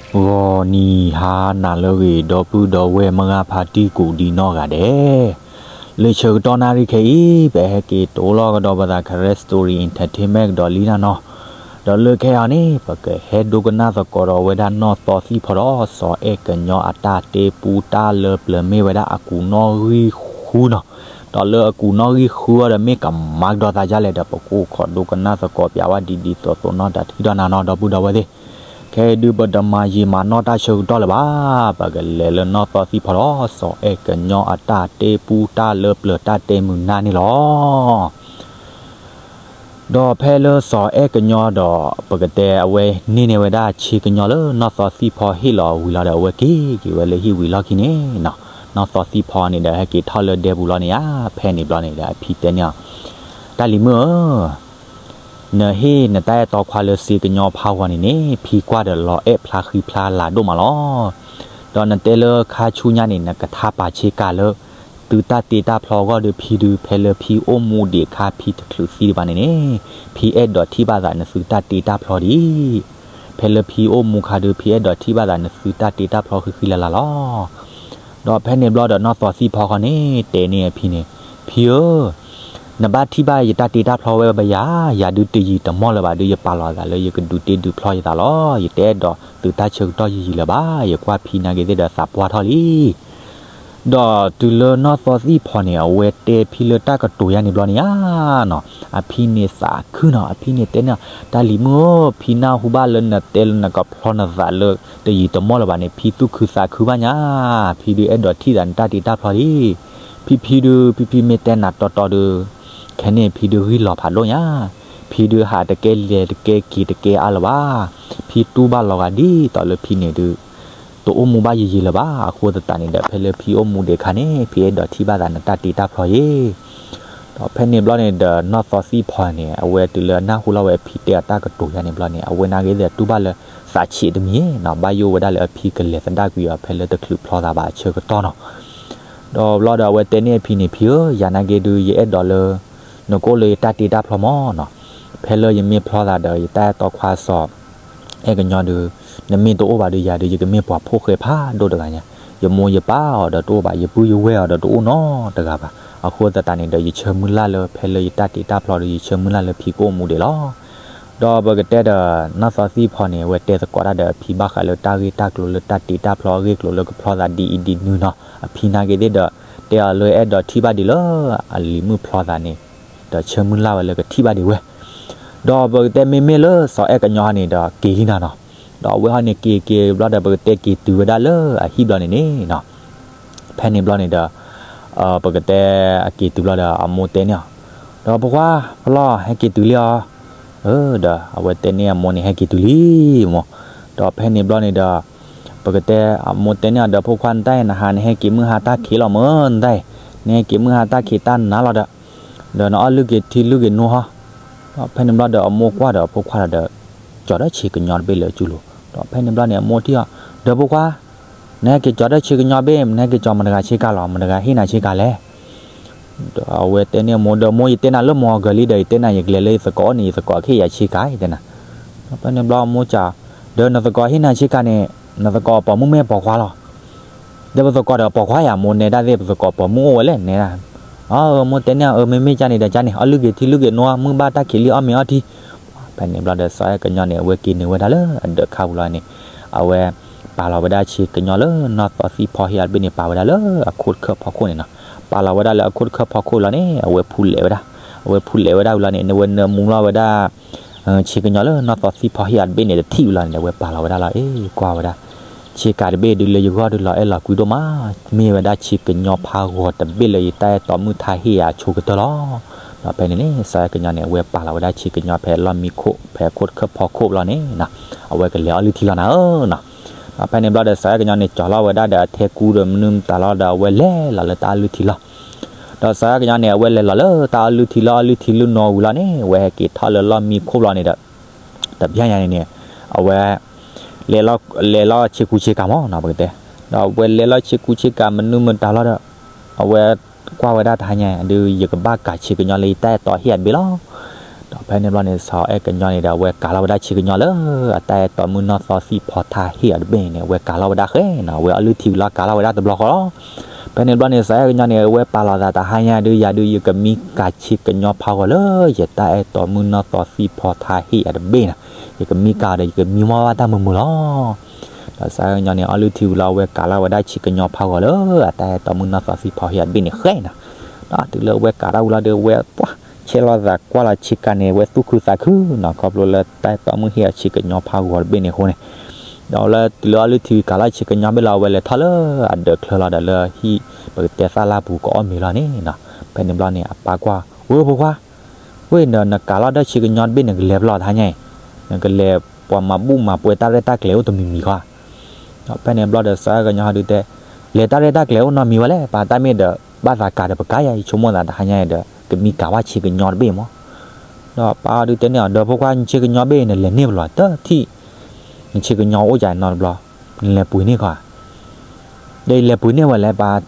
ဂီၤနံၤဟါနၤလၢအဂ့ၤ ဒီပုၢ်ဒီဝဲၢ်မုၢ်ဂၤဖါတံၢ်ကိးဒံနီၢ်ဂၤဒဲး, လၢဆၢကတီၢ်နၣ်ရံၣ်ခဲအံၤ ပဟဲက့ၤတိလီၤကဒီးပသး Karen Story Entertainment ကဒီးလံနၤနီၤ, ဒီးလၢခဲအံၤန့ၣ် ပကဟဲဒိကနၣ်သကိးဒီးဝဲဒၣ်နီၢ်သီသံၣ်ဖီဒီး စီၤအဲၣ်ကညီအတၢ်တဲပူတၢ်လၢပျၢၤမ့ၢ်ဝဲဒၣ်အကူာ်နီၣ်ဂံၢ်ဃုနီၤ, ဒီးလၢအကူာ်နီၣ်ဂံၢ်ဃုအံၤဒီးမ့ၢ်ကမၤကဒီးသးဒ်လဲၣ်ဒီး ပကအိၣ်ခိးဒိကနၣ်သကိးပၠးဝဲဒ်ဒ်သိးသိးနီၤ တၢ်ထံၣ်ဒီးနၤနီၤ ဒီပုၢ်ဒီဝဲၢ်သ့ၣ်, ခဲအံၤဒုးပတမၤယံာ်မၤနီၢ်တၢ်ဆၢကတီၢ်လၢၤဘၣ်, ပကလဲၤလၢနီၢ်သီသံၣ်ဖီဒီး စီၤအဲၣ်ကညီအတၢ်တဲပူတၢ်လၢပျၢၤတၢ်တဲမုာ်နၢ်န့ၣ်လီၤ. ဒီးဖဲလၢစီၤအဲၣ်ကညီဒီး ပကတဲအဝဲန့ၢ်န့ၢ်ဝဲဒၣ်ဆ့ကညီလၢနီၢ်သီသံၣ်ဖီဟ့ၣ်လီၤဝံၤလီၤဒီး အဝဲက့ၤက့ၤဝဲလၢဟံၣ်ဝံၤလီၢ်ခံန့ၣ်နီၤ, နီၢ်သီသံၣ်ဖီန့ၣ်ဒီး ဟဲက့ၤထီၣ်လၢဒဲပူၤလီၤန့ၣ်ဧါ, ဖဲန့ၣ်ဘျီန့ၣ်ဒီး အဖံတဲန့ၢ်အီၤ, တၢ်လံၤမုၣ်ဧၢ, နဟ့ၣ်နတၢ်အဲၣ်တီခွါလၢစ့ကညီဖးဂီၤန့ၣ်န့ၣ် ဖံကွၢ်ဒီးလီၤအဲၣ်ဖျါဃံဖျါလၤဒိၣ်မးလီၤ. ဒီးနတဲလၢခါဆူညါန့ၣ် နကထါပာ်ဆ့ကၤလၢ သုတၢ်တ့တၢ်ဖျီအဂီၢ်ဒီး ဖံဒုး ဖဲလၢဖံအိၣ်မူဒံးအခါ ဖံတချုးသံဒံးဘၣ်န့ၣ်န့ၣ် ဖံအဲၣ်ဒိးထံၣ်ဘၣ်သးနသုတၢ်တ့တၢ်ဖျီဒံး, ဖဲလၢဖံအိၣ်မူအခါဒီး ဖံအဲၣ်ဒိးထံၣ်ဘၣ်သးနသုတၢ်တ့တၢ်ဖျီဃံဃံလၤလၤလီၤ. ဒီးဖဲန့ၣ်ဘျီဒီးနီၢ်သီသံၣ်ဖီဃီန့ၣ် တဲန့ၢ်အဖံန့ၣ်, ဖံဧၢ, နဘၣ်ထံၣ်ဘၣ်ယတၢ်တ့တၢ်ဖျီဝဲဘၣ်ယၤ, ယၤဒုးတယံာ်တမီၢ်လၢၤဘၣ်ဒီး ယပာ်လီၤသးလၢယကဒုးတ့ဒုးဖျီယသးလီၤ. ယတအဲၣ်ဒိးသုးတၢ်ဆၢကတီၢ်ယံာ်ယံာ်လၢၤဘၣ်, ယကွၢ်ဖံနာ်က့ၤသ့ၣ်ဒီးသးပှၢ်ထီၣ်လံ. ဒီးတုၤလၢနီၢ်သီသံၣ်ဖီန့ၣ် အဝဲတဲဖံလၢတၢ်ကတိၤယါန့ၣ်ဘျီန့ၣ်ဧါနီၤ, အဖံန့ၣ်သးခုနီၤ, အဖံန့ၣ်တဲန့ၢ်အီၤ, တၢ်လံၤမုၣ်ဧၢ, ဖံနၢ်ဟူဘၣ်လၢနတဲလၢနကဖျီနသးလၢတယံာ်တမီၢ်လၢၤဘၣ်န့ၣ် ဖံသူၣ်ခုသးခုဘၣ်ညါ, ဖံဒုးအဲၣ်ဒိးထံၣ်သးနတၢ်တ့တၢ်ဖျီလံ. ဖံဖံဒုး ဖံဖံမ့ၢ်တဲနၤတီတီဒုး ခဲန့ၣ်ဖံဒုးဂံၢ်လီၤဖးဒိၣ်ညါ, ဖံဒုးဟးတကဲလဲၤတကဲက့ၤတကဲအါလၢၤဘၣ်. ဖံတူၢ်ဘၣ်လီၤဂာ်ဒ်သိးလၢဖံန့ၣ်ဒုး တအိၣ်မူဘၣ်ယံာ်ယံာ်လၢၤဘၣ်. အဃိသတးန့ၣ်ဒီး ဖဲလၢဖံအိၣ်မူဒံးအခါန့ၣ် ဖံအဲၣ်ဒိးထံၣ်ဘၣ်သးနတၢ်တ့တၢ်ဖျီယ့ၣ်. ဒီးဖဲန့ၣ်ဘျီန့ၣ်ဒီး နီၢ်သီသံၣ်ဖီန့ၣ် အဝဲတုၤလၢအနၢ်ဟူလီၤဝဲအဖံတဲအီၤတၢ်ကတိၤယါန့ၣ်ဘျီန့ၣ် အဝဲနာ်က့ၤသ့ၣ်တူၢ်ဘၣ်လၢသးဆံးတမံၤနီၤ, ဘၣ်ယိၣ်ဝဲဒၣ်လၢအဖံကလဲၤသဒၣ်ကွံာ်အီၤဖဲလၢတချုးဖျီသးဘၣ်အဆၢကတီၢ်နီၤ. ဒီးဘျီဒီးအဝဲတဲန့ၢ်အဖံန့ၣ် ဖံဧၢ, ယၤနာ်က့ၤဒုး ယအဲၣ်ဒိးလၢ နကအိၣ်လၢယတၢ်တ့တၢ်ဖျီမးနီၤ. ဖဲလၢယမ့ၢ်ဖျီသးဒီး ယတၢ်အဲၣ်တီခွါစီၤအဲၣ်ကညီဒုး နမ့ၢ်တအိၣ်ဘၣ်ဒီး ယၤဒုး ယကမ့ၢ်ပှၤဖိၣ်ဃဲဖးဒိၣ်တဂၤညါ, ယမိၢ်ယပၢ်အီၤဒီးတအိၣ်ဘၣ်, ယပုၢ်ယဝဲၢ်အီၤဒီးတအိၣ်နီတဂၤဘၣ်. အဃိသတးန့ၣ်ဒီး ယဆၢမုၢ်လၢ်လၢ ဖဲလၢယတၢ်တ့တၢ်ဖျီဒီး ယဆၢမုၢ်လၢ်လၢဖံကအိၣ်မူဒံးလီၤ. ဒီးပကတဲဒီး နီၢ်သီသံၣ်ဖီန့ၣ် အဝဲတဲသကိးတၢ်ဒီးအဖံဘၣ်ဃးလၢတၢ်ဂ့ၢ်တၢ်ကျိၤလၢတၢ်တ့တၢ်ဖျီအဂ့ၢ်အကျိၤလၢကဖျီသးဒ်အံၤဒ်နုၤနီၤ. အဖံနာ်က့ၤသ့ၣ်ဒီး တဲအီၤလၢအဲၣ်ဒိးထံၣ်ဘၣ်ဒံးလၢအလံၤမုၣ်ဖျီသးန့ၣ်, ဒီးဆၢမုၢ်လၢ်ဝဲလၢကထံၣ်ဘၣ်ဒံးဝဲ. ဒီးပကတဲမ့မ့ၢ်လၢစီၤအဲၣ်ကညီန့ၣ်ဒီးက့ၤလံနၤနီၤ. ဒီးအဝဲဟီန့ၣ်က့ၤက့ၤဘျီဒီး ပကတဲက့ၤတုၤဝဲဒၣ်လၢအဟံၣ်ဘျီန့ၣ်န့ၣ်နီၤ. ဖဲန့ၣ်ဘျီန့ၣ်ဒီး ပကတဲအက့ၤတုၤဘျီဒီး အမိၢ်တဲန့ၢ်အီၤ, ဒီးဖိခွါ ဖီလီၤဟဲက့ၤတုၤလံအီၤ. ဒီးအဝဲတဲန့ၢ်အမိၢ်န့ၣ် ဟဲက့ၤတုၤလံမိၢ်. ဒီးဖဲန့ၣ်ဘျီန့ၣ်ဒီး ပကတဲအမိၢ်တဲန့ၢ်အီၤ ဒီးဖိခွါ နတၢ်အံၤနဟးန့ၣ် ဟဲက့ၤမုၢ်ဟါတၢ်ခံးလီၤမၢ်, နတၢ်အံၤ နဟဲက့ၤမုၢ်ဟါတၢ်ခံးတၢ်နၤလီၤဒီး ဒီးနအီၣ်လုၢ်က့ၤထံလုၢ်က့ၤနိဟီ. ဒီးဖဲန့ၣ်ဘျီဒီး အမိၢ်ကွၢ်ဒီးဖိခွါဒီး ကၠီၤဒီးဆ့ကညီတဘ့ၣ်လၢအစုလိၤ. ဒီးဖဲန့ၣ်ဘျီန့ၣ် အမိၢ်ထံၣ်အီၤ, ဒီးဖိခွါ နဟဲက့ၤကၠီၤဒီးဆ့ကညီဘ့ၣ်, နဟဲက့ၤကၠီၤမတၤဂၤဆ့ကၤလီၤ, မတၤဂၤဟ့ၣ်နၤဆ့ကၤလဲၣ်. ဒီးအဝဲတဲန့ၢ်အမိၢ်, ဒီးမိၢ် ယတဲနၤလၢမိၢ်အဂီၤလံဒီး ယတဲနၤယကလဲၤလၢယသကိးအိၣ်န့ၣ် ယသကိးကဟ့ၣ်ယၤဆ့ကၤ ယတဲနၤ. ဒီးဖဲန့ၣ်ဘျီအမိၢ်စံး, ဒီးနသကိးဟ့ၣ်နၤဆ့ကၤန့ၣ် နသကိးအပိာ်မုၣ်မ့ၢ်ပိာ်ခွါလီၤ. ဒီးပသကိးဒီးပိာ်ခွါယၤ, မိၢ်နဲဒၣ်သ့ၣ် ပသကိးပိာ်မုၣ်အိၣ်ဝဲလဲၣ်နဲဒၣ်. အၢ မိၢ်တဲန့ၢ်အီၤ, အၢ မ့မ့ၢ်ကန့ၣ်ဒီးကန့ၣ် အီၣ်လုၢ်က့ၤထံလုၢ်က့ၤနိ မုၢ်ဘၣ်တၢ်ခံးလံ အီၣ်မ့ၤအီထံ. ဖဲန့ၣ်ဘျီဒီး စီၤအဲၣ်ကညီန့ၣ် အဝဲက့ၤနုာ်ဝဲဒၣ်လၢအဒၢးခါပူၤလီၤန့ၣ်, အဝဲပာ်လီၤဝဲဒၣ်ဆ့ကညီလၢနီၢ်သီသံၣ်ဖီဟ့ၣ်အီၤတဘ့ၣ်န့ၣ် ပာ်ဝဲဒၣ်လၢအခိၣ်တခၢၣ်ဖီခိၣ်န့ၣ်နီၤ. ပာ်လီၤဝဲဒၣ်လၢအခိၣ်တခၢၣ်ဖီခိၣ်လီၤန့ၣ် အဝဲဖူလဲးဝဲဒၣ်, အဝဲဖူလဲးဝဲဒၣ်ဝံၤလီၤန့ၣ် နဝဲနၢမူလီၤဝဲဒၣ် ဆ့ကညီလၢနီၢ်သီသံၣ်ဖီဟ့ၣ်အီၤတဘ့ၣ်န့ၣ် တထံၣ်ဝံၤလီၤန့ၣ် အဝဲပာ်လီၤဝဲဒၣ်လီၤ. အ့ ကွၢ်ဝဲဒၣ် ဆ့ကၤတဘ့ၣ်ဒုးလၢယဂီၢ်ဒုးလီၤအဲၣ်လီၤကွံဒိၣ်မး, မ့ၢ်ဝဲဒၣ်ဆ့ကညီဖးဂီၤတဘ့ၣ်လၢယတၢ်အဲၣ်တီမုၣ်ထါဟ့ၣ်ယၤအဆိကတၢၢ်လီၤ. ဒီးဖဲန့ၣ်န့ၣ် စီၤအဲၣ်ကညီန့ၣ် အဝဲပာ်လီၤဝဲဒၣ်ဆ့ကညီဖဲလီၢ်မံခိၣ် ဖဲအခိၣ်တခၢၣ်ဖီခိၣ်လီၤန့ၣ်နီၤ, အဝဲကလဲၤအီၣ်လုၢ်ထံလီၤနၤဧၢနီၤ. ဒီးဖဲန့ၣ်ဘျီဒီး စီၤအဲၣ်ကညီန့ၣ် ကၠီၤလီၤဝဲဒၣ်ဒီးအထဲကူဒီးမနုၤမတၤလီၤဒီး အဝဲလဲၤလီၤလၢတၢ်အီၣ်လုၢ်ထံလီၤ. ဒီးစီၤအဲၣ်ကညီန့ၣ် အဝဲလဲၤလီၤလၢတၢ်အီၣ်လုၢ်ထံလီၤ အီၣ်လုၢ်ထံလုၢ်နီၤဝံၤလီၤန့ၣ် အဝဲဟဲက့ၤထီၣ်လၢလီၢ်မံခိၣ်လီၤန့ၣ်ဒီး တဘျီညါန့ၣ်န့ၣ် အဝဲ လဲၤလီၤဆ့ကူဆ့ကၤမးနီၤ ပကတဲ, ဒီးအဝဲလဲၤလီၤဆ့ကူဆ့ကၤမနုၤမတၤလီၤဒီး အဝဲကွၢ်ဝဲဒၣ်တဟါညါဒုး ယကဘၣ်ကၤဆ့ကညီလၢယတၢ်အဲၣ်တီဟ့ၣ်အီၤတဘ့ၣ်လီၤ. ဒီးဖဲန့ၣ်ဘျီန့ၣ် စီၤအဲၣ်ကညီန့ၣ်ဒီး အဝဲကၤလီၤဝဲဒၣ်ဆံးကညီလၢ အတၢ်အဲၣ်တီမုၣ်နီၢ်သီသံၣ်ဖီထါဟ့ၣ်အီၤတဘ့ၣ်န့ၣ် အဝဲကၤလီၤဝဲဒၣ်ဃဲနီၤ, အဝဲအီလုၢ်ထံဝံၤလီၤကၤလီၤဝဲဒၣ်တဘျီဃီလီၤ. ဖဲန့ၣ်ဘျီန့ၣ် စီၤအဲၣ်ကညီန့ၣ် အဝဲပာ်လီၤသးတဟါညါဒုး ယၤဒုး ယကမံကၤဆံးကညီဖးဂီၤလၢ ယတၢ်အဲၣ်တီမုၣ်နီၢ်သီသံၣ်ဖီထါဟ့ၣ်အီၤတဘ့ၣ်နီၤ, ယကမံကၤဒီး ယကမံမီၢ်ဘၣ်တၢ်မုာ်မုာ်လီၤ. ဒီးစီၤအဲၣ်ကညီန့ၣ် အီလုၢ်ထံဝံၤလီၤ အဝဲကၤလီၤဝဲဒၣ်ဆံးကညီဖးဂီၤလၢ အတၢ်အဲၣ်တီမုၣ်နီၢ်သီသံၣ်ဖီဟ့ၣ်အီၤတဘ့ၣ်န့ၣ်ဃဲနီၤ. ဒီးတုၤလၢအဝဲကၤတၢ်ဝံၤလီၤဒီး အဝဲပှၢ် ဆဲးလီၤသးကွၢ်လီၤဆံးကၤန့ၣ် အဝဲသူၣ်ခုသးခုနီၤ, ခီဖျိလၢတၢ်အဲၣ်တီမုၣ်ဟ့ၣ်အီၤဆံးကညီဖးဂီၤတဘ့ၣ်န့ၣ်အဃိန့ၣ်, ဒီးလၢတုၤလၢအီလုၢ်ထံဝံၤကၤလီၤဆံးကညီဘ့ၣ်လီၤ အဝဲလဲၤထီၣ်လၢအဒၢးချၢလီၤဒီးလၢဟံၣ် ပကတဲသၣ်လၢ်ပူၤကအီၣ်မ့ၤလီၤန့ၣ်နီၤ. ဖဲန့ၣ်ဘျီန့ၣ် အပၢ်ကွၢ် ဝဲဖိခွါ ဝဲဒီးနကၤလီၤဒီးဆံးကညီတဘ့ၣ် နကလဲၤဘျီတဟါညါအံၤ, နကလဲၤပှၤမၤဘူၣ်မၤပှဲၤတၢ်ရဲၣ်တၢ်ကျဲၤအိၣ်တမံၤမံၤဃီ. ဒီးဖဲန့ၣ်ဘျီဒီး စီၤအဲၣ်ကညီဟီဒုတဲ, လဲၤတၢ်ရဲၣ်တၢ်ကျဲၤအိၣ်နီတမံၤဝဲလဲၣ်, ပာ်တၢ်မ့ၢ်ဒီး ဘၣ်သးကၤဒီးပကၤယၤ ယဆိကမိၣ်သးတဟါညါအံၤဒီး ကမံကၤဘၣ်ဆံးကညီတဘ့ၣ်မး. ဒီးပၢ်ဒုတဲန့ၢ်အီၤ, ဒီးဖိခွါ နဆံးကညီဘ့ၣ် နလဲၤန့ၢ်ပလီၢ်တထံၣ်, နဆံးကညီအိၣ်ကနီတဘျီ, နလဲၤပှ့ၤန့ၢ်ခီဧါ. ဒီးယလဲၤပှ့ၤန့ၢ်ဝဲလဲၣ်ပၢ်,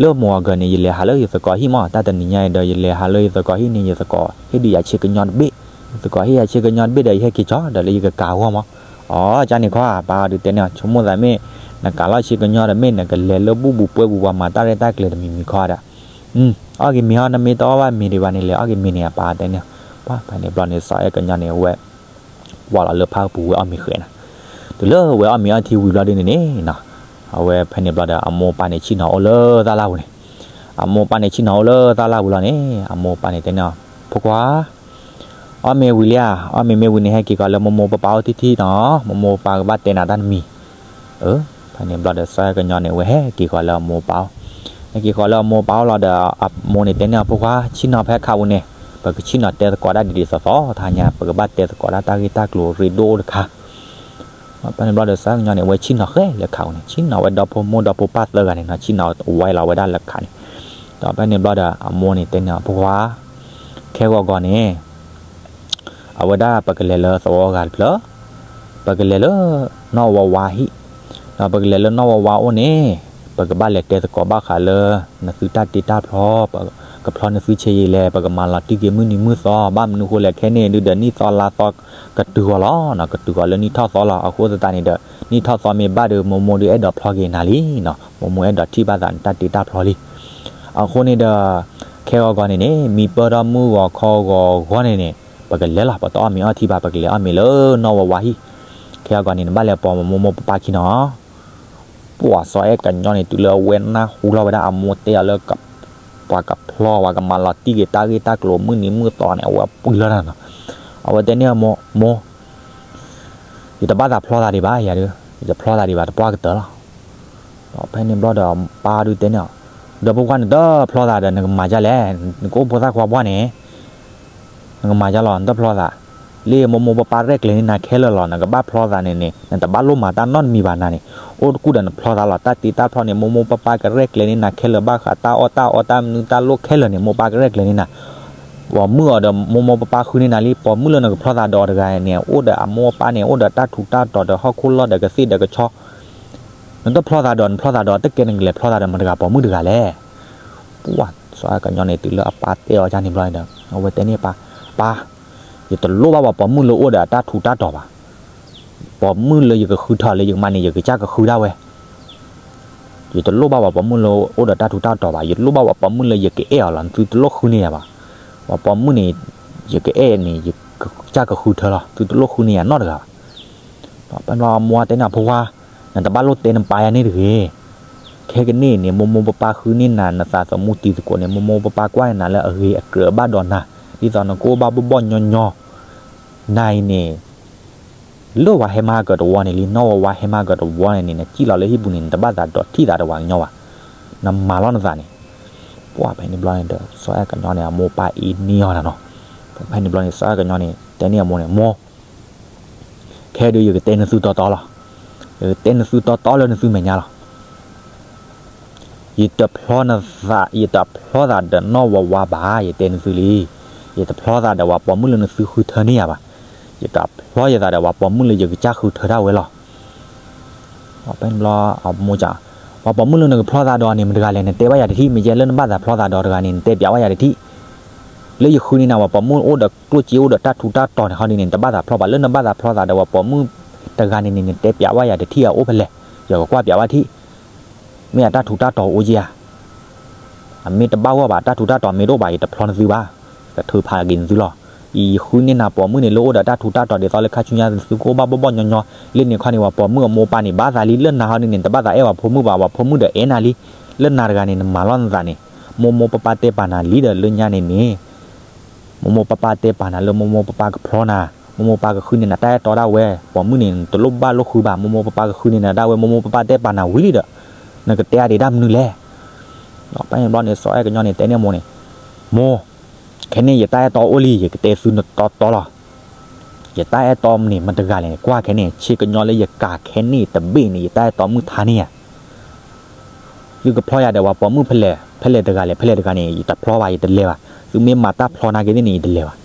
လၢမိၢ်အဂီၢ်န့ၣ် ယလဲၤဟးလၢယသကိးဟံၣ်မး, တၢ်တနံၤညါအံၤဒီး ယလဲၤဟးလၢယသကိးဟံၣ်န့ၣ် ယသကိးဟ့ၣ်ဒုးယၤဆံးကညီတဘ့ၣ်, ယသကိးဟ့ၣ်ယၤဆံးကညီတဘ့ၣ်ဒီး ယဟဲက့ၤကီဒီးလၢယကကၤအဂီၢ်မး. အိ ကန့ၣ်ခီဧါ, ပၢ်ဒုတဲန့ၢ်အီၤ, ဆိကမိၣ်သးမ့ၢ် နကၤလီၤဆံးကညီဒီး မ့ၢ်နကလဲၤလၢဘူၣ်ပူၤပှဲၤပူၤ ပှၤမၤတၢ်ရဲၣ်တၢ်ကျဲၤတမံၤမံၤခီဒီး, အီၣ်က့ၤမ့ၤဟီ, နမ့ၢ်တအီၣ်ဘၣ်မ့ၤဒံးဘၣ်န့ၣ် လဲၤအီၣ်က့ၤမ့ၤန့ၣ် အပၢ်တဲန့ၢ်. ပှၢ် ဖဲန့ၣ်ဘျီန့ၣ် စီၤအဲၣ်ကညီန့ၣ် အဝဲ ကွၢ်လီၤလၢဖၣ်ပူၤဝဲအီၣ်မ့ၤဃဲၤနီၤ. တုၤလၢဝဲအီၣ်မ့ၤအီထံဝံၤဘျီဒုန့ၣ်န့ၣ်နီၤ, အဝဲဖဲန့ၣ်ဘျီဒီး အမိၢ်ပၢ်န့ၣ် ဆ့ၣ်နီၤအိၣ်လၢသၣ်လၢ်ပူၤန့ၣ်, အမိၢ်ပၢ်န့ၣ် ဆ့ၣ်နီၤအိၣ်လၢသၣ်လၢ်ပူၤလီၤန့ၣ် အမိၢ်ပၢ်န့ၣ်တဲန့ၢ်အီၤ, ဖိခွါ အီၣ်မ့ၤဝံၤလံဧါ, အီၣ်မ့ၤမ့ၢ်ဝံၤန့ၣ် ဟဲက့ၤဃီၤလၢမိၢ်မိၢ်ပၢ်ပၢ်အိၣ်ထံထံနီၤ, မိၢ်မိၢ်ပၢ်ကဘၣ်တဲနၤတၢ်တမံၤ. ဖဲန့ၣ်ဘျီဒီး စီၤအဲၣ်ကညီန့ၣ် အဝဲဟဲက့ၤဃီၤလၢအမိၢ်ပၢ်အိၣ်, ဟဲက့ၤဃီၤလၢအမိၢ်ပၢ်အိၣ်လီၤဒီး အမိၢ်န့ၣ်တဲန့ၢ်အီၤ, ဖိခွါ ဆ့ၣ်နီၤဖဲခးပူၤန့ၣ်, ပကဆ့ၣ်နီၤတဲသကိးတၢ်ဒ်ဒ်သိးသိး တဟါညါ ပကဘၣ်တဲသကိးတၢ်တၢ်ဂ့ၢ်တၢ်ကျိၤရ့ဒိၣ်အိၣ်တခါ. ဖဲန့ၣ်ဘျီဒီး စီၤအဲၣ်ကညီန့ၣ် အဝဲဆ့ၣ်နီၤဃဲလၢခးပူၤန့ၣ်, ဆ့ၣ်နီၤဝဲဒီဖိမိၢ်ဒီဖိပၢ်သၢဂၤန့ၣ်နီၤ, ဆ့ၣ်နီၤဝဲဒၣ်လၢခးန့ၣ်. ဒီးဖဲန့ၣ်ဘျီဒီး အမိၢ်န့ၣ်တဲန့ၢ်အီၤ, ဖိခွါ ခဲဂီၤဂီၤန့ၣ် အဝဲဒၣ်ပကလဲၤလၢသဝီဂၤတဖျၢၣ်, ပကလဲၤလၢ နီၢ်ဝါဝါဟံၣ်, ဒီးပကလဲၤလၢနီၢ်ဝါဝါအိၣ်န့ၣ်, ပကဘၣ်လဲၤတဲသကိးဘၣ်ဃးလၢ နသုတၢ်တ့တၢ်ဖျီ, ကဖျီနသုဆ့ယံာ်လဲၣ်, ပကမၤလီၤတံၢ်က့ၤမုၢ်နံၤမုၢ်သီ, ဘၣ်မနုၤဃိလဲၣ် ခဲန့ၣ်ဒုဒီး နံၣ်သီလါသီ ကတုၤဃီၤလီၤ, ကတုၤဃီၤလၢနံၣ်ထီၣ်သီလီၤ. အဃိသတးန့ၣ်ဒီး နံၣ်ထီၣ်သီမ့ၢ်ဘၣ်ဒီး မိၢ်မိၢ်ဒုးအဲၣ်ဒိးဖျီက့ၤနၤလံနီၤ, မိၢ်မိၢ်အဲၣ်ဒိးထံၣ်ဘၣ်သးနတၢ်တ့တၢ်ဖျီလံ. အဃိန့ၣ်ဒီး ခဲဂီၤဂီၤန့ၣ်န့ၣ် မံပၢၢ်ထီၣ်မုၢ်ဂီၤခီဂီၤဂီၤန့ၣ်န့ၣ် ပကလဲၤလီၤ, ပတအီၣ်မ့ၤအီထံဘၣ်, ပကလဲၤအီၣ်မ့ၤလၢနီၢ်ဝါဝါဟံၣ်. ခဲဂီၤဂီၤန့ၣ် နဘၣ်လဲၤပိာ်မုၣ်မိၢ်မိၢ်ပၢ်ပၢ်ခံနီၤ. ပှၢ် စီၤအဲၣ်ကညီန့ၣ် တုၤလၢအဝဲနၢ်ဟူလီၤဝဲဒၣ်အမိၢ်တဲအီၤလၢ ပှၤကဖျီ ပှၤကမၤလီၤတံၢ်က့ၤတၢ်ဂ့ၢ်တၢ်ကျိၤမုၢ်နံၤမုၢ်သီန့ၣ် အဝဲပှံၤလီၤတၢ်နီၤ. အဝဲတဲန့ၢ်အမိၢ်, မိၢ်, ယတဘၣ်သးဖျီသးဒံးဘၣ်ယၤဒုး, ယတဖျီသးဒံးဘၣ် တပှၢ်ကတၢၢ်လီၤ. ဒီးဖဲန့ၣ်ဘျီဒီး ပၢ်ဒုးတဲန့ၢ်အီၤ, ဒီးဖိခွါ နတဖျီသးဒီး နကမၤဒ်လဲၣ်, နကအိၣ်ဖိသၣ်ခွါပှၢ်န့ၣ် နကမၤဒ်လဲၣ်, နတဖျီသး, လၢမိၢ်မိၢ်ပၢ်ပၢ်ရဲၣ်ကျဲၤန့ၢ်နၤခဲလၢာ်လီၤ. နကဘၣ်ဖျီသးန့ၣ်န့ၣ် နတဘၣ်လိၣ်မၤတၢ်နီတမံၤဘၣ်နၤန့ၣ်, အိၣ်တကူၣ်ဒီးနဖျီသးလီၤ. တၢ်တ့တၢ်ဖျီန့ၣ် မိၢ်မိၢ်ပၢ်ပၢ်ကရဲၣ်ကျဲၤန့ၢ်နၤခဲလၢာ်, ဘၣ်ဃးတၢ်အီၣ်တၢ်အီတၢ်မနုၤတၢ်လိၣ်ခဲလၢာ်န့ၣ် မိၢ်ပၢ်ကရဲၣ်ကျဲၤန့ၢ်နၤ. ပိာ်မုၣ်အီၤဒီး မိၢ်မိၢ်ပၢ်ပၢ်ဃုန့ၢ်နၤလံ. ပိာ်မုၣ်လၢနကဖျီသးဒီးအီၤတဂၤန့ၣ် အိၣ်ဒီးအမိၢ်အပၢ်န့ၣ် အိၣ်ဒီးတၢ်ထူးတၢ်တီၤဒီးဟီၣ်ခိၣ်လီၢ်ဒီးကသ့ၣ်ဒီးကဆီ နတဖျီသးဒီး နဖျီသးဒီး တကဲနကလဲၤဖျီသးဒီးမတၤတဂၤပိာ်မုၣ်တဂၤလဲၣ်. ပှၢ် စီၤအဲၣ်ကညီန့ၣ် တုၤလၢအပၢ်တဲအီၤဒ်န့ၣ်ဘျီန့ၣ်ဒီး အဝဲတဲန့ၢ်ပၢ်, ပၢ်, ယတလိၣ်ဘၣ်ပှၤပိာ်မုၣ်လၢအိၣ်ဒီးအတၢ်ထူးတၢ်တီၤဘၣ်. ပိာ်မုၣ်လၢယကဃုထၢလၢယကမၤန့ၣ် ယကစၢ်ကဃုဒၣ်ဝဲ. ယတလိၣ်ဘၣ်ပှၤပိာ်မုၣ်လၢအိၣ်ဒီးတၢ်ထူးတၢ်တီၤဘၣ်. ယလိၣ်ဘၣ်ပှၤပိာ်မုၣ်လၢယကအဲၣ်အီၤလီၤ. နသုတလိၣ်ဃုန့ၢ်ယၤဘၣ်. ပှၤပိာ်မုၣ်န့ၣ် ယကအဲၣ်န့ၣ် ယကစၢ်ကဃုထၢလီၤ. သုတလိၣ်ဃုန့ၢ်ယၤနီတဂၤဘၣ်. ဒီးဖဲန့ၣ်ဘျီအမိၢ်တဲန့ၢ်အီၤ ဖိခွါ, နတဘၣ်လိၣ်တဲနပၢ်ယၤန့ၣ်တဂ့ၤ. ခဲကနံၣ်အံၤန့ၣ် မိၢ်မိၢ်ပၢ်ပၢ်ဃုန့ၢ်နၤ နသးသမူတံၤသကိးန့ၣ် မိၢ်မိၢ်ပၢ်ပၢ်ကွၢ်န့ၢ်နၤလၢအဂ့ၤအကြၢးအဘၣ်ဒီးနၤ, ဒ်သိးနကအိၣ်ဘၣ်ဘီၣ်ဘီၣ်ညီညီ, နၤအံၤန့ၣ် လၢပှၤဟဲမၤကတဝီန့ၣ်လံ, နီၢ်ဝါဝါဟဲမၤကတဝီန့ၣ်န့ၣ် နစံၣ်လီၤလၢဟံၣ်ပူၤန့ၣ် နတဘၣ်သးဒီးထံၣ်သးတဝၤကညီဘၣ်. နမၤလီၤနသးန့ၣ်. ပှၢ် ဖဲန့ၣ်ဘျီန့ၣ်ဒီး စီၤအဲၣ်ကညီန့ၣ် အမိၢ်ပၢ်အ့န့ၢ်အီၤနၤနီၤ. ဖဲန့ၣ်ဘျီန့ၣ် စီၤအဲၣ်ကညီန့ၣ် တဲန့ၢ်အမိၢ်န့ၣ် မိၢ်, ခဲဒုးယကတဲနသုတီတီလီၤ. ယကတဲနသုတီတီလၢနသုမဲာ်ညါလီၤ. ယတဖျီနသး, ယတဖျီသးဒီးနီၢ်ဝါဝါဘၣ်, ယတဲနသုလံ. ယတဖျီသးဒီးပှၤပိာ်မုၣ်လၢနသုဃုထၢန့ၢ်ယၤဘၣ်. ယကဖျီယသးဒီးပှၤပိာ်မုၣ်လၢယကစၢ်ဃုထၢဒၣ်ဝဲလီၤ. ဖဲန့ၣ်ဘျီ အမိၢ်စံး, ပှၤပိာ်မုၣ်လၢနကဖျီသးဒီးန့ၣ် မတဂၤလဲၣ်, နတဲဘၣ်ယၤတထံၣ်, မ့ၢ်ကဲလၢနဘၣ်သးဖျီသးဒီးတဂၤန့ၣ် နတဲပျးဘၣ်ယၤတထံၣ်. လၢယဃုန့ၢ်နၤ ပှၤပိာ်မုၣ်အိၣ်ဒီးကျိၣ်စ့ အိၣ်ဒီးတၢ်ထူးတၢ်တီၤန့ၣ် ဟီဒ်န့ၣ် နတဘၣ်သးဖျီဘၣ်. လၢနဘၣ်သးဖျီသးဒီး ပှၤပိာ်မုၣ်တဂၤန့ၣ်န့ၣ် နတဲပျးဘၣ်ယၤတထံၣ်အအိၣ်ဖဲလဲၣ်, ယကကွၢ်ပျးဘၣ်ထံၣ်. မ့ၢ်အတၢ်ထူးတၢ်တီၤအိၣ်က့ဧါ. အမ့ၢ်တဘၣ်ဂီၢ်ဘၣ် တၢ်ထူးတၢ်တီၤမ့ၢ်တအိၣ်ဘၣ် ယတဖျီနသုဘၣ်, ကထုးဖးက့ၤနသုလီၤ. ယဃုန့ၢ်နၤပိာ်မုၣ်န့ၣ် လၢအိၣ်ဒီးတၢ်ထူးတၢ်တီၤဒ်သိးလၢခါဆူညါ နသုကအိၣ်ဘၣ်ဘီၣ်ဘီၣ်ညီညီ, လၢန့ၣ်ခီန့ၣ် ပှၤပိာ်မုၣ်အမိၢ်ပၢ်န့ၣ် ဘၣ်သးလံ လၢနၤဟီဒ်န့ၣ် နတဘၣ်သးအဲၣ်ပှၤဖိမုၣ်ဘၣ်, ပှၤဖိမုၣ်ဒီးအဲၣ်နၤလံ. လၢနၤတဂၤန့ၣ် နမၤလီၤနသးန့ၣ်, မိၢ်မိၢ်ပၢ်ပၢ်တဲပာ်နၤလံဒီးလၢညါန့ၣ်န့ၣ် မိၢ်မိၢ်ပၢ်ပၢ်တဲပာ်နၤလၢမိၢ်မိၢ်ပၢ်ပၢ်ကဖျီနၤ, မိၢ်မိၢ်ပၢ်ကဃုန့ၢ်နၤတၢ်အဲၣ်တီဒၣ်ဝဲ, ပိာ်မုၣ်န့ၣ် နတလိၣ်ဘၣ်လိၣ်ဃုဘၣ်, မိၢ်မိၢ်ပၢ်ပၢ်ကဃုန့ၢ်နၤဒၣ်ဝဲ, မိၢ်မိၢ်ပၢ်ပၢ်တဲပာ်နၤဝံၤလံဒီး နကတဲအါဒံးတၢ်မနုၤလဲၣ်. ဒီးဖဲန့ၣ်ဘျီန့ၣ် စီၤအဲၣ်ကညီန့ၣ် တဲန့ၢ်အမိၢ်န့ၣ်, မိၢ်, ခဲန့ၣ်ယတၢ်အဲၣ်တီအိၣ်လံ ယကတဲသုနတီတီလီၤ. ယတၢ်အဲၣ်တီန့ၣ် မတဂၤလဲၣ်န့ၣ် ကွၢ်ခဲန့ၣ် ဆ့ကညီလၢယကၤခဲန့ၣ်တဘ့ၣ်န့ၣ် ယတၢ်အဲၣ်တီမုၢ်ထါန့ၢ်ယၤ သုကဖျီယၤဒီးပှၤပိာ်မုၣ်ဖဲလဲၣ်, ဖဲလဲၣ်တဂၤလဲၣ်, ဖဲလဲၣ်တဂၤန့ၣ် ယတဖျီဘၣ်, ယတလဲၤဘၣ်. သုမ့ၢ်မၤတၢ်ဖျီနာ်က့သ့ၣ်န့ၣ် ယတလဲၤဘၣ်.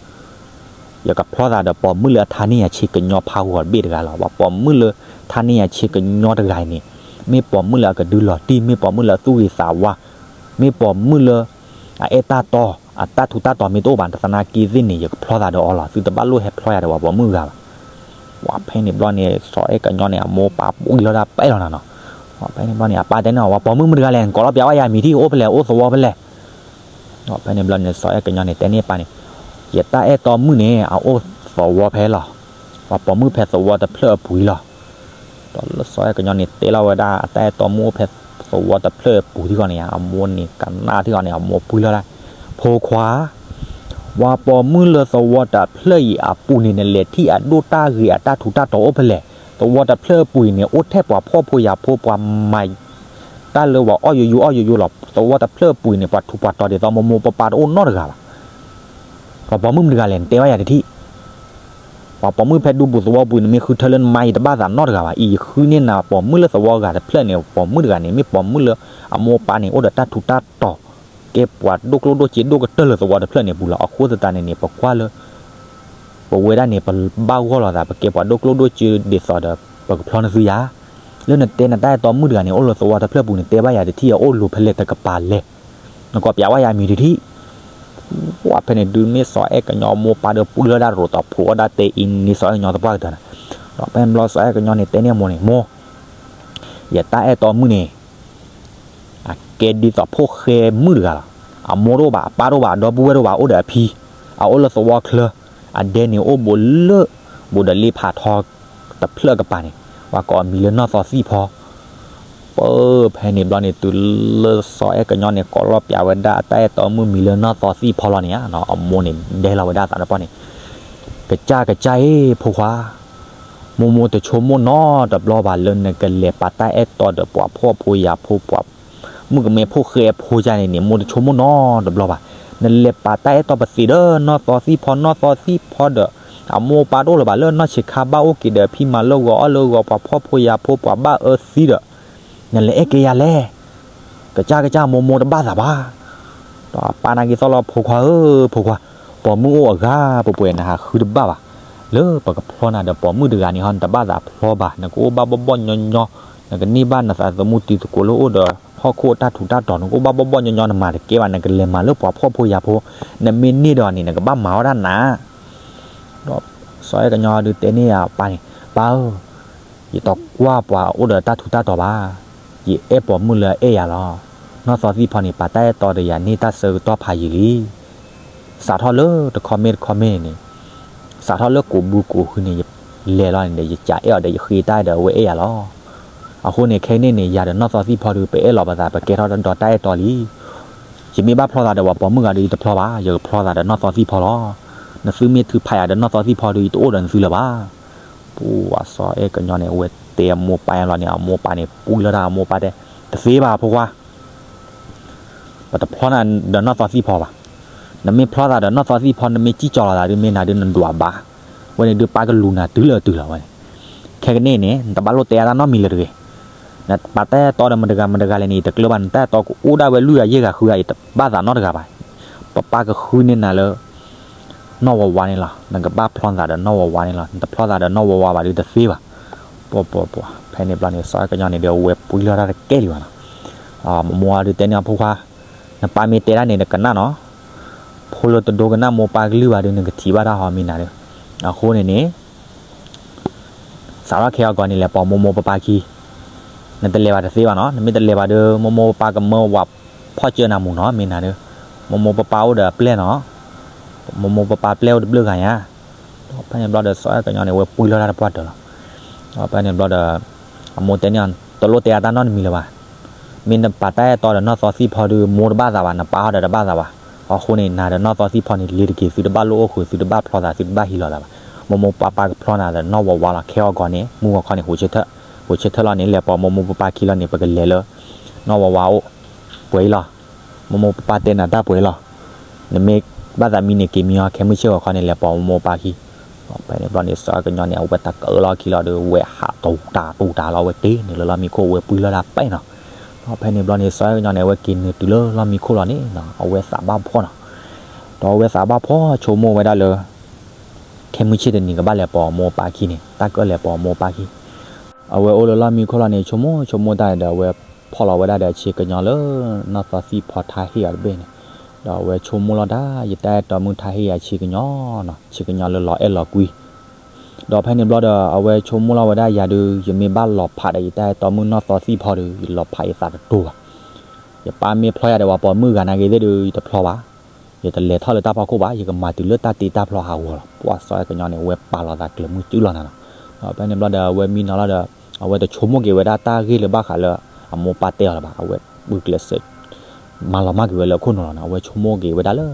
ယကဖျီသးဒီးပိာ်မုၣ်လၢအထါန့ၢ်ယၤဆ့ကညီဖးဂီၤတဘ့ၣ်တဂၤလီၤ. ပှၤပိာ်မုၣ်လၢထါန့ၢ်ယၤဆ့ကညီတဂၤအံၤန့ၣ် မ့ၢ်ပိာ်မုၣ်လၢအကဒုလီၤတံၢ်, မ့ၢ်ပိာ်မုၣ်လၢအသူၣ်ဂ့ၤသးဝါ, မ့ၢ်ပိာ်မုၣ်လၢ အအဲၣ်တၢ်တီ, အတၢ်ထူးတၢ်တီၤမ့ၢ်တအိၣ်ဘၣ် တသနာ်က့သ့ၣ်န့ၣ် ယကဖျီသးဒီးအီၤလီၤ. သုတဘၣ်လိၣ်ဟဲဖျီယၤဒီးပှၤပိာ်မုၣ်ဂၤဘၣ်. ဝဲဖဲန့ၣ်ဘျီန့ၣ် စီၤအဲၣ်ကညီန့ၣ် အမိၢ်ပၢ်ပှံၢ်လီၤဒၣ်ပဲလီၤနၤနီၤ. ဖဲန့ၣ်ဘျီန့ၣ် အပၢ်တဲန့ၢ်အီၤ ပှၤပိာ်မုၣ်မတဂၤလဲၣ်, နကိးလီၤပျးဝဲယၤမံၤထံၣ် အိၣ်ဖဲလဲၣ် အိၣ်သဝီဖဲလဲၣ်. ဖဲန့ၣ်ဘျီန့ၣ် စီၤအဲၣ်ကညီန့ၣ် တဲန့ၢ်ပၢ်န့ၣ်, ယတၢ်အဲၣ်တီမုၣ်န့ၣ် အအိၣ်သဝီဖဲလီၤ. ပှၤပိာ်မုၣ်ဖဲသဝီတဖျၢၣ်အပူၤလီၤ. ဒီးလၢစီၤအဲၣ်ကညီန့ၣ် တဲလီၤဝဲဒၣ်အတၢ်အဲၣ်တီမုၣ်အိၣ်ဖဲသဝီတဖျၢၣ်အပူၤထံဃီန့ၣ် အမိၢ်န့ၣ်ကနၣ်ထံဃီန့ၣ် အမိၢ်ပှံၢ်လီၤဒၣ်, ဖိခွါ, ပှၤပိာ်မုၣ်လၢသဝီတဖျၢၣ်အံၤအပူၤန့ၣ် နလဲၤထံၣ်အဒိၣ်တၢ်ဂ့ၤအတၢ်ထူးတၢ်တီၤအိၣ်ဖဲလဲၣ်. သဝီတဖျၢၣ်အပူၤအံၤန့ၣ် အိၣ်ထဲပှၤဖှီၣ်ဖိယာ်ဖိ ပှၤမၤတၢ်လၢပှၤအီၣ်ယိယိအီၣ်ယိယိလီၤ. သဝီတဖျၢၣ်အပူၤအံၤန့ၣ် ပှၤထူးပှၤတီၤဒ်သိးမိၢ်မိၢ်ပၢ်ပၢ်တအိၣ်နီတဂၤဘၣ်. ပှၤပိာ်မုၣ်မတဂၤလဲၣ် နတဲဘၣ်ယၤတထံၣ်. ပှၤပိာ်မုၣ်ဖဲဒူပူၤသဝီပူၤ နမ့ၢ်ဃုထၢလၢနမါ ယတဘၣ်သးနီတဂၤဘၣ်. အံၤယဃုန့ၢ်နၤပိာ်မုၣ်လၢသဝီဂၤတဖျၢၣ်န့ၣ် ပိာ်မုၣ်တဂၤန့ၣ် မ့ၢ်ပိာ်မုၣ်လၢအမိၢ်ပၢ်န့ၣ် အိၣ်ဒီးတၢ်ထူးတၢ်တီၤ ကဲပှၤဒိၣ်ကျိၣ်ဒိၣ်စ့ဒိၣ်ကတၢၢ်လၢသဝီတဖျၢၣ်န့ၣ်ပူၤလီၤ. အဃိသတးန့ၣ်န့ၣ် ပကွၢ်လၢ ပဝဲဒၣ်န့ၣ် ပဘၣ်ဂီၢ်လိာ်သး ပကဲပှၤဒိၣ်ကျိၣ်ဒိၣ်စ့ဒ်သိးဒီး ပကဖျီနသုယၤ. လၢနတဲနတၢ်အဲၣ်တီမုၣ်တဂၤန့ၣ် အိၣ်လၢသဝီတဖျၢၣ်ပူၤန့ၣ် တဲဘၣ်ယၤတထံၣ် အအိၣ်လိၤဖဲလဲၣ်တကပၤလဲၣ်. နကိးပျးဝဲယၤမံၤတထံၣ်. ပှၤဖဲန့ၣ်ဒုးမ့ၢ်စီၤအဲၣ်ကညီမိၢ်ပၢ်ဒီးပှံၢ်လီၤဒၣ်ရိးတီၤဖိးအီၣ်ဒၣ်တဲအံၤန့ၣ် စီၤအဲၣ်ကညီသပှၢ်ကတၢၢ်န့ၣ်. ဒီးဖဲန့ၣ်ဘျီစီၤအဲၣ်ကညီန့ၣ် တဲန့ၢ်အမိၢ်န့ၣ် မိၢ်, ယတၢ်အဲၣ်တီမုၣ်န့ၣ် အကဲဒ်သိးဖိၣ်ဃဲမုၣ်တဂၤလီၤ. အမိၢ်တအိၣ်ဘၣ် အပၢ်တအိၣ်ဘၣ် အဒီပုၢ်ဝဲၢ်တအိၣ်ဘၣ် အိၣ်ဒီးအဖံ, အအိၣ်လၢသဝီချၢ, အဒဲန့ၣ်အိၣ်ဘူးလၢ ဘူးဒီးလ့ဖးထီ တဖျၢၣ်ကပၤန့ၣ် ပှၤကိးအမံၤလၢနီၢ်သီသံၣ်ဖီ. ပၢ်ဖဲန့ၣ်ဘျီန့ၣ် တုၤလၢစီၤအဲၣ်ကညီန့ၣ် ကိးလီၤပျးဝဲဒၣ်အတၢ်အဲၣ်တီမုၣ်မံၤလၢနီၢ်သီသံၣ်ဖီလီၤန့ၣ် အမိၢ်န့ၣ်ဒဲလီၤဝဲဒၣ်အသးတပီၢ်န့ၣ်, ကစၢ်ကစၢ်အ့ၣ် ဖိခွါ, မိၢ်မိၢ်တဆိကမိၣ်နီတဘျီဘၣ်လၢနကလဲၤပာ်တၢ်အဲၣ်တီဒီးပှၤဖှီၣ်ဖိယာ်ဖိ ပှၤမုၣ်ကမဲဖိဃဲဖိယါန့ၣ်န့ၣ် မိၢ်တဆိကမိၣ်နီတဘျီဘၣ်. နလဲၤပာ်တၢ်အဲၣ်တီပသ့ဒီးနီၢ်သီသံၣ်ဖီ နီၢ်သီသံၣ်ဖီဒီး အမိၢ်အပၢ်တအိၣ်လၢၤဘၣ်လၢနီၢ်ဆံးခါဘၣ်အိၣ်က့ၤဒီးဖံမၤလၢဂီၤအီၣ်လၢဂီၤ ပှၤဖှီၣ်ဖိယာ်ဖိ ပှၤဘၣ်အၢသံဒီး နလဲၤအဲၣ်ကဲယၤလဲၣ်. ကစၢ်ကစၢ်မိၢ်မိၢ်တဘၣ်သးဘၣ်. ဒီးအပၢ်နာ်က့ၤသီၣ်လီၤ ဖိခွါဧၢ, ဖိခွါ, ပိာ်မုၣ်အိၣ်အဂၤပှဲၤပှဲၤ နဟးဃုတဘၣ်ဘၣ်. လၢပကဖျီနၤဒီးပိာ်မုၣ်တဂၤန့ၣ်ဟီ နတဘၣ်သးဖျီဘၣ်. နကအိၣ်ဘၣ်ဘီၣ်ဘီၣ်ညီညီ, နကန့ၢ်ဘၣ်နသးသမူတံၤသကိးလၢအိၣ်ဒီးဟီၣ်ခိၣ်အတၢ်ထူးတၢ်တီၤ နကအိၣ်ဘၣ်ဘီၣ်ဘီၣ်ညီညီ နမၤတကဲဘၣ် နကလဲၤမၤလၢပှၤဖှီၣ်ဖိယာ်ဖိ, နမ့ၢ်န့ၢ်ဒီးန့ၣ် နကဘၣ်မၤဝဲဒၣ်နၤ. ဒီးစီၤအဲၣ်ကညီဒုးတဲန့ၢ်အပၢ်န့ၣ်, ပၢ်ဧၢ, ယတကွၢ်ပှၤအိၣ်ဒီးတၢ်ထူးတၢ်တီၤဘၣ်. ယအဲၣ်ပိာ်မုၣ်လၢအအဲၣ်ယၤလီၤ. နီၢ်သီသံၣ်ဖီန့ၣ် ပာ်တၢ်အဲၣ်တီဒီးယၤန့ၢ်တၢ်ဆၢကတီၢ်ဖးယံာ်လံ. စးထီၣ်လၢတခီမ့ၢ်တခီမ့ၢ်န့ၣ်, စးထီၣ်လၢကိးဘုကိးဟုန့ၣ် ယလဲၤလီၤန့ၣ်ဒီး ယကးအဲၣ်အီၤဒီးယဃ့တၢ်ဒီးအဝဲအဲၣ်ယၤလီၤ. အဃိန့ၣ် ခဲအံၤန့ၣ်န့ၣ် ယၤဒီးနီၢ်သီသံၣ်ဖီဒုး ပအဲၣ်လီၤပသး ပကဲထီၣ်ဒီးတၢ်အဲၣ်တီလံ. ယမ့ၢ်ဘၣ်ဖျီသးဒီးပှၤပိာ်မုၣ်ဂၤဒီး ယတဖျီဘၣ်, ယကဖျီသးဒီးနီၢ်သီသံၣ်ဖီလီၤ. နသုမ့ၢ်ထုးဖးယၤဒီးနီၢ်သီသံၣ်ဖီဒုး ယတအိၣ်ဒီးနသုလၢၤဘၣ်. ပှၤစီၤအဲၣ်ကညီန့ၣ် အဝဲတဲအမိၢ်ပၢ်လီၤန့ၣ် အမိၢ်ပၢ်န့ၣ် ပှံၢ်လီၤတၢ် အမိၢ်ပၢ်တဲ, တသ့ဘၣ်ဖိခွါ, ပတဖျီနၤဒီးနီၢ်သီသံၣ်ဖီဘၣ်. နမ့ၢ်ဖျီသးဒီးနီၢ်သီသံၣ်ဖီ နမ့ၢ်စံၣ်ကၠီလီၤသးဒုး မ့ၢ်နၤဒုးနဒွးဘၣ်. ဝဲန့ၣ်ဒုးပၢ်ကလူၤနၤတုၤလၢအတုၤလီၤဝဲန့ၣ်. ခဲကနံၣ်န့ၣ် နတဘၣ်လိၣ်တဲအါတၢ်နီတမံၤလၢၤတဂ့ၤ. နပာ်တၢ်အဲၣ်တီဒီးမတဂၤမတဂၤလဲၣ်န့ၣ် ယတကျၢၤဘၣ်, နတၢ်အဲၣ်တီကအိၣ်ဒၣ်ဝဲလွံၢ်ဂၤယဲၢ်ဂၤဃုဂၤ ယတဘၣ်သးနီတဂၤဘၣ်. ပပၢ်ကဃုန့ၢ်နၤလၢ နီၢ်ဝါဝါန့ၣ်လီၤ. နကဘၣ်ဖျီသးဒီးနီၢ်ဝါဝါန့ၣ်လီၤ. နတဖျီသးဒီးနီၢ်ဝါဝါဘၣ်ဒုးတသ့ဘၣ်. ပှၤပှၤပှၤ ဖဲန့ၣ်ဘျီန့ၣ် စီၤအဲၣ်ကညီန့ၣ်ဒီး အဝဲပှံၢ်လီၤတၢ်တကဲလံဘၣ်နီၤ. မိၢ်မိၢ်ဒုးတဲန့ၢ်အီၤ ဖိခွါ, နပၢ်မ့ၢ်တဲဒၣ်န့ၣ် နကနၣ်နီၤ. နမ့ၢ်ဖိလၢတဒိကနၣ်မိၢ်ပၢ်ကလုၢ်ဘၣ်ဒီး နကထံၣ်ဘၣ်တၢ်ဟီမ့ၢ်နၤဒီး, အဃိန့ၣ်န့ၣ် စးထီၣ်ခဲအံၤအဂီၢ်န့ၣ် လဲၤပိာ်မိၢ်မိၢ်ပၢ်ပၢ်ခံ, နတလဲၤဘၣ်တသ့ဘၣ်နီၤ, နမ့ၢ်တလဲၤဘၣ်ဒီး မိၢ်မိၢ်ပၢ်ပၢ်ကမၢဝဲဖီၣ်စၢနၤမူနီၤ မ့ၢ်နၤဒီး, မိၢ်မိၢ်ပၢ်ပၢ်အိၣ်ဒီးအပျဲၢ်နီၤ, မိၢ်မိၢ်ပၢ်ပၢ်ပျဲၢ်အိၣ်တဘျုးဂၤညါ, ဒီးဖဲန့ၣ်ဘျီဒီး စီၤအဲၣ်ကညီန့ၣ် အဝဲပှံၢ်လီၤတၢ်တပှၢ်တၢၢ်လီၤ. ဒီးဖဲန့ၣ်ဘျီဒီး အမိၢ်တဲန့ၢ်အီၤ တလိၣ်တဲအတၢ်နီတမံၤလၢၤဘၣ်, မ့ၢ်နပာ်တၢ်အဲၣ်တီဒီးနီၢ်သီသံၣ်ဖီဒီး မိၢ်တဘၣ်သးဘၣ်, နပၢ်ဟီဒီးတဘၣ်သးဘၣ်, အဃိန့ၣ် နၤဒီးနီၢ်သီသံၣ်ဖီန့ၣ် လ့ၤတက့ၤ, သုတဘၣ်လိၣ်အိၣ်ဃုာ်, သုတဘၣ်ဖျီသး, သုတဘၣ်ဟံးလီၤသးဘၣ်, မိၢ်မိၢ်ပၢ်ပၢ်ကဖျီနၤဒီးနီၢ်ဝါဝါလီၤ. ခဲအံၤအဂီၢ်န့ၣ် မုၢ်ဂီၤခီန့ၣ် ဟိးဆၢထၢၣ်, ဟိးဆၢထၢၣ်လီၤန့ၣ် လဲၤပိာ်မိၢ်မိၢ်ပၢ်ပၢ်ခံလီၤန့ၣ် ပကလဲၤလၢ နီၢ်ဝါဝါအိၣ် ပှဲၤအံၤလီၤ. မိၢ်မိၢ်ပၢ်ပၢ်တဲနၤတၢ်ပှဲၤအံၤလီၤ. နမ့ၢ်ဘၣ်သးမံန့ၣ် က့ၤမံအီၤခဲမုၢ်ဆ့ၣ်ဂီၤခီန့ၣ် လဲၤပိာ်မိၢ်မိၢ်ပၢ်ပၢ်ခံ. ဖဲန့ၣ်ဘျီန့ၣ် စီၤအဲၣ်ကညီန့ၣ် အဝဲတၢ်ကၢလီၤခံလီၤဒီး ဝဲဟးတူၢ်တၢ်တူၢ်တၢ်လီၤ အဝဲတ့ၢ်န့ၣ်လၢလီၢ်မံခိၣ် အဝဲပှံၢ်လီၤတၢ်ပဲနီၤ. ဒီးဖဲန့ၣ်ဘျီန့ၣ် စီၤအဲၣ်ကညီန့ၣ် အဝဲက့ၤနုာ်တုၤလၢလီၢ်မံခိၣ်လီၤန့ၣ် အဝဲသးဘၣ်ဖှီၣ်နီၤ. ဒီးအဝဲသးဘၣ်ဖှီၣ် ဆိကမိၣ်ဝဲဒၣ်လၢ ခဲမုၢ်ဆ့ၣ်တနံၤကဘၣ်လဲၤပိာ်မိၢ်ပၢ်ခံန့ၣ် တၢ်ကၢလဲၤပိာ်မိၢ်ပၢ်ခံ. အဝဲအိၣ်လၢလီၢ်မံခိၣ်လီၤန့ၣ် ဆိကမိၣ်ဆိကမိၣ်တၢ်ဒီး အဝဲဖီၣ်လီၤဝဲဒၣ်ဒီးဆ့ကညီလၢ နီၢ်သီသံၣ်ဖီထါဟ့ၣ်အီၤတဘ့ၣ်န့ၣ်, ဒီးအဝဲဆိကမိၣ်လီၤတၢ် ယတၢ်အဲၣ်တီမုၣ်ထါဟ့ၣ်ယၤဆ့ကညီနီၤ, ဆ့ကညီလၢလီၤအဲၣ်လီၤကွံ ဒီးဖဲန့ၣ်ဘျီဒီး အဝဲဆိကမိၣ်လီၤဝဲဒၣ်ယၤဒီး ယမ့ၢ်ဘၣ်လီၤဖးဒီးယတၢ်အဲၣ်တီမုၣ်နီၢ်သီသံၣ်ဖီဒီး ယလီၤဖးယသးတတိၤဘၣ်. ယပၢ်မ့ၢ်ဖျီယၤဒီး ပှၤပိာ်မုၣ်ဂၤနာ်က့ၤသ့ၣ်ဒီး ယတဖျီဘၣ်. ယတလဲၤထီၣ်လၢတၢ်ဖီခိၣ်ဘၣ်, ယကမၤတုၤလၢတၢ်တ့တၢ်ဖျီဟးဂီၤလီၤ. ပှၤစီၤအဲၣ်ကညီန့ၣ် အဝဲပာ်လီၤသးကျၢၤမုၢ်စုလီၤနၤနီၤ. ဒီးဖဲန့ၣ်ဘျီဒီး အဝဲမံနီၤလီၤဒီး အဝဲတဆိကမိၣ်က့ၤဝဲဒၣ်တၢ်ဂ့ၢ်လၢဘၣ်ဃးလၢ အမိၢ်ပၢ်တဲအီၤလၢၤဘၣ်. အဝဲပုၢ်ကျဲးစၢး မၤလီၤမၢ်က့ၤဝဲလၢခိၣ်နူာ်လီၤနီၤ. အဝဲဆိကမိၣ်က့ၤဝဲဒၣ်လၢ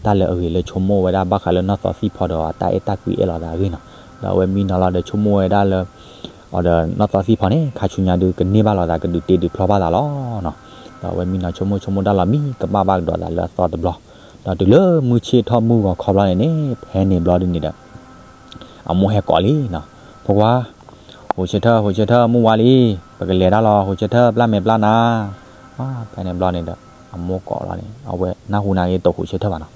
တၢ်လၢအဂ့ၤလၢဆိကမိၣ်ဝဲဒၣ်ဘၣ်ဃးလၢနီၢ်သီသံၣ်ဖီဒီးအတၢ်အဲၣ်တၢ်ကွံအဲၣ်လီၤသးအဂ့ၢ်နီၤ. ဒီးအဝဲမံနီၤလီၤဒီးဆိကမိၣ်ဝဲဒၣ်လၢ အီၤဒီးနီၢ်သီသံၣ်ဖီန့ၣ် ခါဆူညါဒုးကန့ၢ်ဘၣ်လိာ်သးကဒုးတ့ဒုးဖျီဘၣ်သးလီၤနီၤ. ဒီးအဝဲမံနီၤဆိကမိၣ်ဆိကမိၣ်တၢ်လီၤမံကမၣ်ဘၣ်ကဒီးသးလၢအသီတဘျီ, ဒီးတုၤလၢမုၢ်ဆ့ၣ်ထီၣ်မုၢ်ဂီၤခီဘျီန့ၣ်န့ၣ် ဖဲန့ၣ်ဘျီဒ်န့ၣ်ဒီး အမိၢ်ဟဲကိးလံနီၤ, ဖိခွါ, ဟိးဆၢထၢၣ် ဟိးဆၢထၢၣ် မုၢ်ဝါလံ, ပကလဲၤတၢ်လီၤ ဟိးဆၢထၢၣ် ပျၢ်မဲာ်ပျၢ်နါ, ဖဲန့ၣ်ဘျီန့ၣ်ဒီး အမိၢ်ကိးလီၤန့ၣ် အဝဲနၢ်ဟူနၤက့ၤတဟိးဆၢထၢၣ်ဘၣ်နီၤ.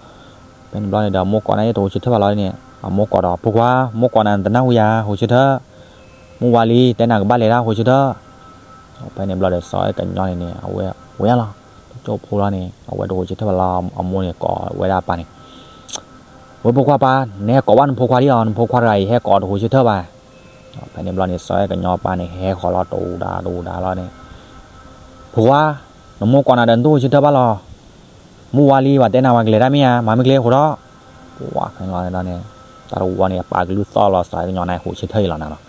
ဖဲန့ၣ်ဘျီန့ၣ်ဒီး အမိၢ်ကိးနၤက့ၤတဟိးဆၢထၢၣ်ဘၣ်လီၤန့ၣ် အမိၢ်ကိးဒီး ဖိခွါ မိၢ်ကိးနၤ နတနၢ်ဟူယၤ ဟိးဆၢထၢၣ်, မုၢ်ဝါလံ တဲနၤကဘၣ်လဲၤတၢ် ဟိးဆၢထၢၣ်. ဖဲန့ၣ်ဘျီဒီး စီၤအဲၣ်ကညီန့ၣ်န့ၣ် အဝဲဝဲလီၤ, တကၠိဖိလီၤန့ၣ် အဝဲတဟိးဆၢထၢၣ်ဘၣ်လီၤ အမိၢ်န့ၣ်ကိးဝဲဒၣ်အပၢ်န့ၣ် ဝဲဖိခွါပၢ်, နဟဲကိးဘၣ်နဖိခွါဒ်အီၤ နဖိခွါတဂၤအံၤ ဟဲကိးတဟိးဆၢထၢၣ်ဘၣ်. ဖဲန့ၣ်ဘျီန့ၣ် စီၤအဲၣ်ကညီအပၢ်န့ၣ် ဟဲဃီၤလီၤတဝူဒါတဝူဒါလီၤန့ၣ်, ဖိခွါ, နမိၢ်ကိးနၤဒီးနတဟိးဆၢထၢၣ်ဘၣ်လီၤ. မုၢ်ဝါလံ ပှၤတဲနၤပှၤကလဲၤတၢ်မ့ၢ်ဧါ, မၤမ့ၢ်ကျဲဃိးထီၣ်. ပှၤဖဲန့ၣ်ဘျီန့ၣ် တၢ်တဝူဝီန့ၣ် အပၢ်ကလုၢ်သီၣ်လီၤ စီၤအဲၣ်ကညီန့ၣ် ဟိးဆၢထၢၣ်အံၤလီၤနၤလီၤ.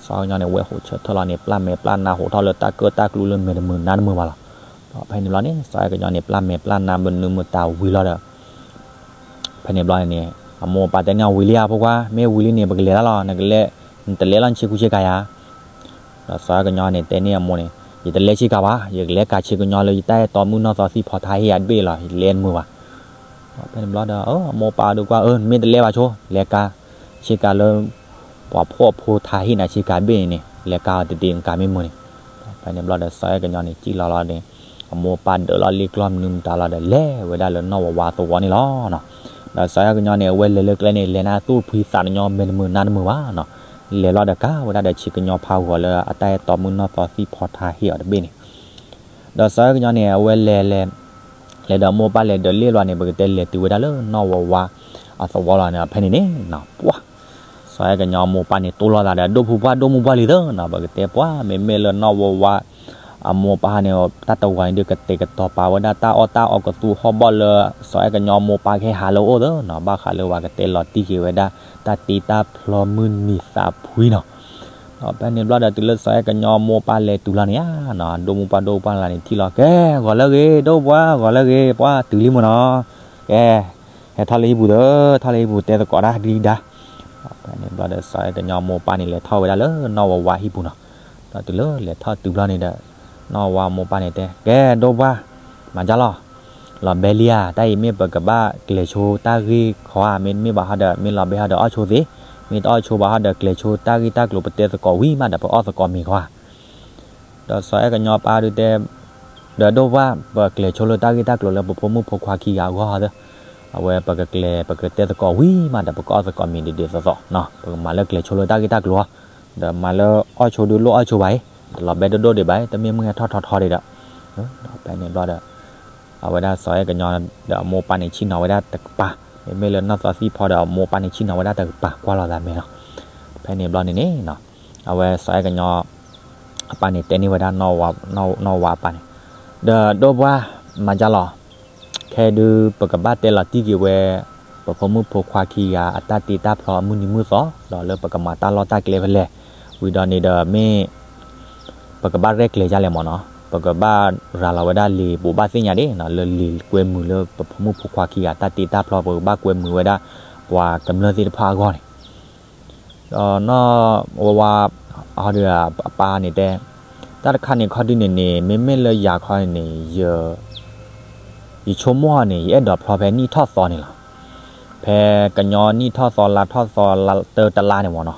စီၤအဲၣ်ကညီန့ၣ် ဝဲဟိးဆၢထၢၣ်လီၤန့ၣ် ပျၢ်မဲာ်ပျၢ်နါဟိးထီၣ်လၢတၢ်ကၢၣ်တၢ်ကျူလၢမဲာ်တမုာ်နါတမုာ်ဘၣ်လီၤ. ဒီးဖဲန့ၣ်ဘျီန့ၣ် စီၤအဲၣ်ကညီန့ၣ် ပျၢ်မဲာ်ပျၢ်နါမနုၤမတၤဝံၤလီၤဒီး ဖဲန့ၣ်ဘျီန့ၣ်န့ၣ် အမိၢ်အပၢ်တဲန့ၢ်အီၤဝံၤလံဧါ ဖိခွါ, မ့ၢ်ဝံၤလံန့ၣ် ပကလဲၤတၢ်လီၤ, နကလဲၤ, နတလဲၤလီၤနဆ့ကူဆ့ကၤယၤ. ဒီးစီၤအဲၣ်ကညီန့ၣ် တဲန့ၢ်အမိၢ်န့ၣ် ယတလဲၤဆ့ကၤဘၣ်, ယကလဲၤကၤဆ့ကညီလၢယတၢ်အဲၣ်တီမုၣ်နီၢ်သီသံၣ်ဖီထါဟ့ၣ်ယၤတဘ့ၣ်လီၤ, ယလဲၤတမုာ်ဘၣ်. ဒီးဖဲန့ၣ်ဘျီဒီး အမိၢ်အပၢ်ဒုးကွၢ် အၢ နမ့ၢ်တလဲၤဘၣ်ဆိ, လဲၤကၤဆ့ကၤလၢ ပှၤဖှီၣ်ဖိထါဟ့ၣ်နၤဆ့ကၤတဘ့ၣ်န့ၣ်န့ၣ် လဲၤကၤအီၤတဒ့ၣ်နကၤမ့ၢ်မုာ်န့ၣ်. ဖဲန့ၣ်ဘျီဒီး စီၤအဲၣ်ကညီန့ၣ် စံၣ်လီၤလီၤန့ၣ် အမိၢ်အပၢ်ဒၢးလီၤလ့ကျီၢ်မနုၤမတၤလီၤဒီး လဲၤဝဲဒၣ်လၢနီၢ်ဝါဝါသဝီန့ၣ်လီၤ. ဒီးစီၤအဲၣ်ကညီန့ၣ် အဝဲလဲၤလၢကျဲန့ၣ် လဲၤနၢ်သူၣ်ဖှံသးညီမဲာ်တမုာ်နါတမုာ်ဘၣ်နီၤ. လဲၤလီၤဒီးကၤဝဲဒၣ်ဒီးဆ့ကညီဖးဂီၤလၢအတၢ်အဲၣ်တီမုၣ်နီၢ်သီသံၣ်ဖီထါဟ့ၣ်အီၤတဘ့ၣ်န့ၣ်. ဒီးစီၤအဲၣ်ကညီန့ၣ် အဝဲလဲၤလဲၤ လဲၤဒီးအမိၢ်အပၢ်လဲၤဒၢးလ့လီၤန့ၣ် ပကတဲလဲၤတုၤဝဲဒၣ်လၢနီၢ်ဝါဝါအသဝီလီၤန့ၣ် ဖဲန့ၣ်န့ၣ်နီၤ ပှၢ် စီၤအဲၣ်ကညီအမိၢ်အပၢ်န့ၣ် တိၢ်လိာ်သးဒီးဒိၣ်ဖိပှၢ်ဒိၣ်မုၢ်ပှၢ်လံသၢနီၤ ပကတဲပှၢ် မ့မ့ၢ်လၢနီၢ်ဝါဝါအမိၢ်အပၢ်န့ၣ် တၢ်တဝၤန့ၣ်ဒုးကတဲာ်ကတီၤပာ်ဝဲဒၣ်တၢ်အီၣ်တၢ်အီကသူဟီၣ်ဘီၣ်လၢ စီၤအဲၣ်ကညီအမိၢ်အပၢ်ကဟဲဟးလၢအအိၣ်သၢနီၤ ဘၣ်ဃးလၢပှၤကတဲလီၤတံၢ်က့ၤဝဲဒၣ် တၢ်တ့တၢ်ဖျီမုၢ်နံၤသးဖှံနီၤ ဒီးဖဲန့ၣ်ဘျီဒီးတုၤလၢစီၤအဲၣ်ကညီအမိၢ်အပၢ်လဲၤတုၤလီၤန့ၣ်ဧါနီၤ ဒိၣ်မုၢ်ပှၢ်ဒိၣ်ပှၢ်လၢန့ၣ်ထံၣ်လီၤ ကဲ ဂီၤလၢဂ့ၤ ဒိၣ်ပှၢ် ဂီၤလၢဂ့ၤ ပှၢ်တုၤလံမုၢ်နီၤ ကဲ ဟဲထီၣ်လၢဟံၣ်ပူၤသၢ ထီၣ်လၢဟံၣ်ပူၤတဲသကိးတၢ်ဒံးဒါ ဖဲန့ၣ်ဘျီဒီး စီၤအဲၣ်ကညီအမိၢ်အပၢ်န့ၣ် လဲၤထီၣ်ဝဲဒၣ်လၢနီၢ်ဝါဝါဟံၣ်ပူၤနီၤ ဒီးတုၤလၢလဲၤထီၣ်တုၤဘျီန့ၣ်ဒီး နီၢ်ဝါဝါအမိၢ်အပၢ်န့ၣ်တဲ ကဲ ဒိၣ်ပှၢ် မၤကၢ်လီၤ လီၤဘဲလံဧါ တၢ်အံၤမ့ၢ်ပကဘၣ်ကျဲၤဆိတၢ်ဂ့ၢ်ခီဧါ မ့တမ့ၢ်ဘၣ်ဟီဒီး မ့ၢ်လီၤဘဲဟီဒီးအီၣ်ဆိသ့, မ့ၢ်တအီၣ်ဆိဘၣ်ဟီဒီးကျဲၤဆိတၢ်ဂ့ၢ်တၢ်ကျိၤ ပတဲသကိးဝံၤမးဒီးပအီၣ်သကိးမ့ၤခီဧါ ဒီးစီၤအဲၣ်ကညီအပၢ်ဒုးတဲ ဒီးဒိၣ်ပှၢ် ပကျဲၤဆိလၢတၢ်ဂ့ၢ်တၢ်ကျိၤလၢပဖိမုၣ်ဖိခွါခံဂၤအဂီၢ်သၢ, အဝဲပကကျဲၤ ပကတဲသကိးဝံၤမးဒီးပကအီၣ်သကိးမ့ၤဒ်ဒ်သိးသိးနီၤ ပကမၤလၢကျဲၤဆိလၢတၢ်ဂ့ၢ်တၢ်ကျိၤအီၤ, ဒီးမၤလၢအီၣ်ဆိဒုးလိၣ်အီၣ်ဆိဘၣ်အံၤ, တလီၤဘဲဒိၣ်ဒိၣ်ဒံးဘၣ်အံၤ တမ့ၢ်မုၢ်ဟဲထီၣ်ထီထီဒံးဒီး, ဒီးဖဲန့ၣ်ဘျီဒီး အဝဲဒၣ်စီၤအဲၣ်ကညီဒီးအမိၢ်ပၢ်န့ၣ်ဆ့ၣ်နီၤဝဲဒၣ်တကပၤ, မ့မ့ၢ်လၢနီၢ်သီသံၣ်ဖီဒီးအမိၢ်ပၢ်န့ၣ်ဆ့ၣ်နီၤဝဲဒၣ်တကပၤ ကွၢ်လီၤသးမဲာ်လီၤ. ဖဲန့ၣ်ဘျီန့ၣ်န့ၣ် အဝဲစီၤအဲၣ်ကညီအပၢ်န့ၣ်တဲန့ၢ်ဝဲဒၣ် နီၢ်ဝါအပၢ်န့ၣ်, ဒီးဒိၣ်ပှၢ်မၤကၢ်လီၤ, ခဲဒုးပကဘၣ်တဲလီၤတံၢ်က့ၤဝဲ ပဖိမုၣ်ဖိခွါခံဂၤအတၢ်တ့တၢ်ဖျီအမုၢ်နံၤမုၢ်သီ, ဒီးလၢပကမၤတၢ်လီၢ်တၢ်ကျဲဖဲလဲၣ်, ဝံၤဒီးန့ၣ်ဒီးမ့ၢ် ပကဘၣ်ရဲၣ်ကျဲၤဒ်လဲၣ်မၢ်နီၤ, ပကဘၣ်ရၤလီၤဝဲဒၣ်လံာ်ဘိးဘၣ်သ့ၣ်ညါဒၣ်နီၤ လၢလံာ်ကွဲမုာ်လၢပဖိမုၣ်ဖိခွါခံဂၤတၢ်တ့တၢ်ဖျီ ပကဘၣ်ကွဲမုာ်ဝဲဒၣ် ပှၤကမျၢၢ်သ့ၣ်တဖၣ်အဂီၢ်န့ၣ်, ဒီးနီၢ်ဝါဝါ ဟီဒုးအပၢ်န့ၣ်တဲ, တၢ်တခါန့ၣ်ခီဒုးန့ၣ်န့ၣ် မ့မ့ၢ်လၢယၤခီန့ၣ် ယဆိကမိၣ်န့ၣ် ယအဲၣ်ဒိးဖျီဖဲနံၣ်ထီၣ်သီန့ၣ်လီၤ. ဖဲကညီနံၣ်ထီၣ်သီလါထီၣ်သီလါတၢတလါန့ၣ်မၢ်နီၤ,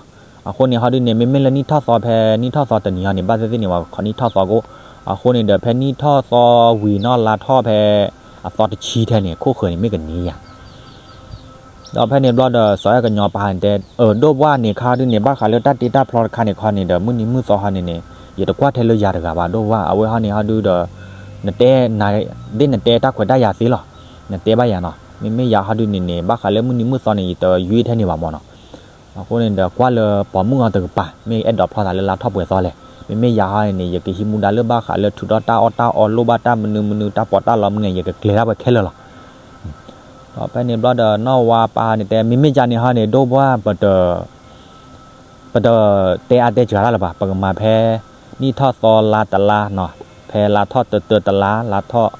အဃိန့ၣ်ဟီဒုးန့ၣ် မ့မ့ၢ်လၢနံၣ်ထီၣ်သီဖဲနံၣ်ထီၣ်သီတနံၤဟီန့ၣ် ဘၣ်သ့ၣ်သ့ၣ်န့ၣ် ပှၤခီနံၣ်ထီၣ်သီကိး, အဃိန့ၣ်ဒီး ဖဲနံၣ်ထီၣ်သီဝံၤနီၢ်လါထီၣ်ဖဲအသီတဆံထဲန့ၣ် ခိၣ်ဃၢၤန့ၣ်မ့ၢ်ကန့ၢ်ယၤ ဒီးဖဲန့ၣ်ဘျီဒီး စီၤအဲၣ်ကညီပၢ်န့ၣ်တဲ, အၢ ဒိၣ်ပှၢ်န့ၣ်ခါဒုးန့ၣ် ဘၣ်ဃးလၢတၢ်တ့တၢ်ဖျီတခါန့ၣ်ခီန့ၣ်ဒီး မုၢ်နံၤမုၢ်သီဟီန့ၣ်န့ၣ် ယတကွၢ်ထဲလၢယၤတဂၤဘၣ် ဒိၣ်ပှၢ်, အဝဲဟီန့ၣ်ဟီဒုးဒီး နတဲ ဒ်နတဲတၢ်ခွဲးတၢ်ယာ်သ့လီၤ, နတဲဘၣ်ယၤနီၤ, မ့မ့ၢ်ယၤဟီဒုးန့ၣ်န့ၣ် ဘၣ်ဃးလၢမုၢ်နံၤမုၢ်သီန့ၣ် ယတယွ့ထဲန့ၣ်ဘၣ်မၢ်နီၤ. အဃိန့ၣ်ဒီး ကွၢ်လၢပိာ်မုၣ်အီၤတကပၤ မ့ၢ်အဲၣ်ဒိးဖျီသးလၢလါထီၣ်ပှဲၤသီလဲၣ်, မ့မ့ၢ်ယၤဟီန့ၣ်န့ၣ် ယကဟံးမူဒါလၢဘၣ်ဃးလၢထုးထီၣ်တၢ်အီၣ်တၢ်အီ လိၣ်ဘၣ်တၢ်မနုၤမနုၤ တၢ်ပီးတၢ်လီမနုၤန့ၣ် ယကကျဲၤတၢ်ဝဲခဲလၢာ်လီၤ. ဒီးဖဲန့ၣ်ဘျီဒီး နီၢ်ဝါပၢ်န့ၣ်တဲ မ့မ့ၢ်ကန့ၣ်ဟီန့ၣ် ဒိၣ်ပှၢ် ပတ ပတတဲအါတဲစှၤတၢ်လၢၤဘၣ်, ပကမၤဖဲနံၣ်ထီၣ်သီလါတလါနီၤ, ဖဲလါထီၣ်တတၢတလါ လါထီၣ်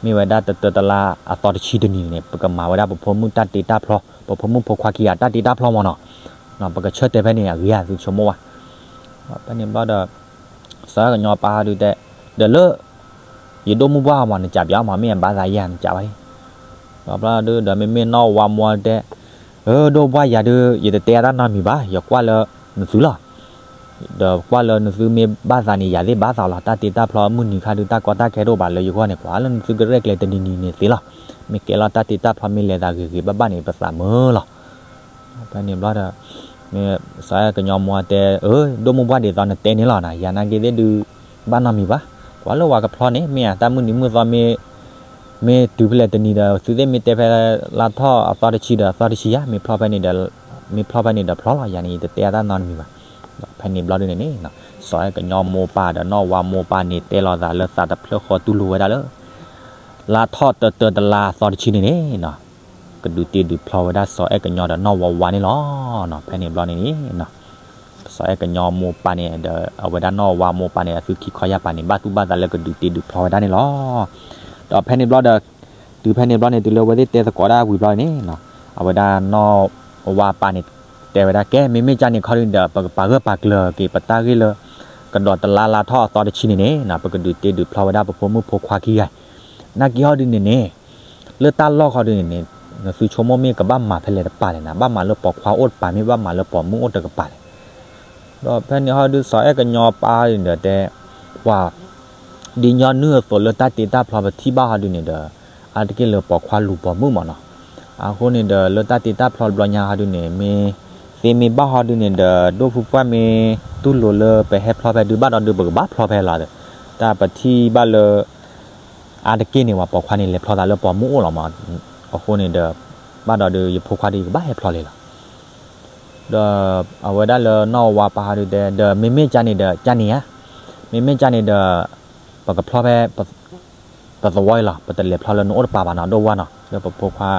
မ့ၢ်ဝဲဒၣ်တတၢတလါအသီတဆံတနံၤန့ၣ် ပကမၤဝဲဒၣ်ပဖိမုၣ်တၢ်တ့တၢ်ဖျီ, ပဖိမုၣ်ဖိခွါခံဂၤတၢ်တ့တၢ်ဖျီမၢ်နီၤ, ပကဆၢတဲာ်ဖဲန့ၣ်အဂ့ၤဧါ သုဆိကမိၣ်ဘၣ်. ဖဲန့ၣ်ဘျီဒီး စီၤအဲၣ်ကညီပၢ်ဟီဒုးတဲ, ဒီးလၢ ယဒိၣ်မုၢ်ပှၢ်မၢ် နကးပၠးမၢ် မ့ၢ်အဘၣ်သးယၤ နကးဘၣ်လံ. ဒီးဘျီဒုးဒီး မ့မ့ၢ်နီၢ်ဝါမိၢ်တဲ, အၢ ဒိၣ်ပှၢ်ယၤဒုး ယတတဲအါတၢ်နီတမံၤဘၣ်, ယကွၢ်လၢနသုလီၤ. ဒီးကွၢ်လၢနသုမ့ၢ်ဘၣ်သးန့ၣ် ယၤသ့ၣ်ဘၣ်သးလီၤ, တၢ်တ့တၢ်ဖျီမုၢ်နံၤခါဒုး တၢ်ကီတၢ်ခဲတအိၣ်ဘၣ်လၢယဂီၢ်န့ၣ် ကွၢ်လၢနသုကရဲၣ်ကျဲၤတနံၤနံၤန့ၣ်သ့လီၤ. မ့ၢ်ကဲလီၤတၢ်တ့တၢ်ဖျီမ့ၢ်လဲၤသးဂ့ၤဂ့ၤဘၣ်ဘၣ်န့ၣ် ပသးမုာ်လီၤ. ဖဲန့ၣ်ဘျီဒီး မ့ၢ်စီၤအဲၣ်ကညီမိၢ်တဲ, အၢ ဒိၣ်မုၢ်ပှၢ်ဒ်သိးနတဲန့ၣ်လီၤနၤ, ယၤနာ်က့သ့ၣ်ဒုး ဘၣ်နီတမံၤဘၣ်, ကွၢ်လၢဝဲကဖျီန့ၣ် မ့ၢ်ဧါ တၢ်မုၢ်နံၤမုၢ်သီမ့ၢ် မ့ၢ်တုၤဖဲလဲၣ်တနံၤဒီး သုသ့ၣ်မ့ၢ်တဲဖဲလါထီၣ်အသီတဆံဒီးအသီတဆံယါ, မ့ၢ်ဖျီဖဲန့ၣ်ဒီး မ့ၢ်ဖျီဖဲန့ၣ်ဒီးဖျီလီၤ, ယၤန့ၣ် ယတတဲအါတၢ်နီတမံၤဘၣ်. ဒီးဖဲန့ၣ်ဘျီဒုးန့ၣ်န့ၣ် စီၤအဲၣ်ကညီမိၢ်ပၢ်ဒီးနီၢ်ဝါမိၢ်ပၢ်န့ၣ် တဲလီၤသးလၢသးတဖျၢၣ်ဃီတူၢ်လိာ်ဝဲဒၣ်လၢ လါထီၣ်တတၢတလါအသီတဆံန့ၣ်န့ၣ် ကဒုးတ့ဒုးဖျီဝဲဒၣ်စီၤအဲၣ်ကညီဒီးနီၢ်ဝါဝါန့ၣ်လီၤ. ဖဲန့ၣ်ဘျီန့ၣ်န့ၣ် စီၤအဲၣ်ကညီမိၢ်ပၢ်န့ၣ်ဒီး အဝဲဒၣ်နီၢ်ဝါမိၢ်ပၢ်န့ၣ် အသုခံခီယၢ်ပၤန့ၣ် ဘၣ်သူၣ်ဘၣ်သးလၢကဒုးတ့ဒုးဖျီဝဲဒၣ်န့ၣ်လီၤ. ဒီးဖဲန့ၣ်ဘျီဒီး တုၤဖဲန့ၣ်ဘျီန့ၣ် တုၤလၢအဝဲသ့ၣ်တဲသကိးဒၣ်ဝံၤဘျီန့ၣ် အဝဲဒၣ်နီၢ်ဝါပၢ်န့ၣ် တဲဝဲဒၣ် ကဲ မ့မ့ၢ်ကန့ၣ်ခီဒုးဒီး ပကပာ်ဂၢၢ်ပာ်ကျၢၤက့ၤပတၢ်ဂ့ၢ်လၢ ကဒီးတလါလါထီၣ်အသီတဆံန့ၣ်န့ၣ် ပကဒုးတ့ဒုးဖျီဝဲဒၣ်ပဖိမုၣ်ဖိခွါခံဂၤ နာ်က့ဟီဒုးန့ၣ်န့ၣ် လၢတၢ်လီၢ်ခီဒုးန့ၣ်န့ၣ် နသုဆိကမိၣ်မ့ၢ်ကဘၣ်မၤဖဲလဲၣ်တပၤလဲၣ်နၤ, ဘၣ်မၤလၢပိာ်ခွါအိၣ်တပၤ မ့ၢ်ဘၣ်မၤလၢပိာ်မုၣ်အိၣ်တကပၤလဲၣ်. ဒီးဖဲန့ၣ်ဟီဒုး စီၤအဲၣ်ကညီပၢ်န့ၣ်ဒီးတဲ ပှၤ ဒ်ညီနုၢ်အသိးလၢတၢ်တ့တၢ်ဖျီပထံၣ်ဘၣ်ဟီဒုးန့ၣ်ဒီး အါတက့ၢ်လၢပိာ်ခွါလူၤပိာ်မုၣ်မၢ်နီၤ. အဃိန့ၣ်ဒီး လၢတၢ်တ့တၢ်ဖျီတဘျီညါဟီဒုးန့ၣ် မ့ၢ်သ့မ့ၢ်ဘၣ်ဟီဒုးန့ၣ်ဒီး ဒိၣ်ဖုပှၢ်မ့ၢ်တူၢ်လိာ်လၢပဟဲဖျီဖဲဒုး ဘၣ်ဒီးဒုးပကဘၣ်ဖျီဖဲလီၤ. တၢ်ပထံၣ်ဘၣ်လၢ အါတက့ၢ်န့ၣ် ပှၤပိာ်ခွါန့ၣ် လဲၤဖျီသးလၢပိာ်မုၣ်အိၣ်လီၤမး. အဃိန့ၣ်ဒီး ဘၣ်ဒီးဒုး ယဖိခွါဒုး ယကဘၣ်ဟဲဖျီလံလီၤ. ဒီးအဝဲဒၣ်လၢနီၢ်ဝါပၢ်ဟီဒုးတဲ ဒီးမ့မ့ၢ်ကန့ၣ်ဒီး ကန့ၣ်ဧါ, မ့မ့ၢ်ကန့ၣ်ဒီး ပကဖျီဖဲ ပသဝီအံၤလီၤ, ပတလဲၤဖျီလၢနအိၣ်တပၤဘၣ်နီၤ ဒိၣ်ဝါနီၤ, လၢပဖိခွါ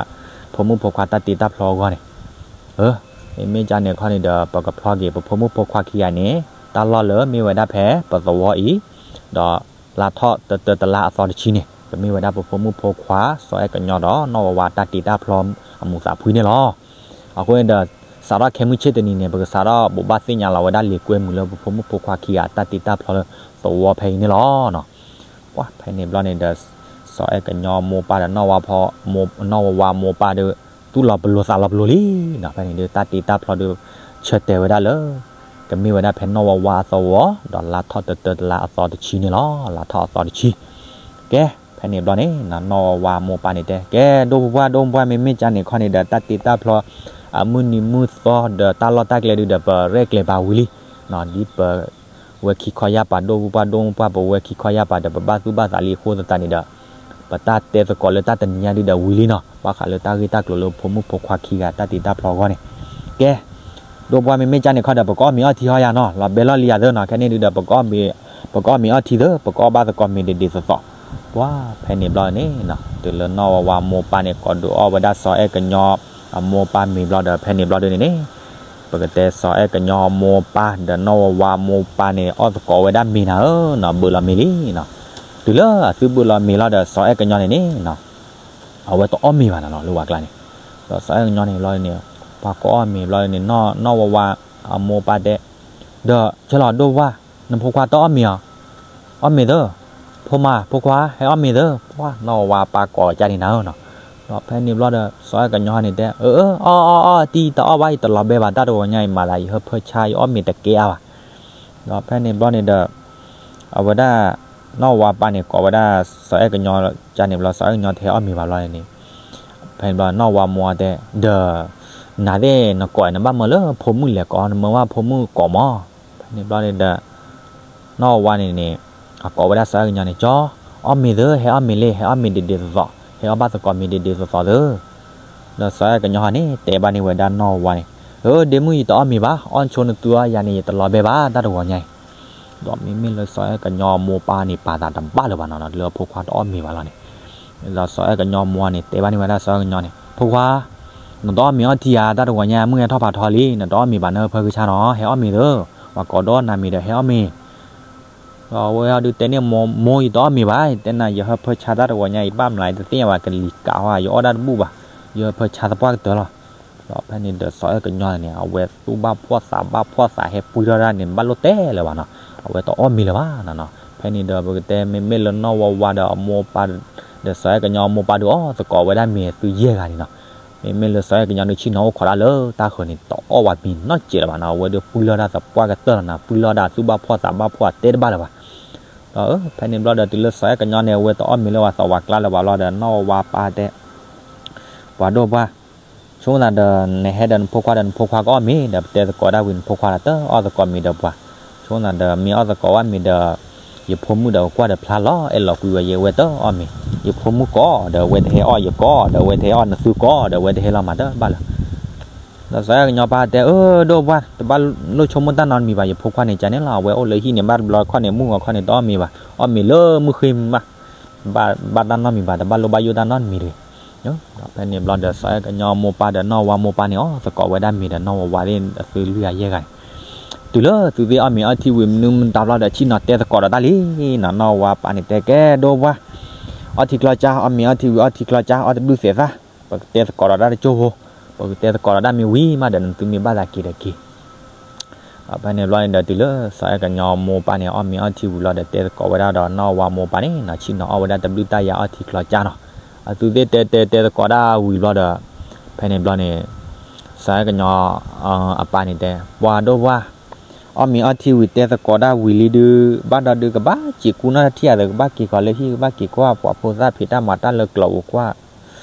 ဖိမုၣ်ဖိခွါတၢ်တ့တၢ်ဖျီအဂီၢ်န့ၣ်. အၢ မ့မ့ၢ်ကန့ၣ်ခီန့ၣ်ဒီး ပကဖျီက့ၤ ပဖိမုၣ်ဖိခွါခံဂၤန့ၣ် တၢ်လီၢ်လၢမ့ၢ်ဝဲဒၣ်ဖဲပသဝီအံၤ, ဒီးလါထီၣ်တတၢတလါအသီတဆံန့ၣ် ကမ့ၢ်ဝဲဒၣ်ပဖိမုၣ်ဖိခွါ စီၤအဲၣ်ကညီဒီးနီၢ်ဝါဝါတၢ်တ့တၢ်ဖျီအမူးသးဖှံန့ၣ်လီၤ. အဃိန့ၣ်ဒီး စးထီၣ်ခဲမုၢ်ဆ့ၣ်တနံၤန့ၣ် ပကစးထီၣ်ဘိးဘၣ်သ့ၣ်ညါလီၤဝဲဒၣ်လံာ်ကွဲမုာ်လၢပဖိမုၣ်ဖိခွါခံဂၤတၢ်တ့တၢ်ဖျီလၢသဝီဖဲအံၤန့ၣ်လီၤ. ပှၤဖဲန့ၣ်ဘျီန့ၣ်ဒီး စီၤအဲၣ်ကညီမိၢ်ပၢ်ဒီးနီၢ်ဝါဝါမိၢ်ပၢ်ဒီး သူၣ်လီၤပလိာ်သးလီၤပလိာ်လံနီၤ. ဖဲန့ၣ်ဒုး တၢ်တ့တၢ်ဖျီဒုး ဆၢတဲာ်ဝဲဒၣ်လၢ ကမ့ၢ်ဝဲဒၣ်ဖဲနီၢ်ဝါဝါအသဝီ ဒီးလါထီၣ်တတၢတလါအသီတဆံန့ၣ်လီၤ. လါထီၣ်အသီတဆံ ကဲ ဖဲန့ၣ်ဘျီန့ၣ် နီၢ်ဝါဝါမိၢ်ပၢ်န့ၣ်တဲ ကဲ ဒိၣ်ပှၢ် ဒိၣ်ပှၢ် မ့မ့ၢ်ကန့ၣ်ခီန့ၣ်ဒီး တၢ်တ့တၢ်ဖျီ အမုၢ်နံၤမုၢ်သီဒီးတၢ်လီၢ်တၢ်ကျဲဒုးဒီး ပရဲၣ်ကျဲၤဘၣ်ဝံၤလံနီၤ. ဒ်ပဝဲခံခီယၢ်ပၤ ဒိၣ်ပှၢ် ဒိၣ်ပှၢ် ပဝဲခံခီယၢ်ပၤဒီး ပဘၣ်သူၣ်ဘၣ်သးလံအဃိသတးန့ၣ်ဒီး ပတၢ်တဲသကိးလၢတၢ်တနံၤညါဒုဒီးဝံၤလံနီၤ, ဘၣ်ဃးလၢတၢ်ဂ့ၢ်တၢ်ကျိၤလၢဖိမုၣ်ဖိခွါခံဂၤတၢ်တ့တၢ်ဖျီအဂီၢ်န့ၣ်, ကဲ, ဒိၣ်ပှၢ်မ့မ့ၢ်ကၢ်န့ၣ်ခီဒီး ပကအီၣ်မ့ၤအီထံဟီယၤနီၤ, လီၤဘဲလီၢ်လံယၤသၢနီၤ, ခဲန့ၣ်ဒုဒီး ပကအီၣ်မ့ၤအီထံသၢ, ပကအီၣ်ဘၣ်သကိးမ့ၤဒ့ဒ့သိးသိး, ပှၤဖဲန့ၣ်ဘျီန့ၣ်နီၤ, တုၤလၢနီၢ်ဝါဝါမိၢ်ပၢ်န့ၣ် ကိးဒုးအီၣ်ဝဲဒၣ်စီၤအဲၣ်ကညီအမိၢ်ပၢ်မ့ၤဘျီဒီး ဖဲန့ၣ်ဘျီဒုန့ၣ်န့ၣ်, ပကတဲစီၤအဲၣ်ကညီအမိၢ်ပၢ်ဒီးနီၢ်ဝါဝါမိၢ်ပၢ်န့ၣ် အီၣ်သကိးဝဲဒၣ်မ့ၤနၤဧၢနီၤ, ဘုးလီၤမ့ၤလံနီၤ, တုၤလၢအသုဘုးလီၤမ့ၤလီၤဒီး စီၤအဲၣ်ကညီန့ၣ်န့ၣ်နီၤ, အဝဲတအီၣ်မ့ၤဘၣ်နီၤနီၤ လၢဝၤကျါန့ၣ်, ဒီးစီၤအဲၣ်ကညီန့ၣ်ဘျီန့ၣ်, ပှၤကိးအီၣ်မ့ၤဘျီန့ၣ် နီၢ်ဝါဝါအမိၢ်ပၢ်တဲ, ဒီးဆဲလီၤဒိၣ်ပှၢ်, နဖိခွါတအီၣ်မ့ၤဧါ, အီၣ်မ့ၤသၢ, ဖိမါ ဖိခွါ ဟဲအီၣ်မ့ၤသၢ, ပှၤနီၢ်ဝါဝါပၢ်ကိးကၢ်န့ၣ်နၤဧၢနီၤ, ဒီးဖဲန့ၣ်ဘျီဒီး စီၤအဲၣ်ကညီန့ၣ်တဲ အၢ အၢ အီၣ် အီၣ် အီၣ် တံၢ် တအီၣ်ဘၣ် ယတလီၤဘဲဘၣ် တၢ်တဂီၤညါအံၤမၤသး ယဟၢဖၢဆါ ယအီၣ်မ့ၤတကဲအါဘၣ်, ဒီးဖဲန့ၣ်ဘျီန့ၣ်ဒီး အဝဲဒၣ် နီၢ်ဝါပၢ်န့ၣ် ကိးဝဲဒၣ် စီၤအဲၣ်ကညီကၢ်န့ၣ်ဘျီ စီၤအဲၣ်ကညီတဟဲအီၣ်မ့ၤဘၣ်ဘျီန့ၣ်, ဖဲန့ၣ်ဘျီနီၢ်ဝါမိၢ်တဲ, ဒီး နၤသ့ၣ်နကိး နဘၣ်မၢလၢဖိမုၣ်လဲၤကိး နမၢဘၣ်ဖိမုၣ်ကိးမး, ဖဲန့ၣ်ဘျီန့ၣ်ဒီး နီၢ်ဝါဝါန့ၣ်န့ၣ် အကိးဝဲဒၣ်စီၤအဲၣ်ကညီန့ၣ် ကၠီ, အီၣ်မ့ၤသၢ ဟဲအီၣ်မ့ၤလံ ဟဲအီၣ်မ့ၤဒ့ဒ့သိးသိး ဟဲအီၣ်ဘၣ်သကိးမ့ၤဒ့ဒ့သိးသိးသၢ, ဒီးစီၤအဲၣ်ကညီဟီန့ၣ် တဲဘၣ်န့ၢ်ဝဲဒၣ်နီၢ်ဝါဝါန့ၣ်, အၢ ဒ့မုၣ် ယတအီၣ်မ့ၤဘၣ် အီၣ်ဆိနသုအီၣ်ယၤန့ၣ် ယတလီၤဘဲဘၣ် တၢ်တဂီၤညါအံၤ, ဒီးမ့မ့ၢ်လၢစီၤအဲၣ်ကညီမိၢ်ပၢ်န့ၣ် ပာ်သးတဘၣ်လၢၤဘၣ်နီၤ လၢအဖိခွါတအီၣ်မ့ၤဘၣ်လီၤန့ၣ်, ဒီးစီၤအဲၣ်ကညီမိၢ်န့ၣ် တဲဘၣ်န့ၢ်ဝဲဒၣ်စီၤအဲၣ်ကညီန့ၣ် ဖိခွါ, နတအီၣ်မ့ၤအီထံဧါ တၢ်တဂီၤညါ မုၢ်ဟဲထီၣ်ဖးထီလံ နတအီၣ်မ့ၤဘၣ် နဟၢဖၢကဆါနီၤ ဟဲအီၣ်မ့ၤသၢ, ပှၤကိးဒိၣ်နၤမ့ၤဒီးဟဲအီၣ်မ့ၤ ဒီးအဝဲအီၤဒုးတဲန့ၢ်မိၢ်, မိၢ် ယတအီၣ်မ့ၤဘၣ်, တဲနၤ ယဟၢဖၢဆါ တၢ်တဂီၤညါအံၤ ဘၣ်မနုၤယတသ့ၣ်ညါဘၣ် ကလံၤကးဝဲ ယအီၣ်ဒၣ်တဘူၣ်ဘၣ်, ယဟၢဖၢဆါသပှၢ်ကတၢၢ်လီၤ. ဒီးဖဲန့ၣ်ဒီးစီၤအဲၣ်ကညီန့ၣ် အဝဲသူၣ်ဘၣ်ဖှီၣ်သးဘၣ်ဖှီၣ်သး ဟဲပှံၢ်ထီၣ်ဒၣ်န့ၣ် ဘၣ်လိၣ်တဲလၢၤဘၣ်နီၤ, အဝဲတအီၣ်မ့ၤလၢၤဘၣ်နီၤနီၤ. ဖဲန့ၣ်ဒီးပကတဲမ့မ့ၢ်လၢနီၢ်ဝါဝါဒီးအမိၢ်ပၢ် ဒီးစီၤအဲၣ်ကညီအမိၢ်ပၢ်ဒုးအီၣ်သကိးဝဲဒၣ်မ့ၤသုယဲၢ်ဂၤန့ၣ်နီၤ. မ့မ့ၢ်လၢစီၤအဲၣ်ကညီဒုးဆ့ၣ်နီၤအိၣ်ခိးဒၣ်လၢတၢ်ဃၢၤန့ၣ် တအီၣ်ဝဲမ့ၤနီတစဲးလၢၤဘၣ်နီၤ, အဝဲဒုးပှံၢ်လီၤဒၣ်သပှၢ်ကတၢၢ်လီၤနီၤ, ပှံၢ်လီၤဒၣ်သူၣ်ဘၣ်ဖှီၣ်သးဘၣ်ဖှီၣ်တဲတဘၣ်လၢၤဘၣ်. ဒီးဖဲန့ၣ်ဘျီဒီးတုၤလၢစီၤအဲၣ်ကညီန့ၣ် အဝဲတအီၣ်မ့ၤလၢပှၤသးဝးကျါလၢၤဘၣ်လီၤဒီး နီၢ်ဝါဝါပၢ်တဲ ပှၤဒိၣ်ပှၢ်, ဆိကမိၣ်သးဒီး နဟဲဒီးနဖိခွါဒီး နဖိခွါကအီၣ်မ့ၤဒီး ပတဲသကိးဒၣ်ဝံၤ နဖိခွါဒီးတအီၣ်သကိးမ့ၤဒီးပှၤ, ဆိကမိၣ်သးဒီး မ့ၢ်အီၣ်သကိးဝဲမ့ၤဒီး ယဖိမုၣ်ဒီးကကွၢ်ဒီးဖျါလီၤ အဲၣ်လီၤကွံာ်ဝဲ ယဝဲတအီၣ်မ့ၤ, ယဖိမုၣ်ကိးဒီး အဝဲတဟဲအီၣ်, ယကိးဒီး အဝဲတဟဲအီၣ်, နသုကိးဒီး အဝဲတဟဲလီၤမၤတဘၣ်လၢၤ. ဒီးစီၤအဲၣ်ကညီပၢ်တဲ အၢ ဒိၣ်ပှၢ် တဘၣ်လိၣ်ဆိကမိၣ်တၢ်နီတမံၤဘၣ်, ယဖိခွါန့ၣ် ကန့ၣ်လီၤ, အဝဲအိၣ်လၢဟံၣ်န့ၣ် ဘၣ်တဘျီခီၣ်န့ၣ် မုၢ်ဂီၤခီၣ်န့ၣ် တအီၣ်မ့ၤဘၣ်, အီၣ်မ့ၤလၢမုၢ်ဃ့မး ဘၣ်တၢ်နီတမံၤဘၣ်, တဘၣ်လိၣ်ဘၣ်ယိၣ်တၢ်နီတမံၤတဂ့ၤ. ဒီးဖဲန့ၣ်ဘျီဒီး စီၤအဲၣ်ကညီမိၢ်ပၢ်ဒီးနီၢ်ဝါမိၢ်ပၢ်န့ၣ် အီၣ်သကိးဝဲဒၣ်မ့ၤဒီး နီၢ်ဝါဝါသ့ၣ်အသုလွံၢ်ဂၤယဲၢ်ဂၤန့ၣ်, တုၤလၢသုသ့ၣ်အီၣ်မ့ၤအီထံဝံၤ မနုၤမတၤဘျီဒီး ဆ့ၣ်နီၤတဲသကိးဒီးတၢ်လံနီၤ. နီၢ်ဝါပၢ်န့ၣ်တဲ ကဲဒိၣ်ပှၢ်, အီထံကျီကၠါ, အီၣ်မ့ၤအီထံဝံၤ အီထံကျီကၠါ, အီတဘျုးသဲးသၣ်, ပကတဲသကိးဒီးတၢ်တကၠိၢ်ဖိ, ပကတဲသကိးဒီးတၢ်မ့ၢ်ဝံၤမးဒီး နသုမ့ၢ်ဘၣ်သးက့ၤဒီးက့ၤ ဒီးဖဲန့ၣ်ဘျီန့ၣ်ဒီး တုၤလၢစီၤအဲၣ်ကညီမိၢ်ပၢ်န့ၣ် အီၣ်မ့ၤအီထံဝံၤလီၤဒီး တဲသကိးဝဲဒၣ်ဒီးနီၢ်ဝါမိၢ်ပၢ်န့ၣ်နီၤ, ဆ့ၣ်နီၤအီၣ်ဝဲဒၣ်တဘျုးတၢ်ယၤ အီထံကျီကၠါနီၤ. အသုသ့ၣ်တဲတဲတဲသကိးဒၣ်ဝံၤဘျီဒီး ဖဲန့ၣ်ဘျီန့ၣ် စီၤအဲၣ်ကညီအပၢ်န့ၣ်တဲ ပှၤဒိၣ်ပှၢ်, အီၣ်မ့ၤအီထံဝံၤ တဲသကိးဒၣ်ဝံၤလံဒုး ဘၣ်ဒီးဒုး ကဘၣ်စံးကူၣ်နီၢ်တထံၣ်ဧါ, ကဘၣ်က့ၤကီၤလၢဟံၣ် ကဘၣ်က့ၤကွၢ် ပှၤဖိသၣ်ဖံးတၢ်မၤတၢ်လၢကျိာ်ပူၤကွၢ်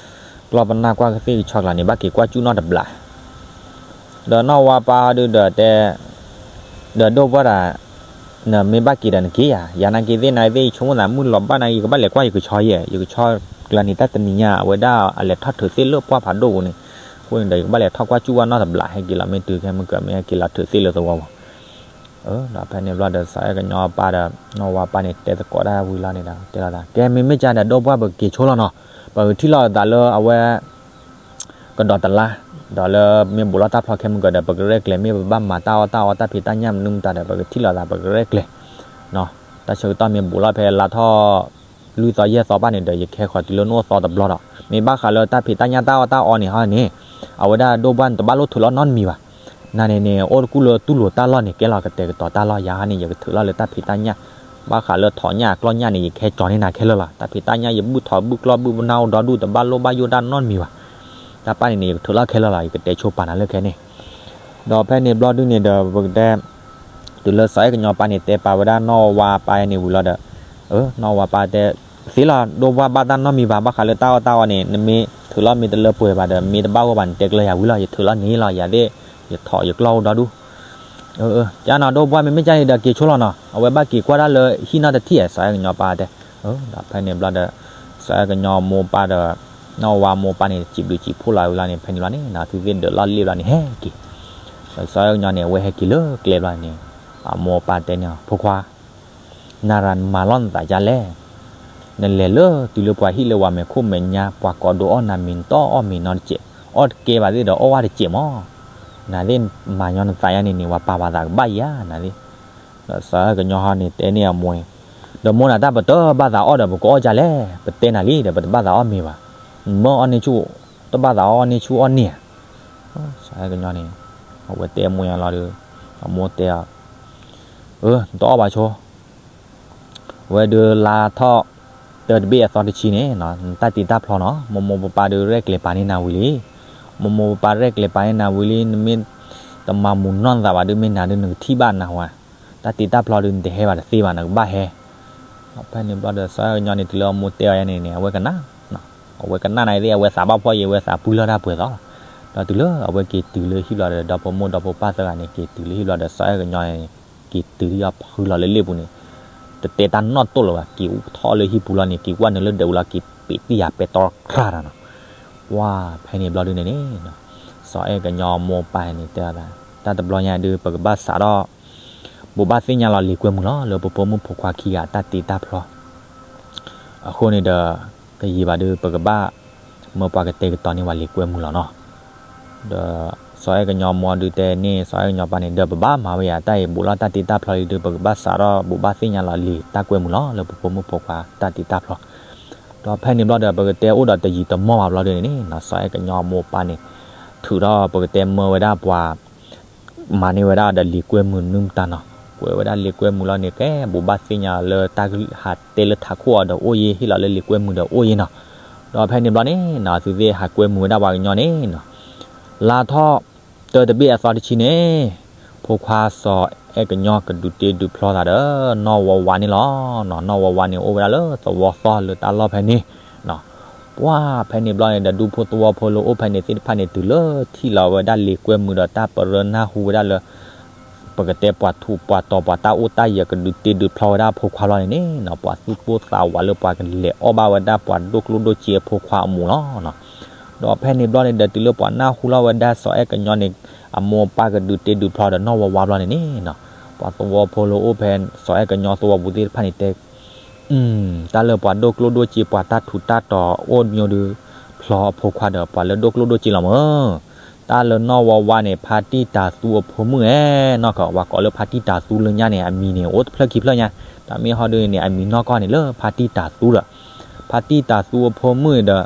ကျီၢ်ပနၢ်ကွၢ်ကသ့ၣ်ကဆီကျါန့ၣ် ဘၣ်က့ၤကွၢ်ကူၣ်နီၢ်တဘျီ. ဒီးနီၢ်ဝါပၢ်ဒုးဒီးတဲ ဒီးဒိၣ်ပှၢ်ဒီး နမ့ၢ်ဘၣ်က့ၤဒီးနက့ၤဧါ, ယၤနာ်က့ၤသ့ၣ်နာ်က့ၤသ့ၣ် ယဆိကမိၣ်သးမုၢ်လီၤဘၣ်နာ်က့ၤ ယကဘၣ်လဲၤကွၢ်ယကဆီယဲၢ်, ယကဆီကျါန့ၣ် တၢ်တနံၤညါ အဝဲဒၣ်အလဲၤထီၣ်ထုးသ့ၣ်လၢပှၢ်ဖးဒိၣ်ပူၤန့ၣ်, အဃိန့ၣ်ဒီး ယကဘၣ်လဲၤထီၣ်ကွၢ်ကူၣ်ဝဲနီၢ်တဘျီ ဟဲက့ၤလီၤမ့ၢ်တုၤခဲမုၢ်ကၢၤ မ့ၢ်ဟဲက့ၤလီၤထုးသ့ၣ်လၢသဝီပူၤ ဒီးဖဲန့ၣ်ဘျီဒီး စီၤအဲၣ်ကညီပၢ်ဒီး နီၢ်ဝါပၢ်န့ၣ် တဲသကိးတၢ်ဝံၤလီၤန့ၣ်ဒီး တဲလီၤသး ကဲ မ့မ့ၢ်ကၢ်ဒီး ဒိၣ်ပှၢ် ပက့ၤဆိလီၤနီၤ, ပကထံၣ်လိာ်သးလၢအဝဲ ကဒီးတလါ, ဒီးလၢမ့ၢ်ဘူးလီၤတၢ်ဖျီခဲမုၢ်ကၢၤဒီး ပကရဲၣ်ကျဲၤ မ့ၢ်ပဘၣ်မၤတၢ်အီၣ်တၢ်အီတၢ်ဖံးတၢ်ညၣ်မနုၤမတၤဒီး ပကထံၣ်လိာ်သး ပကရဲၣ်ကျဲၤ, တၢ်ဆၢကတီၢ်မ့ၢ်ဘူးလီၤဖဲလါထီၣ် လွံၢ်သီယဲၢ်သီဘၣ်န့ၣ်ဒီး ယကဟဲဃီၤတုၤလၢနအိၣ်သီတဘျီဒီး မ့ၢ်ဘၣ်ဃးလၢတၢ်ဖံးတၢ်ညၣ်တၢ်အီၣ်တၢ်အီန့ၣ်ဟီန့ၣ်, အဝဲဒၣ်ဒိၣ်ပှၢ်န့ၣ် တဘၣ်လိၣ်ထုးလီၤနီတမံၤဘၣ် နၤန့ၣ်န့ၣ် အိၣ်တကူၣ်လၢတူၢ်လိာ်တၢ်လီၢ်န့ၣ် ကဲလီၤကတဲာ်ကတီၤတၢ်လီၢ် ယၤဟီန့ၣ် ယကထုးလီၤလၢတၢ်ဖံးတၢ်ညၣ်, ဘၣ်ဃးလၢထိးညၣ်ကျီၢ်ညၣ်န့ၣ် ယကဟဲကၠီၤန့ၢ်နၤခဲလၢာ်လီၤ, တၢ်ဖံးတၢ်ညၣ် ယဘုၣ်ထိးဘုၣ်ကျီၢ်ဘုၣ်ပနၢ်အိၣ်ဒီဒူၣ် တဘၣ်လိၣ်ဘၣ်ယိၣ်တၢ်နီတမံၤဘၣ်, တၢ်ပၢ်န့ၣ်န့ၣ် ယကထုးလီၤခဲလၢာ်လီၤ, ယကတဲဆိပာ်နၤလၢခဲန့ၣ်, ဒီးဖဲန့ၣ်ဘျီဒုန့ၣ်ဒီး ပကတဲ တုၤလၢစီၤအဲၣ်ကညီပၢ်န့ၣ် တဲပာ်ဝဲဒၣ်နီၢ်ဝါပၢ်န့ၣ်ဝံၤလီၤဒီး, နီၢ်ဝါပၢ်တဲ, သ့လီၤ ဒိၣ်ပှၢ် ဘၣ်တၢ်နီတမံၤဘၣ်, ဘၣ်ဃးလၢတၢ်အီၣ်တၢ်အီန့ၣ် နမ့ၢ်ထုးလီၤမ့ၢ်တလၢပှဲၤဘၣ်ဒီး မ့ၢ်တဘၣ်အိၣ်ဘၣ်န့ၣ် တဲကျၢၤယၤဝံၤလီၤ, ယထုးလီၤန့ၢ်လီၤ ယၤသ့ၣ်, ယထိးယကျီၢ်အိၣ်ဒီဒူၣ်, ကၢ်နီၤ ဒိၣ်ပှၢ် မ့မ့ၢ်ကၢ်န့ၣ်ဒီးက့ၤဆိလီၤနီၤ, အဝဲဘၣ်က့ၤကွၢ်တၢ်လၢဟံၣ်နီတထံၣ်ဧါ, စီၤအဲၣ်ကညီပၢ်တဲ, ဒီးဖဲန့ၣ်ဘျီဒီး စီၤအဲၣ်ကညီမိၢ်ပၢ်ဒီး နီၢ်ဝါမိၢ်ပၢ်န့ၣ် စံးဘျုးစံးဖှိၣ်လီၤဝဲလီၤန့ၣ် ဖဲန့ၣ်ဘျီန့ၣ် သုသ့ၣ်ဒၢးလီၢ်လ့ၣ်ဘျီန့ၣ် ဟဲက့ၤ, ဒီးစီၤအဲၣ်ကညီန့ၣ် အဝဲဟဲက့ၤလၢကျဲဘျီန့ၣ် အမိၢ်ပၢ်တဲန့ၣ် ဖိခွါ နၤရၤနမၤလီၢ်နသးဒ်လဲၣ်, နလဲၤလၢတုၤလၢပှၤဟံၣ်လၢပှၤမဲာ်ခိၣ်မဲာ်ညါ ပှၤကိးဒိအီၣ်နၤမ့ၤ နတအီၣ်မ့ၤနီတစဲး, အီၣ်တကဲဘၣ်သ့ၣ်ဒီးအီၣ်ဝဲတစဲးမး, နၤသ့ၣ်မၤညီနသးယါန့ၣ်န့ၣ် ပှၤပာ်ပှၤသးကဘၣ်ယါနၤသ့ၣ်, ဒီးစီၤအဲၣ်ကညီဟီန့ၣ်တဲန့ၢ်အမိၢ်န့ၣ်, ဒီးမိၢ်နၤတၢ်ပတဘၣ်သးအီၣ်ဒီး ပကအီၣ်ဒ်လဲၣ်, ပတဲနၤလံဒီး ပတဘၣ်သးအီၣ်မ့ၤဘၣ်, မ့ၢ်အီၣ်န့ၢ်ဆူၣ်, တဘၣ်သးအီၣ်န့ၢ်ဆူၣ်အီၣ်န့ၢ်ဧါ, စီၤအဲၣ်ကညီန့ၣ် အဝဲတဲအမိၢ်ညါလီၤဒီး အမိၢ်တဲအီၤ အၢ နတအီၣ်ဘၣ်ဆိ, အဝဲဒုးလါထီၣ် တၢတဘ့ၣ်အသီတဆံန့ၣ် နတၢ်တ့တၢ်ဖျီနီၤ မိၢ်မိၢ်ပၢ်ပၢ်ဒုးရဲၣ်ကျဲၤပာ်န့ၢ်နၤဝံၤလံ, မိၢ်မိၢ်ပၢ်ပၢ်ရဲၣ်ကျဲၤပာ်န့ၢ်နၤဝံၤလံ နမ့ၢ်တမၤမုာ်နီၢ်နသးဘၣ်ဒုး မ့ၢ်နၤဒုးနကထံၣ်ဘၣ်နၤဝဲ, တၢ်တ့တၢ်ဖျီဒုး နတဟဲဘၣ်တသ့ဘၣ် နကဘၣ်ဟဲ ဖဲန့ၣ်ဘျီဒီး စီၤအဲၣ်ကညီန့ၣ် တုၤလၢအမိၢ်တဲအီၤယါန့ၣ်န့ၣ် အဝဲကနၣ်, အဝဲကနၣ်နၤသ့ၣ် အဝဲသးဘၣ်ဖှီၣ်ယံၤ အဝဲသးပှံၢ်လီၤတၢ်ပှဲၤသီလီၤ, ဒီးတုၤလၢအဝဲက့ၤတုၤလၢဟံၣ်ဘျီဒီး ဒီဖိမိၢ်ဒီဖိပၢ်သၢဂၤန့ၣ် က့ၤတုၤလၢဟံၣ်ဘျီဒီး စီၤအဲၣ်ကညီန့ၣ် က့ၤတုၤဒ်အီၤဖုလီၤလၢလ့ၣ်ပူၤန့ၣ်, တတဲတၢ်နီၣ်တိၢ်လၢၤဘၣ် က့ၤအိၣ်ထီၣ်လၢဟံၣ်ပူၤလီၤန့ၣ် က့ၤကွၢ်နုာ်လၢဒၢးပူၤလီၤ က့ၤပ့းတံၢ်ယၤပဲတြီတြၢ်တၢ်နီၤ, ပှၢ်ဖဲန့ၣ်ဘျီဒုးန့ၣ်န့ၣ် စီၤအဲၣ်ကညီမိၢ်ပၢ်န့ၣ်တဲအီၤ တၢ်တဘျီညါဒုး ပကဘၣ်စးထီၣ် ဘိးဘၣ်သ့ၣ်ညါလီၤလံာ်ကွဲမုာ်လီၤ လၢပဖိမုၣ်ဖိခွါခံဂၤအတၢ်တ့တၢ်ဖျီ, အဃိန့ၣ်ဒီး တယံာ်ဘၣ်ဒုး ပကဘၣ်မၢပှၤကတဲာ်ကတီၤန့ၢ်ပှၤလံာ်ကွဲမုာ်လီၤနီၤ, ဒီးစီၤအဲၣ်ကညီမိၢ်ဒုးတဲန့ၢ် စီၤအဲၣ်ကညီပၢ်န့ၣ် ဒီးပဘၣ်မၤဝဲယါ တၢ်အံၤဘိးလီၢ်တၢ်တ့တၢ်ဖျီလံဒုး ပကဘၣ်စးထီၣ်ဘိးဘၣ်သ့ၣ်ညါလီၤလံာ်တၢ်ကွဲမုာ်လီၤ လၢပဖိမုၣ်ဖိခွါတၢ်တ့တၢ်ဖျီ, ဒီးဖဲန့ၣ်ဘျီဒီး ပကတဲအိၣ်ဒီးတယံာ်တမီၢ်ဘၣ်ဘျီဒုးန့ၣ်န့ၣ် စီၤအဲၣ်ကညီမိၢ်ပၢ်န့ၣ် ထုးထီၣ်ပကတဲမၢဝဲဒၣ်ပှၤ မၤန့ၢ်ဝဲဒၣ်ဒီးလံာ်ကွဲမုာ်နုၢ်မတၤနီၤ, ကွဲးဝဲဒၣ်လံာ်ကွဲမုာ်လီၤန့ၣ် ကဲဘိးဘၣ်သ့ၣ်ညါလၢတၢ်ဟးတဲလၢထးခိၣ်အီၤဒီးအိၣ်ယဲ ဟ့ၣ်လီၤလၢလံာ်ကွဲမုာ်ဒီးအိၣ်ယဲနီၤ, ဒီးဖဲန့ၣ်ဘျီန့ၣ်နီၤ သုသ့ၣ်ဟးကွဲမုာ်ဝဲဒၣ်ပှၤကညီန့ၣ်နီၤ, လါထီၣ် တၢတဘ့ၣ်အသီတဆံန့ၣ် ဖိခွါစီၤအဲၣ်ကညီကဒုးတ့ဒုးဖျီသးဒီး နီၢ်ဝါဝါန့ၣ်လီၤ, နီၢ်ဝါဝါန့ၣ်အိၣ်ဝဲဒၣ်လၢသဝီသီလၢတၢ်လီၢ်ဖဲန့ၣ် ပှၢ်ဖဲန့ၣ်ဘျီန့ၣ်ဒီး ဒူဖိသဝီဖိလၢအိၣ်ဖဲန့ၣ်သ့ၣ်တဖၣ်န့ၣ် တုၤလၢထံၣ်လီၤဝဲဒၣ်လံာ်ကွဲမုာ်ဒီးတၢ်ပရၢနၢ်ဟူဝဲဒၣ်လၢ ပကတဲပှၤထူးပှၤတီၤပှၤတၢ်အိၣ်တၢ်ယၢၤကဒုးတ့ဒုးဖျီဝဲဒၣ်ဖိခွါလီၤန့ၣ်န့ၣ်နီၤ ပှၤသူၣ်ပိၢ်သးဝးလၢပှၤကလဲၤအီၣ်ဘၣ်ဝဲဒၣ်ပှၤဒိၣ်ကျိၣ်ဒိၣ်စ့အဖိခွါအမိၢ်လီၤနီၤ, ဒီးဖဲန့ၣ်ဘျီန့ၣ်ဒီး တုၤလၢပှၤနၢ်ဟူလီၤဝဲဒၣ်စီၤအဲၣ်ကညီန့ၣ် အမိၢ်အပၢ်ကဒုးတ့ဒုးဖျီဒီးနီၢ်ဝါဝါဘျီန့ၣ်န့ၣ်နီၤ ပှၤသဝီဖိလၢအိၣ်ဖဲစီၤအဲၣ်ကညီသဝီပူၤသ့ၣ်တဖၣ်န့ၣ်တဲ တၢ်လၢပှၤဒိၣ်ကျိၣ်ဒိၣ်စ့ပှၤတၢ်ထူးတၢ်တီၤအိၣ်မ့ၢ်ဒုး ဖျီအဖိခွါဒီးပှၤလၢဒိၣ်ကျိၣ်ဒိၣ်စ့လီၤမၢ်, တၢ်လၢနီၢ်ဝါဝါန့ၣ် ဖါတံၢ်တၤသူအဖိမုၣ်ဧါ, နီၢ်ကီၢ်ပှၤကိးလၢဖါတံၢ်တၤသူလၢညါန့ၣ် အမံၤန့ၣ် အိၣ်တဖျၢၣ်ခံဖျၢၣ်ညါ, တၢ်မ့ၢ်ဟီဒုးန့ၣ် အမံၤနီၢ်ကီၢ်န့ၣ်လၢဖါတံၢ်တၤသူဒီး ဖါတံၢ်တၤသူအဖိမုၣ်ဒီး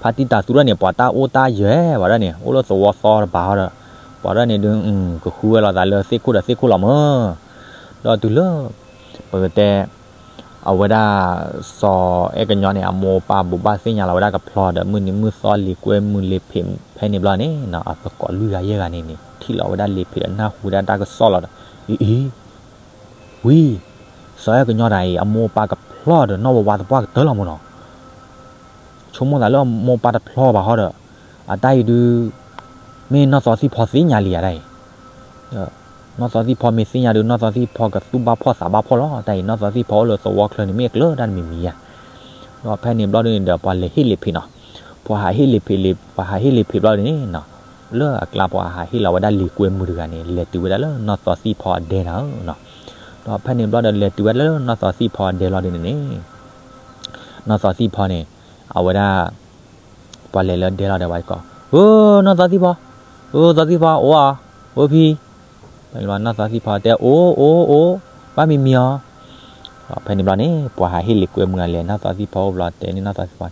ဖါတံၢ်တၤသူဒၣ်န့ၣ် ပှၤတၢ်အိၣ်တၢ်ယၢၤဝဲဒၣ်န့ၣ် အိၣ်လၢသဝီသီတပၤဟီဒီး ပှၤဒၣ်န့ၣ်ဒုး ကဃုဝဲလိာ်သးလၢသ့ၣ်ခိၣ်ဒီးသ့ၣ်ခိၣ်လီၤမၢ်, ဒီးတုၤလၢ ပကတဲ အဝဲဒၣ် စီၤအဲၣ်ကညီန့ၣ် အမိၢ်အပၢ်ဘိးဘၣ်သ့ၣ်ညါလီၤဝဲဒၣ်ကဖျီဒီး မုၢ်နံၤမုၢ်သီလံာ်ကွဲမုာ်လံာ်ဖံးဖဲန့ၣ်ဘျီန့ၣ်နီၤ အသကိးလွံၢ်ဂၤယဲၢ်ဂၤန့ၣ်န့ၣ် ထံၣ်လီၤဝဲဒၣ်လံာ်ဖံးဒီးနၢ်ဟူဝဲဒၣ်တၢ်ကစီၣ်လီၤဒီး အံၤအံၤ ဝံၤ စီၤအဲၣ်ကညီတဂၤအံၤ အမိၢ်အပၢ်ကတၢၢ်လီၤမၢ်နီၤ ဆိကမိၣ်သးလၢအမိၢ်အပၢ်တဖျီဘၣ်ဟီဒီး အတၢ်အံၤဒုး မ့ၢ်နီၢ်သီသံၣ်ဖီသ့ၣ်ညါလံဧါတၢ်အံၤ, နီၢ်သီသံၣ်ဖီမ့ၢ်သ့ၣ်ညါဒုး နီၢ်သီသံၣ်ဖီကသူၣ်ဘၣ်ဖှီၣ်သးဘၣ်ဖှီၣ်လီၤ တၢ်အံၤ နီၢ်သီသံၣ်ဖီအိၣ်လၢသဝီချၢန့ၣ် မ့ၢ်အကျၢၤတၢ်တမံၤမံၤဧါ, ဒီးဖဲန့ၣ်ဘျီဒုးန့ၣ်ဒီး ပှၤလဲၤဟ့ၣ်လံာ်ဖံးနီၤ, ပှၤဟးဟ့ၣ်လံာ်ဖံးလံာ် ပှၤဟးဟ့ၣ်လံာ်ဖံးဘျီဒုးန့ၣ်နီၤ, လၢအကျါပှၤဟးဟ့ၣ်လီၤဝဲဒၣ်လံာ်ကွဲမုာ်တဂၤန့ၣ် လဲၤတုၤဝဲဒၣ်လၢနီၢ်သီသံၣ်ဖီအဒဲနၤဧၢနီၤ, ဒီးဖဲန့ၣ်ဘျီဒီးလဲၤတုၤဝဲဒၣ်လၢနီၢ်သီသံၣ်ဖီအဒဲလီၤဒုးန့ၣ်န့ၣ် နီၢ်သီသံၣ်ဖီန့ၣ် အဝဲဒၣ် ပှၤလဲၤလၢဒဲလီၤဒီးဝဲကိး ဧၢ နီၢ်သီသံၣ်ဖီ, ဧၢ သီသံၣ်ဖီ အိၣ်ဧါ, ဧၢဖံ, နီၢ်သီသံၣ်ဖီတဲ အိၣ် အိၣ် အိၣ်, ဘၣ်မံမံၤဧါ, ဖဲန့ၣ်ဘျီန့ၣ် ပှၤဟးဟ့ၣ်လံာ်ကွဲမုာ်ဂၤလဲၤ နီၢ်သီသံၣ်ဖီအိၣ်ဘျီတဲန့ၢ်နီၢ်သီသံၣ်ဖီ,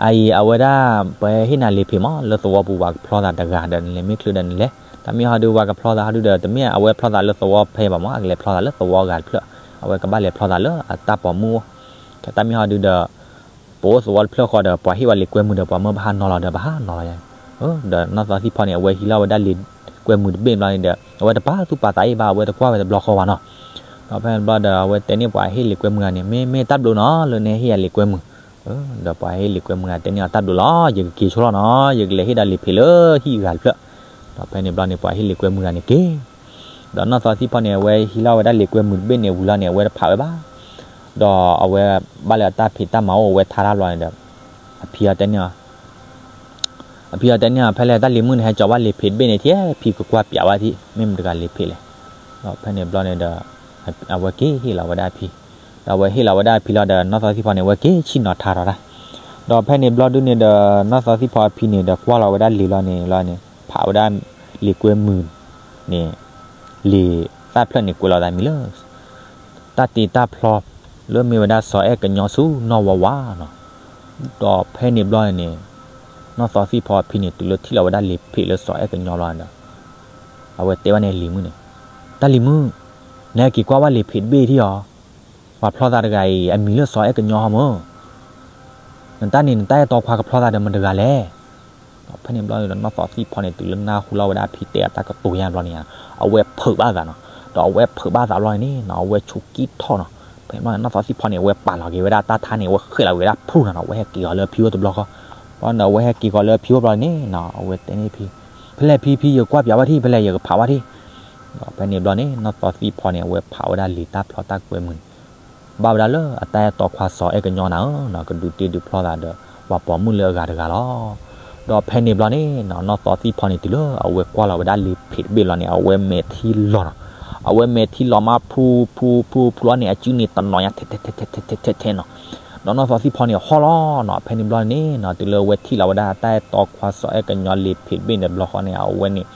အအံၤ အဝဲဒၣ် ပှၤဟ့ၣ်နၤလံာ်ဖံးမး လၢသဝီပူၤပှၤကဖျီသးတဂၤဒီးနလဲၤမ့ၢ်ချုးဒီးနလဲၤ, တၢ်မ့ၢ်ဟီဒုးပှၤကဖျီသးဟီဒုးဒီး တမ့ၢ်အဝဲဖျီသးလၢသဝီဖဲဘၣ်မး အကလဲၤဖျီသးလၢသဝီဂၤတဖျၢၣ်, အဝဲကဘၣ်လဲၤဖျီသးလၢအတၢ်ပိာ်မုၣ်အိၣ်, တၢ်မ့ၢ်ဟီဒုးဒီး ပအိၣ်သဝီတဖျၢၣ်ဃီဒီး ပှၤဟ့ၣ်ဝဲလံာ်ကွဲမုာ်ဒီး ပှၤမၢပဟးနီၤလီၤဒီး ပဟးနီၤလီၤယါ, ဒီးနီၢ်သီသံၣ်ဖီန့ၣ် အဝဲဟံးလီၤဝဲဒၣ်လံာ်ကွဲမုာ်တဘ့ၣ်ဘျီန့ၣ်ဒီး အဝဲတပာ်သူၣ်ပာ်သးအံၤဘၣ် အဝဲတကွၢ်ဝဲတဘျီဃီဘၣ်နီၤ, ဒီးဖဲန့ၣ်ဘျီဒီး အဝဲတဲန့ၢ်ပှၤဟ့ၣ်လံာ်ကွဲမုာ်ဂၤန့ၣ် မ့ၢ် မ့ၢ်တၢ်ဘျုးနီၤ လၢနဟ့ၣ်ယၤလံာ်ကွဲမုာ်, ဒီးပှၤဟ့ၣ်လံာ်ကွဲမုာ်ဂၤတဲန့ၢ်အီၤ တၢ်ဘျုးလီၤ ယကက့ၤဆိလီၤနီၤ ယကလဲၤဟ့ၣ်ဒၣ်လံာ်ဖံးလၢဟံၣ်ဂၤတဖျၢၣ်, ဒီးဖဲန့ၣ်ဘျီန့ၣ် ပှၤဟ့ၣ်လံာ်ကွဲမုာ်ဂၤန့ၣ်က့ၤ ဒီးနီၢ်သီသံၣ်ဖီန့ၣ် အဝဲဟံးလီၤဝဲဒၣ်လံာ်ကွဲမုာ်တဘ့ၣ်န့ၣ်ဝံၤလီၤန့ၣ် အဝဲတဖးဝဲဘၣ်, ဒီးအဝဲဘၣ်လၢအတၢ်ဖံးတၢ်မၤအိၣ် အဝဲထါတၢ်ဘျီန့ၣ်ဒီး အဖံအီၤတဲန့ၢ်အီၤ, အဖံအီၤတဲန့ၢ်အီၤ ဖဲလဲၣ် တၢ်လံၤမုၣ်န့ၣ် ဟဲကၠီၤဘၣ်လံၤဖံးတဘ့ၣ်န့ၣ် ထံဖံကကွၢ်ပၠးဘၣ်ထံ မ့ၢ်မတၤတဂၤလံၤဖံးလဲၣ်. ဒီးဖဲန့ၣ်ဘျီန့ၣ်ဒီး အဝဲက့ၤဟ့ၣ်လီၤဝဲဒၣ်အဖံ, ဒီးအဝဲဟ့ၣ်လီၤဝဲဒၣ်အဖံလီၤဒီး နီၢ်သီသံဖီန့ၣ် အဝဲက့ၤဆ့ၣ်နီၤထါထီၣ်တၢ်, ဒီးဖဲန့ၣ်ဘျီဒုန့ၣ်ဒီး နီၢ်သီသံဖီအဖံန့ၣ်ဒီး ကွၢ်လီၤဝဲဒၣ်လံၤလီၤန့ၣ်လီၤန့ၣ် ဖးဝဲဒၣ်လံၤကွဲမုာ်န့ၣ် လံၤသၣ်ဖျၢၣ်န့ၣ် ကွဲးလီၤသးမံၤလၢ တၢ်တ့တၢ်ဖျီ လၢမ့ၢ်ဝဲဒၣ်စီၤအဲၣ်ကညီဆူနီၢ်ဝါဝါနီၤ. ဒီးဖဲန့ၣ်ဘျီန့ၣ် နီၢ်သီသံဖီအဖံန့ၣ် တုၤလၢထံၣ်လီၤဝဲဒၣ်လံၤဖံးလၢစီၤအဲၣ်ကညီလီၤဒီး အဝဲတဲဘၣ်န့ၣ်လံၤမုၣ်န့ၣ်, တၢ်လံၤမုၣ်, နဟဲက့ၤကွၢ်ဘၣ်လံၤဖံးတဘ့ၣ်ထံအီၤ, ပှၤဖျီသးတဂၤအံၤ အမံၤလၢစီၤအဲၣ်ကညီဟီမၢ်. နတၢ်န့ၣ် နတၢ်အဲၣ်တီခွါကဖျီသးဒီးမတၤတဂၤလဲၣ်. ဒီးဖဲန့ၣ်ဘျီန့ၣ်ဒီး နီၢ်သီသံဖီန့ၣ် တုၤလၢနၢ်ဟူလီၤဝဲဒၣ်အဖံတဲအတၢ်ကတိၤညါဘျီန့ၣ်, အဝဲဖုးဘၣ်သးနီၤ. ဒီးအဝဲဖုးဘၣ်သးဘျီန့ၣ်နီၤ အဝဲဆိးက့ထီၣ်နီၤ. ဖဲန့ၣ်ဘျီန့ၣ် နီၢ်သီသံဖီန့ၣ် အဝဲပာ်လီၤက့ၤဝဲဒၣ်တၢ်ထါန့ၣ် အဝဲဃဲးလီၤက့ၤဝဲဒၣ်ဖျိနီၤနီၤ အဝဲဟဲက့ၤဃီၤလၢအဖံအိၣ်တဘျီဃီ. ဘျီန့ၣ် အဝဲဟဲက့ၤဃီၤလၢအဖံအိၣ်ဘျီန့ၣ်နီၤ အဝဲတဲန့ၢ်ဖံ, ဖဲလဲၣ်ဖံ ဖံယကွၢ်ပၠးဝဲထံ ဖဲလဲၣ် ယကဖးဝဲထံ. ဒီးဖဲန့ၣ်ဘျီန့ၣ် နီၢ်သီသံဖီန့ၣ် အဝဲဖးဝဲဒၣ်လံာ်တၢ်ဖျီတၢ်ကွဲမုာ်န့ၣ် ဘၣ်ဝဲဒၣ်လၢအတၢ်အဲၣ်တီခွါစီၤအဲၣ်ကညီနၤဧၢနီၤ ကဒုးတ့ဒုးဖျီသးဒီး ပှၤပိာ်မုၣ်လၢအဂၤတဂၤလီၤ. ဒီးဖဲန့ၣ်ဘျီန့ၣ်နီၤ နီၢ်သီသံဖီန့ၣ် တုၤလၢအဝဲကွၢ်လီၤဝဲဒၣ်လံၤဖံးတဘ့ၣ်လီၤန့ၣ် အဝဲမဲာ်ထံလီၤနီၤ. အဝဲမဲာ်ထံလီၤမး ဖူဖူဖူဖူလီၤန့ၣ် အစုန့ၣ်တနီၤညါထဲထဲထဲထဲထဲထဲနီၤ. ဒီးနီၢ်သီသံဖီန့ၣ် ဟီၣ်လီၤနီၤ. ဖဲန့ၣ်ဘျီန့ၣ်နီၤ တုၤလၢအဝဲထံၣ်လီၤဝဲဒၣ်တၢ်အဲၣ်တီခွါစီၤအဲၣ်ကညီလံၤဖံးတဘ့ၣ်န့ၣ်တဘျီဃီန့ၣ် အဝဲန့ၣ်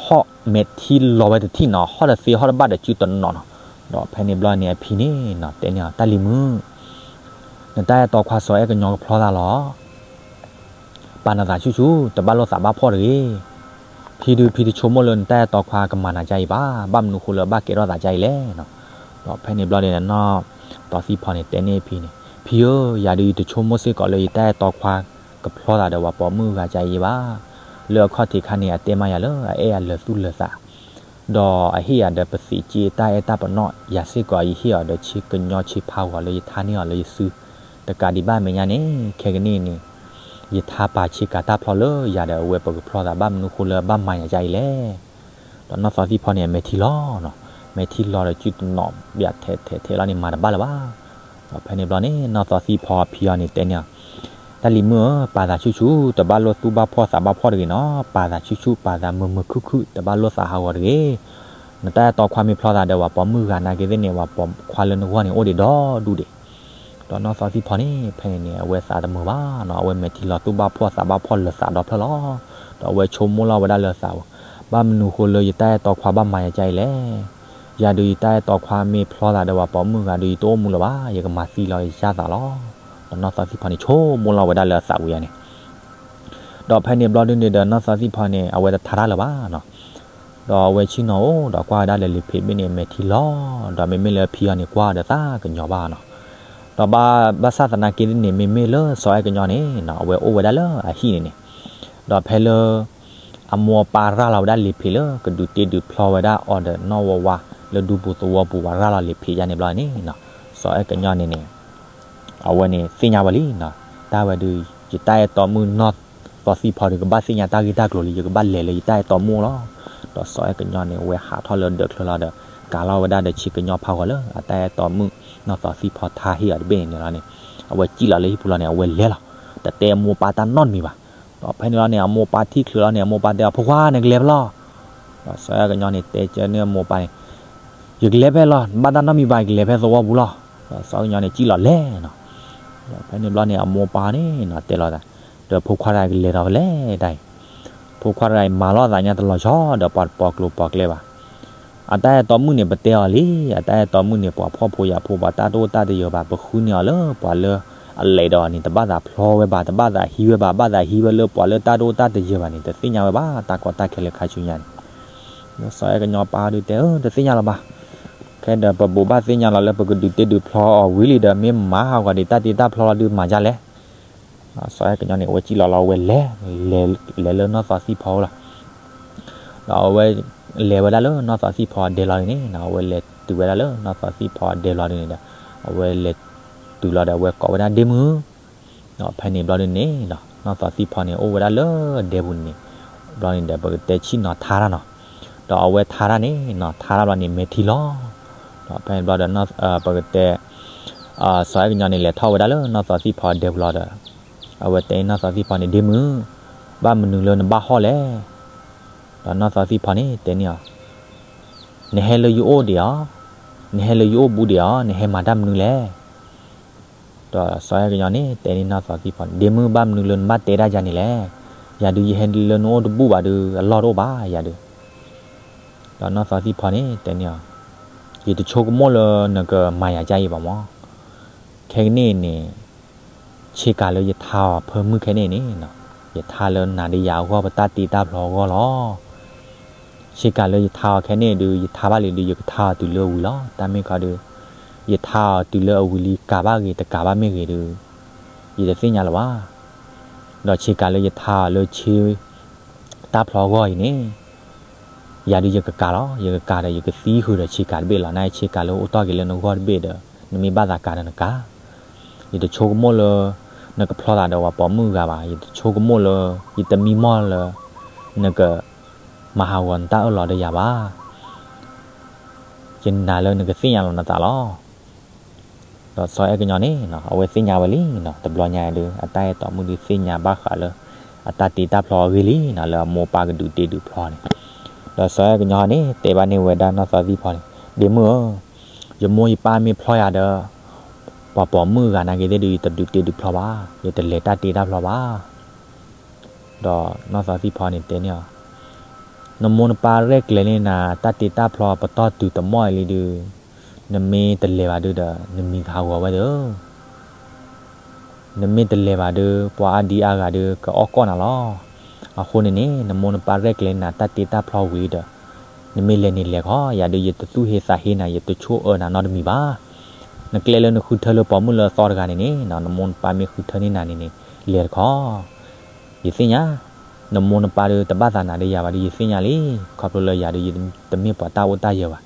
ဟီၣ်မဲာ်ထံလီၤဝဲတထံၣ်နီၤ ဟီၣ်တသ့ဟီၣ်တဘၣ်ဒီးစုတနီၤနီၤ. ဒီးဖဲန့ၣ်ဘျီန့ၣ် အဖံန့ၣ်နီၤ တဲန့ၢ်အီၤ တၢ်လံၤမုၣ်, နတၢ်အဲၣ်တီခွါစီၤအဲၣ်ကညီကဖျီသးလီၤ. ပာ်နသးဆူၣ်ဆူၣ် တဘၣ်လိာ်သးဘၣ်ဖှီၣ်တဂ့ၤ. ဖံဒုးဖံတဆိကမိၣ်လၢနတၢ်အဲၣ်တီခွါကမၤနၤဒ်အံၤဘၣ်, ဘၣ်မနုၤဃိလၢဘၣ်ကဲထီၣ်သးဒ်အံၤလဲၣ်နီၤ. ဒီးဖဲန့ၣ်ဘျီန့ၣ် နီၢ်သီသံဖီန့ၣ် တဲန့ၢ်ဖံန့ၣ် ဖံဧၢ, ယၤဒုးယတဆိကမိၣ်စ့ၢ်ကီးလၢယတၢ်အဲၣ်တီခွါကဖျီသးဒီးပှၤပိာ်မုၣ်ဂၤဒ်အံၤဘၣ်. လၢအခီၣ်ထံးခါန့ၣ် အတဲမးယၤလၢအအဲၣ်ယၤလၢာ်သူၣ်လၢာ်သး ဒီးအဟ့ၣ်ယၤဒီးပသံးက့တၢ်အဲၣ်တၢ်ပနီၣ် ယၤစ့ၢ်ကီး ယဟ့ၣ်အီၤဒီးဆ့ကညီဆ့ဖးဂီၤလၢယထါန့ၢ်အီၤလၢယစု တကးဒံးဘၣ်မဲာ်ညါန့ၣ် ခဲကနံၣ်န့ၣ် ယထါပာ်ဆ့ကၤတၢ်ဖျီလၢယၤဒီးအဝဲပကဖျီသး ဘၣ်မနုၤဃိလၢဘၣ်မၤယၤဒ်အံၤလဲၣ်. ဒီးနီၢ်သီသံဖီန့ၣ် အမဲာ်ထံလီၤနီၤ, မဲာ်ထံလီၤဒီးစုတနီၤ ဘၣ်ထဲထဲထဲလီၤန့ၣ် မၤတဘၣ်လၢၤဘၣ်. ဒီးဖဲန့ၣ်ဘျီန့ၣ် နီၢ်သီသံဖီအဖံအီၤန့ၣ် တဲန့ၢ်အီၤ တၢ်လံၤမုၣ်ဧၢ, ပာ်သးဆူၣ်ဆူၣ် တဘၣ်လိာ်သူၣ်ဘၣ်ဖှီၣ်သးဘၣ်ဖှီၣ်တဂ့ၤနီၤ, ပာ်သးဆူၣ်ဆူၣ် ပာ်သးမုာ်မုာ်ခုၣ်ခုၣ် တဘၣ်လိာ်သးဟးဂီၤတဂ့ၤ. နတၢ်အဲၣ်တီခွါမ့ၢ်ဖျီသးဒီးပှၤပိာ်မုၣ်ဂၤနာ်က့သ့ၣ်န့ၣ် ပှၤပိာ်ခွါလၢနဂီၢ်န့ၣ် အိၣ်ဒံးဒီဒူၣ်ဒံး. ဒီးနီၢ်သီသံဖီန့ၣ် ဖဲန့ၣ်န့ၣ် အဝဲသးတမုာ်ဘၣ်နီၤ, အဝဲမဲာ်ထံလီၤသူၣ်ဘၣ်ဖှီၣ်သးဘၣ်ဖှီၣ်လၢာ်သးဒီဖျၢၣ်လီၤ. ဒီးအဝဲဆိကမိၣ်လီၤဝဲဒၣ်လၢသးဧိၤ, ဘၣ်မနုၤဃိလၢယတၢ်အဲၣ်တီခွါဘၣ်မၤယၤဒ်အံၤလဲၣ်. ယၤဒုးယတၢ်အဲၣ်တီခွါမ့ၢ်ဖျီသးဒီးပှၤပိာ်မုၣ်ဂၤဒုး ယတအိၣ်မူလၢၤဘၣ်, ယကမၤသံလီၤယတၢ်သးလီၤ. ဒီးနီၢ်သီသံဖီန့ၣ် ဆိကမိၣ်လီၤဝဲဒၣ်လၢအသးဝံၤယါန့ၣ် ဒီးဖဲန့ၣ်ဘျီဒုန့ၣ်ဒီး နီၢ်သီသံဖီန့ၣ် အဝဲတထါတၢ်လၢၤဘၣ်နီၤ. ဒီးအဝဲဆ့ၣ်နီၤအိၣ်ဒီးကွၢ်ဝဲဒၣ်လၢလံၤဖံးတဘ့ၣ်န့ၣ် မဲာ်ထံလီၤ, ဒီးမ့မ့ၢ်လၢအဖံအီၤန့ၣ် ကွၢ်ဒီးသးကညီၤဘၣ်နီၤ. ဒီးဘၣ်ဆၣ်သနာ်က့န့ၣ် မ့မ့ၢ်လၢစီၤအဲၣ်ကညီန့ၣ်နီၤ အဝဲအိၣ်ဝဲဒၣ်လၢအဟံၣ်န့ၣ်န့ၣ်, ဒီးဖဲလၢ အမိၢ်အပၢ်ရၤလီၤဝဲဒၣ်လံၤဖံးလၢ ကဒုးတ့ဒုးဖျီဝဲဒၣ်အီၤဒီးနီၢ်ဝါဝါ လၢဒူပူၤသဝီပူၤ ပှၤရၤလီၤလံၤဖံးယါန့ၣ်ဘျီန့ၣ်နီၤ, စီၤအဲၣ်ကညီန့ၣ်န့ၣ် အဝဲန့ၣ်သ့ၣ်ညါဝဲလံနီၤ, တၢ်ဝဲဒုး ယတၢ်အဲၣ်တီမုၣ်နီၢ်သီသံဖီဒီး ကဘၣ်သ့ၣ်ညါတၢ်ဂ့ၢ်တၢ်ကျိၤလံ, ယကဘၣ်လဲၤလၢယတၢ်အဲၣ်တီမုၣ်လီၤ. ဒီးစီၤအဲၣ်ကညီန့ၣ် အဝဲဟးထီၣ်လၢဒၢးချၢလီၤဒီး ကၤလီၤဝဲဒၣ်ဒီးဆ့ကညီဖးဂီၤလၢ အတၢ်အဲၣ်တီမုၣ်နီၢ်သီသံဖီထါဟ့ၣ်အီၤတဘ့ၣ်န့ၣ်န့ၣ်လီၤန့ၣ်, အဝဲစံၣ်လီၤလၢဟံၣ်ပူၤလီၤန့ၣ် အဝဲလဲၤလီၤ, တတဲအမိၢ်ပၢ်တၢ်နီတမံၤဘၣ်. ဒီးဖဲန့ၣ်လီၤန့ၣ် အမိၢ်ပၢ်ထံၣ်ချုးလီၤန့ၣ် အမိၢ်ပၢ်တဲအီၤ ဖိခွါ နကလဲၤဖဲလဲၣ်. ဒီးစီၤအဲၣ်ကညီန့ၣ် တဲကၢန့ၢ်အမိၢ်ပၢ်န့ၣ် ယကလဲၤဖဲလဲၣ်, ဘၣ်တၢ်နီတမံၤဘၣ် ယကလဲၤဖဲသဝီပူၤလီၤ. ဒီးစီၤအဲၣ်ကညီန့ၣ် စံၣ်လီၤလဲၤနီၤ. ဒီးဖဲန့ၣ်ဘျီန့ၣ် အမိၢ်ပၢ်န့ၣ်နီၤ တဲလီၤသး, ဒီးဖိခွါတဂၤကလဲၤဒီးဖဲလဲၣ်တၢ်အံၤ, ဖိခွါတဂၤအံၤမၤလိာ်သးညါတလီၤဆီ ဒီးပှၤတပိာ်ကျိၤပိာ်ကျဲဘၣ်. အတၢ်အဲၣ်တီမုၣ်န့ၣ် ပတဲအီၤလံ, အတၢ်အဲၣ်တီမုၣ်န့ၣ် ပှၤဖှီၣ်ဖိယာ်ဖိ ပှၤတၢ်တအိၣ်တၢ်တယၢၤဘၣ်, ပဃုန့ၢ်အီၤလၢပှၤလၢအလဲၤဒီးအီၤန့ၣ် တဘၣ်သးဖျီဝဲဘၣ်, တဘၣ်သးဟံးဝဲဘၣ်, ဘၣ်သးဟံးဝဲလၢပှၤလၢတၢ်တအိၣ်တၢ်တယၢၤဘၣ်န့ၣ် တသ့ၣ်ညါဝဲဘၣ် တၢ်ကီတၢ်ခဲလၢခါဆူညါန့ၣ်. ဒီးစီၤအဲၣ်ကညီပၢ်ဒုးတဲ အၢ တသ့ၣ်ညါလၢၤဘၣ်. ခဲဒီးပဘိးဘၣ်သ့ၣ်ညါလီၤလၢပကဒုးတ့ဒုးဖျီအီၤဝံၤလံဒီး မ့ၢ်မၤဟးဂီၤဒံးတၢ်တ့တၢ်ဖျီလီၤဒုးမၤဒ်လဲၣ်. စီၤအဲၣ်ကညီန့ၣ် အဝဲစံၣ်လီၤလီၤ အဝဲလဲၤ, လဲၤ, လဲၤလၢနီၢ်သီသံဖီအိၣ်လီၤ. ဒီးအဝဲ လဲၤဝဲဒၣ်လၢနီၢ်သီသံဖီအဒဲလီၤန့ၣ်နီၤ, အဝဲလဲၤတုၤဝဲဒၣ်လၢနီၢ်သီသံဖီအဒဲလီၤဒုးန့ၣ်ဒီး အဝဲလဲၤတုၤလီၤဒီး အဝဲကိးဝဲဒၣ်ဒ့မုၢ်, ဒီးဖဲန့ၣ်ဘျီဒုးန့ၣ်နီၤ နီၢ်သီသံဖီန့ၣ် အိၣ်ဝဲဒၣ်လၢဒဲပူၤန့ၣ်န့ၣ်, ဘျီန့ၣ်ဒီး ပကတဲဆ့ၣ်နီၤထါတၢ်နီၤ, ဒီးအဝဲထါတၢ်န့ၣ်နီၤ ထါတၢ်ဘျီန့ၣ် မဲာ်ထံလီၤ. ဒီးဖဲန့ၣ်ဘျီဒီး ပကတဲ စီၤအဲၣ်ကညီန့ၣ် လဲၤထီၣ်ဝဲဒၣ်လၢနီၢ်သီသံၣ်ဖီဒဲပူၤလီၤဒီး အဝဲတဲနီၢ်သီသံၣ်ဖီန့ၣ် ဒ့မုၣ်, ဘၣ်မနုၤလၢနဘၣ်ဟီၣ်လဲၣ်. ဒီးနီၢ်သီသံၣ်ဖီန့ၣ် တဲန့ၢ်အီၤ, နဟဲလၢယအိၣ်ဒံးဧါ, နဟဲလၢယအိၣ်ဘူးဒံးဧါ, နဟဲမၤတၢ်မနုၤလဲၣ်. ဒီးစီၤအဲၣ်ကညီန့ၣ် တဲန့ၢ်နီၢ်သီသံၣ်ဖီန့ၣ် ဒ့မုၣ် ဘၣ်မနုၤလၢနဘၣ်တဲဒၣ်ယၤန့ၣ်လဲၣ်. ယၤဒုးယဟဲလၢနအိၣ်တဘူၣ်ဘၣ်ဒီး အလီၢ်တအိၣ်ဘၣ်ယၤဒုး. ဒီးနီၢ်သီသံၣ်ဖီန့ၣ် တဲန့ၢ်အီၤ, ယတဆိကမိၣ်လၢနကမၤယၤဒ်အံၤဘၣ်မး. ခဲကနံၣ်အံၤန့ၣ် ဆ့ကၤလၢယထါအီၤဖၢမုၢ်ခဲကနံၣ်အံၤန့ၣ် ယထါလၢနၤဒီးယၤအဂီၢ် ပတၢ်တ့တၢ်ဖျီအဂီၢ်လီၤ. ဆ့ကၤလၢယထါအီၤခဲကနံၣ်အံၤဒုး ယထါဘၣ်လံဒုး ယကထါအီၤတုၤလၢအဝံၤလီၤ. တၢ်မ့ၢ်ခီဒုး ယထါအီၤတုၤလၢအဝံၤလံ ကၤဘၣ်ဂ့ၤတကၤဘၣ်မ့ၢ်ဂ့ၤဒုး ယတသ့ၣ်ညါလၢၤဘၣ်. ဒီးဆ့ကၤလၢယထါအီၤလၢဆ့ တၢ်ဖျီအဂီၢ်အံၤန့ၣ် ယၤဒုးယကကၤလီၤ. ယကကၤဒီး ယကသံဃုာ်ဒီးဆ့ကၤတဘ့ၣ်လီၤ. နဆ့ကၤလၢအိၣ်တီၢ်က့ၤလၢနဂီၢ်တဘ့ၣ်ဒီး နမ့ၢ်ဘၣ်သးကၤဒီးနကၤ. ယတဆိကမိၣ်လၢ နကဖျီသးဒီးပှၤပိာ်မုၣ်အဂၤဘၣ်. ယတဆိကမိၣ်လၢ ယတမံမီၢ်လၢ နက မၤဟးဂီၤနတၢ်အၢၣ်လီၤဒီးယၤဘၣ်. ယနာ်လၢနကသ့ၣ်ညါလီၤနသးလီၤ. ဒီးစီၤအဲၣ်ကညီန့ၣ် အဝဲသ့ၣ်ညါဝဲလံနီၤ, တဘျီညါဒုး အတၢ်အဲၣ်တီမုၣ်ဒုး သ့ၣ်ညါဘၣ်ဃးလၢ အတၢ်တ့တၢ်ဖျီအဂ့ၢ်လံနီၤ, လၢအမိၢ်ပၢ်ကဒုးတ့ဒုးဖျီန့ၣ်. ဒီးစီၤအဲၣ်ကညီန့ၣ် တဲဘၣ်န့ၢ်ဝဲဒၣ်နီၢ်သီသံၣ်ဖီန့ၣ်, ဒ့မုၣ်ဧၢ, ယမိၢ်ယပၢ်မ့ၢ်ဖျီယၤဒီး ပှၤပိာ်မုၣ်အဂၤနာ်က့ၤသ့ၣ်ဒုး ယတဒုးတ့ဒုးဖျီဘၣ်, ယတလဲၤတၢ်တ့တၢ်ဖျီဘၣ်. ဒီးနီၢ်သီသံၣ်ဖီန့ၣ်တဲန့ၢ်အီၤ, နမိၢ်နပၢ်ရဲၣ်ကျဲၤန့ၢ်နၤ တၢ်တ့တၢ်ဖျီပတီၢ်တုၤတမီၢ်အံၤလံဒုး, နမ့ၢ်တလဲၤဘၣ်ဒုးဒီး နမံၤကဟးဂီၤဝဲသ့ၣ်ဧၢ. နမ့ၢ်တလဲၤဘၣ်ဒုး ပှၤအါဒံအါဂၤဒုးကအီၣ်ကီၢ်နၤလီၤ. အဃိန့ၣ်န့ၣ် နမိၢ်နပၢ်ရဲၣ်ကျဲၤနၤ တၢ်တ့တၢ်ဖျီဝံၤဒီး နမ့ၢ်လဲၤန့ၣ်လဲၤခီ, ယၤဒုးယတသူၣ်ဟ့သးဟ့နၤ ယတဆိၣ်အၢနၤနီတမံၤဘၣ်. နကျဲလၢနဃုထၢလၢပိာ်မုၣ်လၢအသီတဂၤန့ၣ်န့ၣ် နမိၢ်နပၢ်မ့ၢ်ဃုထၢန့ၢ်နၤန့ၣ်န့ၣ် လဲၤတခီ. ယသ့ၣ်ညါ, နမိၢ်နပၢ်ဒုးတဘၣ်သးနၤဒီးယၤဘၣ်ဒုး ယသ့ၣ်ညါလံ, ခီဖျိလၢယၤဒုးယတမ့ၢ်ပှၤတၢ်အိၣ်တၢ်ယၢၤဘၣ်.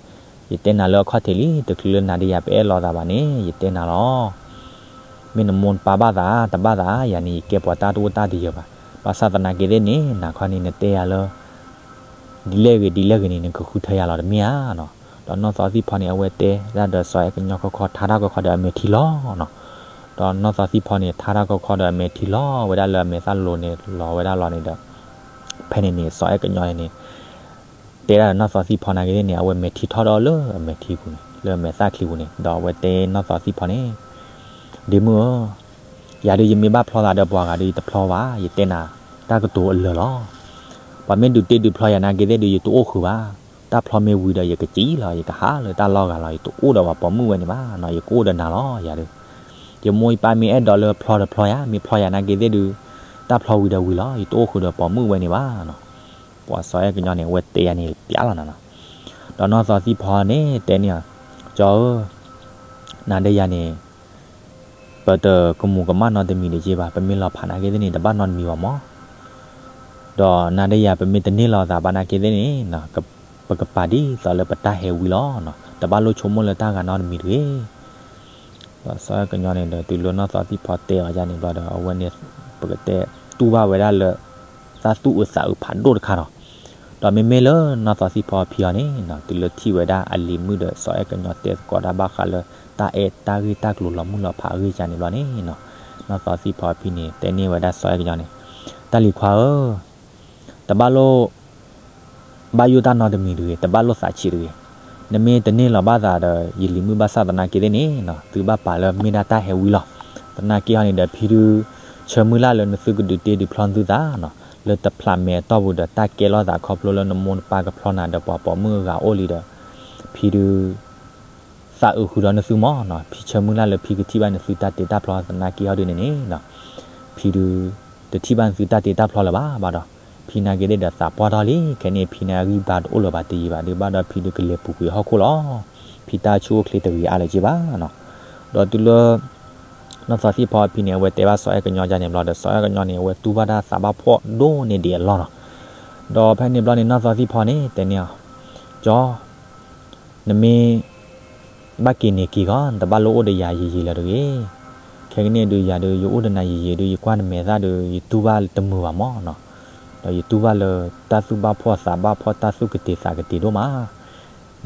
ယတဲနၤလၢအခီၣ်ထံးလံ, တချုးလၢနၤဒီးယၤပအဲၣ်လိာ်သးဘၣ်န့ၣ် ယတဲနၤလီၤ. မ့ၢ်နမိၢ်နပၢ်ဘၣ်သး တဘၣ်သး ယၤန့ၣ် ယကဲပှၤတၢ်တအိၣ်တၢ်တယၢၤဘၣ်. ဘၣ်ဆၣ်သနာ်က့သ့ၣ်န့ၣ် နၤခီန့ၣ် နတဲယၤလၢ ဒ်လဲၣ်ဂ့ၤဒ်လဲၣ်ဂ့ၤန့ၣ် နကဃုထၢယၤလီၤတမ့ၢ်ဧါနီၤ. ဒီးနီၢ်သီသံၣ်ဖီန့ၣ် အဝဲတဲဒၣ်ဒီးစီၤအဲၣ်ကညီခီခီ ထါထီၣ်ခီခီဒီးအမဲာ်ထံလီၤနီၤ. ဒီးနီၢ်သီသံၣ်ဖီန့ၣ် ထါထီၣ်ခီခီဒီးအမဲာ်ထံလီၤဝဲဒၣ်လၢအမဲာ်သၣ်လိၤန့ၣ် လီၤဝဲဒၣ်လီၤန့ၣ်ဒီး ဖဲန့ၣ်န့ၣ် စီၤအဲၣ်ကညီန့ၣ်န့ၣ် တဲဒၣ်ဒီးနီၢ်သီသံၣ်ဖီနာ်က့သ့ၣ်န့ၣ် အဝဲမဲာ်ထံထီၣ်ဒီးလၢအမဲာ်ထံပူၤန့ၣ် လၢအမဲာ်သၣ်ချံပူၤန့ၣ် ဒီးအဝဲတဲနီၢ်သီသံၣ်ဖီန့ၣ်, ဒ့မုၣ်ဧၢ, ယၤဒုးယမ့ၢ်ဘၣ်ဖျီသးဒီးပှၤဂၤဒုး ယတဖျီဘၣ်, ယတဲနၤ တၢ်ကတိၤအလၢာ်လီၤ. ပှၤမ့ၢ်ဒုးတ့ဒုးဖျီယၤနာ်က့သ့ၣ်ဒုး ယတအိၣ်ဃုာ်ဘၣ်. တၢ်ဖျီမ့ၢ်ဝံၤဒီး ယကစံၣ်လီၤ, ယကဟးလၢတၢ်လီၢ်ဂၤလီၤ, ယတအိၣ်ဒီးပှၤပိာ်မုၣ်ဝဲန့ၣ်ဘၣ်နီၤ, ယကအိၣ်ဒီးနၤလီၤ ယၤဒုး. ယမိၢ်ယပၢ်မ့ၢ်အဲၣ်ဒိးလၢဖျီဒီးဖျီယၤ, မ့ၢ်ဖျီယၤနာ်က့သ့ၣ်ဒုး တၢ်ဖျီဝံၤဒီးဝံၤလီၤ, ယတအိၣ်ဃုာ်ဒီးပိာ်မုၣ်ဝဲန့ၣ်ဘၣ်နီၤ. ပှၤစီၤအဲၣ်ကညီန့ၣ် အဝဲတဲယၤန့ၣ်ပျးလီၤနၤနီၤ. ဒီးနီၢ်သီသံၣ်ဖီန့ၣ် တဲန့ၢ်အီၤ, ကၠီဧၢ, နၤဒီးယၤန့ၣ် ပတကမူၤကမၣ်နီတမံၤဒံးက့ဘၣ်, ပမ့ၢ်လီၤဖးနာ်က့သ့ၣ်န့ၣ် တဘၣ်နီတမံၤဘၣ်မး. ဒီးနၤဒီးယၤ ပမ့ၢ်တန့ၢ်လီၤသးဘၣ်နာ်က့သ့ၣ်န့ၣ် ပကပာ်ဒ်သိးလၢပတၢ်ဟဲဝံလီၤနီၤ, တဘၣ်လိၣ်ဆိကမိၣ်လၢတၢ်ဂၤနီတမံၤတဂ့ၤ. ဒီးစီၤအဲၣ်ကညီန့ၣ်ဒီး တုၤလၢနီၢ်သီသံၣ်ဖီတဲအီၤယၤန့ၣ်ဘျီဒီး အဝဲန့ၣ် ပကတဲတူၢ်ဘၣ်ဝဲဒၣ်လၢ သးသူၣ်အုးသးအုးဖးဒိၣ်တခါနီၤ. ဒီးမ့မ့ၢ်လၢနီၢ်သီသံၣ်ဖီအဖံအီၤန့ၣ်နီၤ တုၤလၢထံၣ်ဝဲဒၣ်အလံၤမုၣ်ဒီးစီၤအဲၣ်ကညီတဲသကိးတၢ်ဘၣ်ဃးလၢ တၢ်အဲၣ်တၢ်ဂ့ၢ်တၢ်ကျိၤလီၤမုၢ်လီၤဖးအဂ့ၢ်ယါန့ၣ်ဘျီန့ၣ်နီၤ, နီၢ်သီသံၣ်ဖီအဖံန့ၣ် တဲန့ၢ်ဝဲဒၣ်စီၤအဲၣ်ကညီန့ၣ်, တၢ်လံၤခွါဧၢ, တဘၣ်လိၣ် ဘၣ်ယိၣ်တၢ်နီတမံၤတဂ့ၤ, တဘၣ်လိၣ်သးဆံးတဂ့ၤ. နမ့ၢ်တန့ၢ်လီၤဘၣ်သးဒီးယလံၤမုၣ်ဘၣ်ဆၣ်သနာ်က့သ့ၣ်န့ၣ်နီၤ သုဘၣ်ပာ်လၢမ့ၢ်ဒၣ်တၢ်ဟဲဝံလီၤ. သနာ်က့ဟီန့ၣ်ဒီး ဖံဒုး ဆၢမုၢ်လၢ်လၢနသုကဒုးတ့ဒုးဖျီနသုသးနီၤ, လၢတဖျးမဲာ်အတီၢ်ပူၤဒီး တၢ်ကဲလီၤသးခီဖျိလၢနမိၢ်နပၢ်ကဖျီနၤဒီးပှၤပိာ်မုၣ်အဂၤအိၣ်လံဒီး ဖံဒုး သးအုးဃုာ်ဒီးနသုမးနီၤ, ဖံဆၢမုၢ်လၢ်လၢဖံကထံၣ်ဘၣ်နသုတၢ်တ့တၢ်ဖျီသနာ်က့ဟီဒုန့ၣ်န့ၣ်နီၤ, ဖံဒုး တထံၣ်ဘၣ်နသုတၢ်တ့တၢ်ဖျီလၢၤဘၣ်ဘၣ်ဒီး, ဖံနာ်က့သ့ၣ်ဒီးသးပှၢ်ထီၣ်လံ, ခဲန့ၣ်ဖံန့ၣ်အဂံၢ်ဘါတအိၣ်လၢၤဘၣ်တယံာ်ဘၣ်ဒုးဘၣ်ဒီး ဖံဒုးကလဲၤပူၤကွံာ်ဟီၣ်ခိၣ်လီၤ. ဖံတၢ်ဆူၣ်အိၣ်ချ့တဂ့ၤအါလၢၤက့ဘၣ်နီၤ. ဒီးတုၤလၢ နီၢ်သီသံၣ်ဖီအဖံန့ၣ် အဝဲတဲဘၣ်စီၤအဲၣ်ကညီယါန့ၣ်ဘျီဒီး စီၤအဲၣ်ကညီန့ၣ် အဝဲတူၢ်ဘၣ်တၢ်သးဘၣ်ဖှီၣ်ဒိၣ်န့ၢ်ဒံးအလီၢ်နီၤ. ဒီးဖဲန့ၣ်ဘျီန့ၣ် နီၢ်သီသံၣ်ဖီန့ၣ် တဲန့ၢ်အီၤ, ကၠီ နမ့ၢ် ဘၣ်က့ၤန့ၣ်က့ၤကီး, နတဘၣ်လိၣ်အိၣ်ဒီးယၤယံာ်ယံာ်လၢၤတဂ့ၤ. ခဲကနံၣ်ဒုးယၤဒုး ယအိၣ်ဒီးနၤယံာ်ယံာ်ဒုး ယကွၢ်နမဲာ်သၣ်ဒုး ယတူၢ်ဘၣ်တမုာ်ဘၣ်မးနီၤ. ဒီးယတူၢ်ဘၣ်လၢတၢ်သူၣ်ဘၣ်ဖှီၣ်သးဘၣ်ဖှီၣ် တၢ်သူၣ်ကတ့ၤသးကတ့ၤဒိၣ်မး.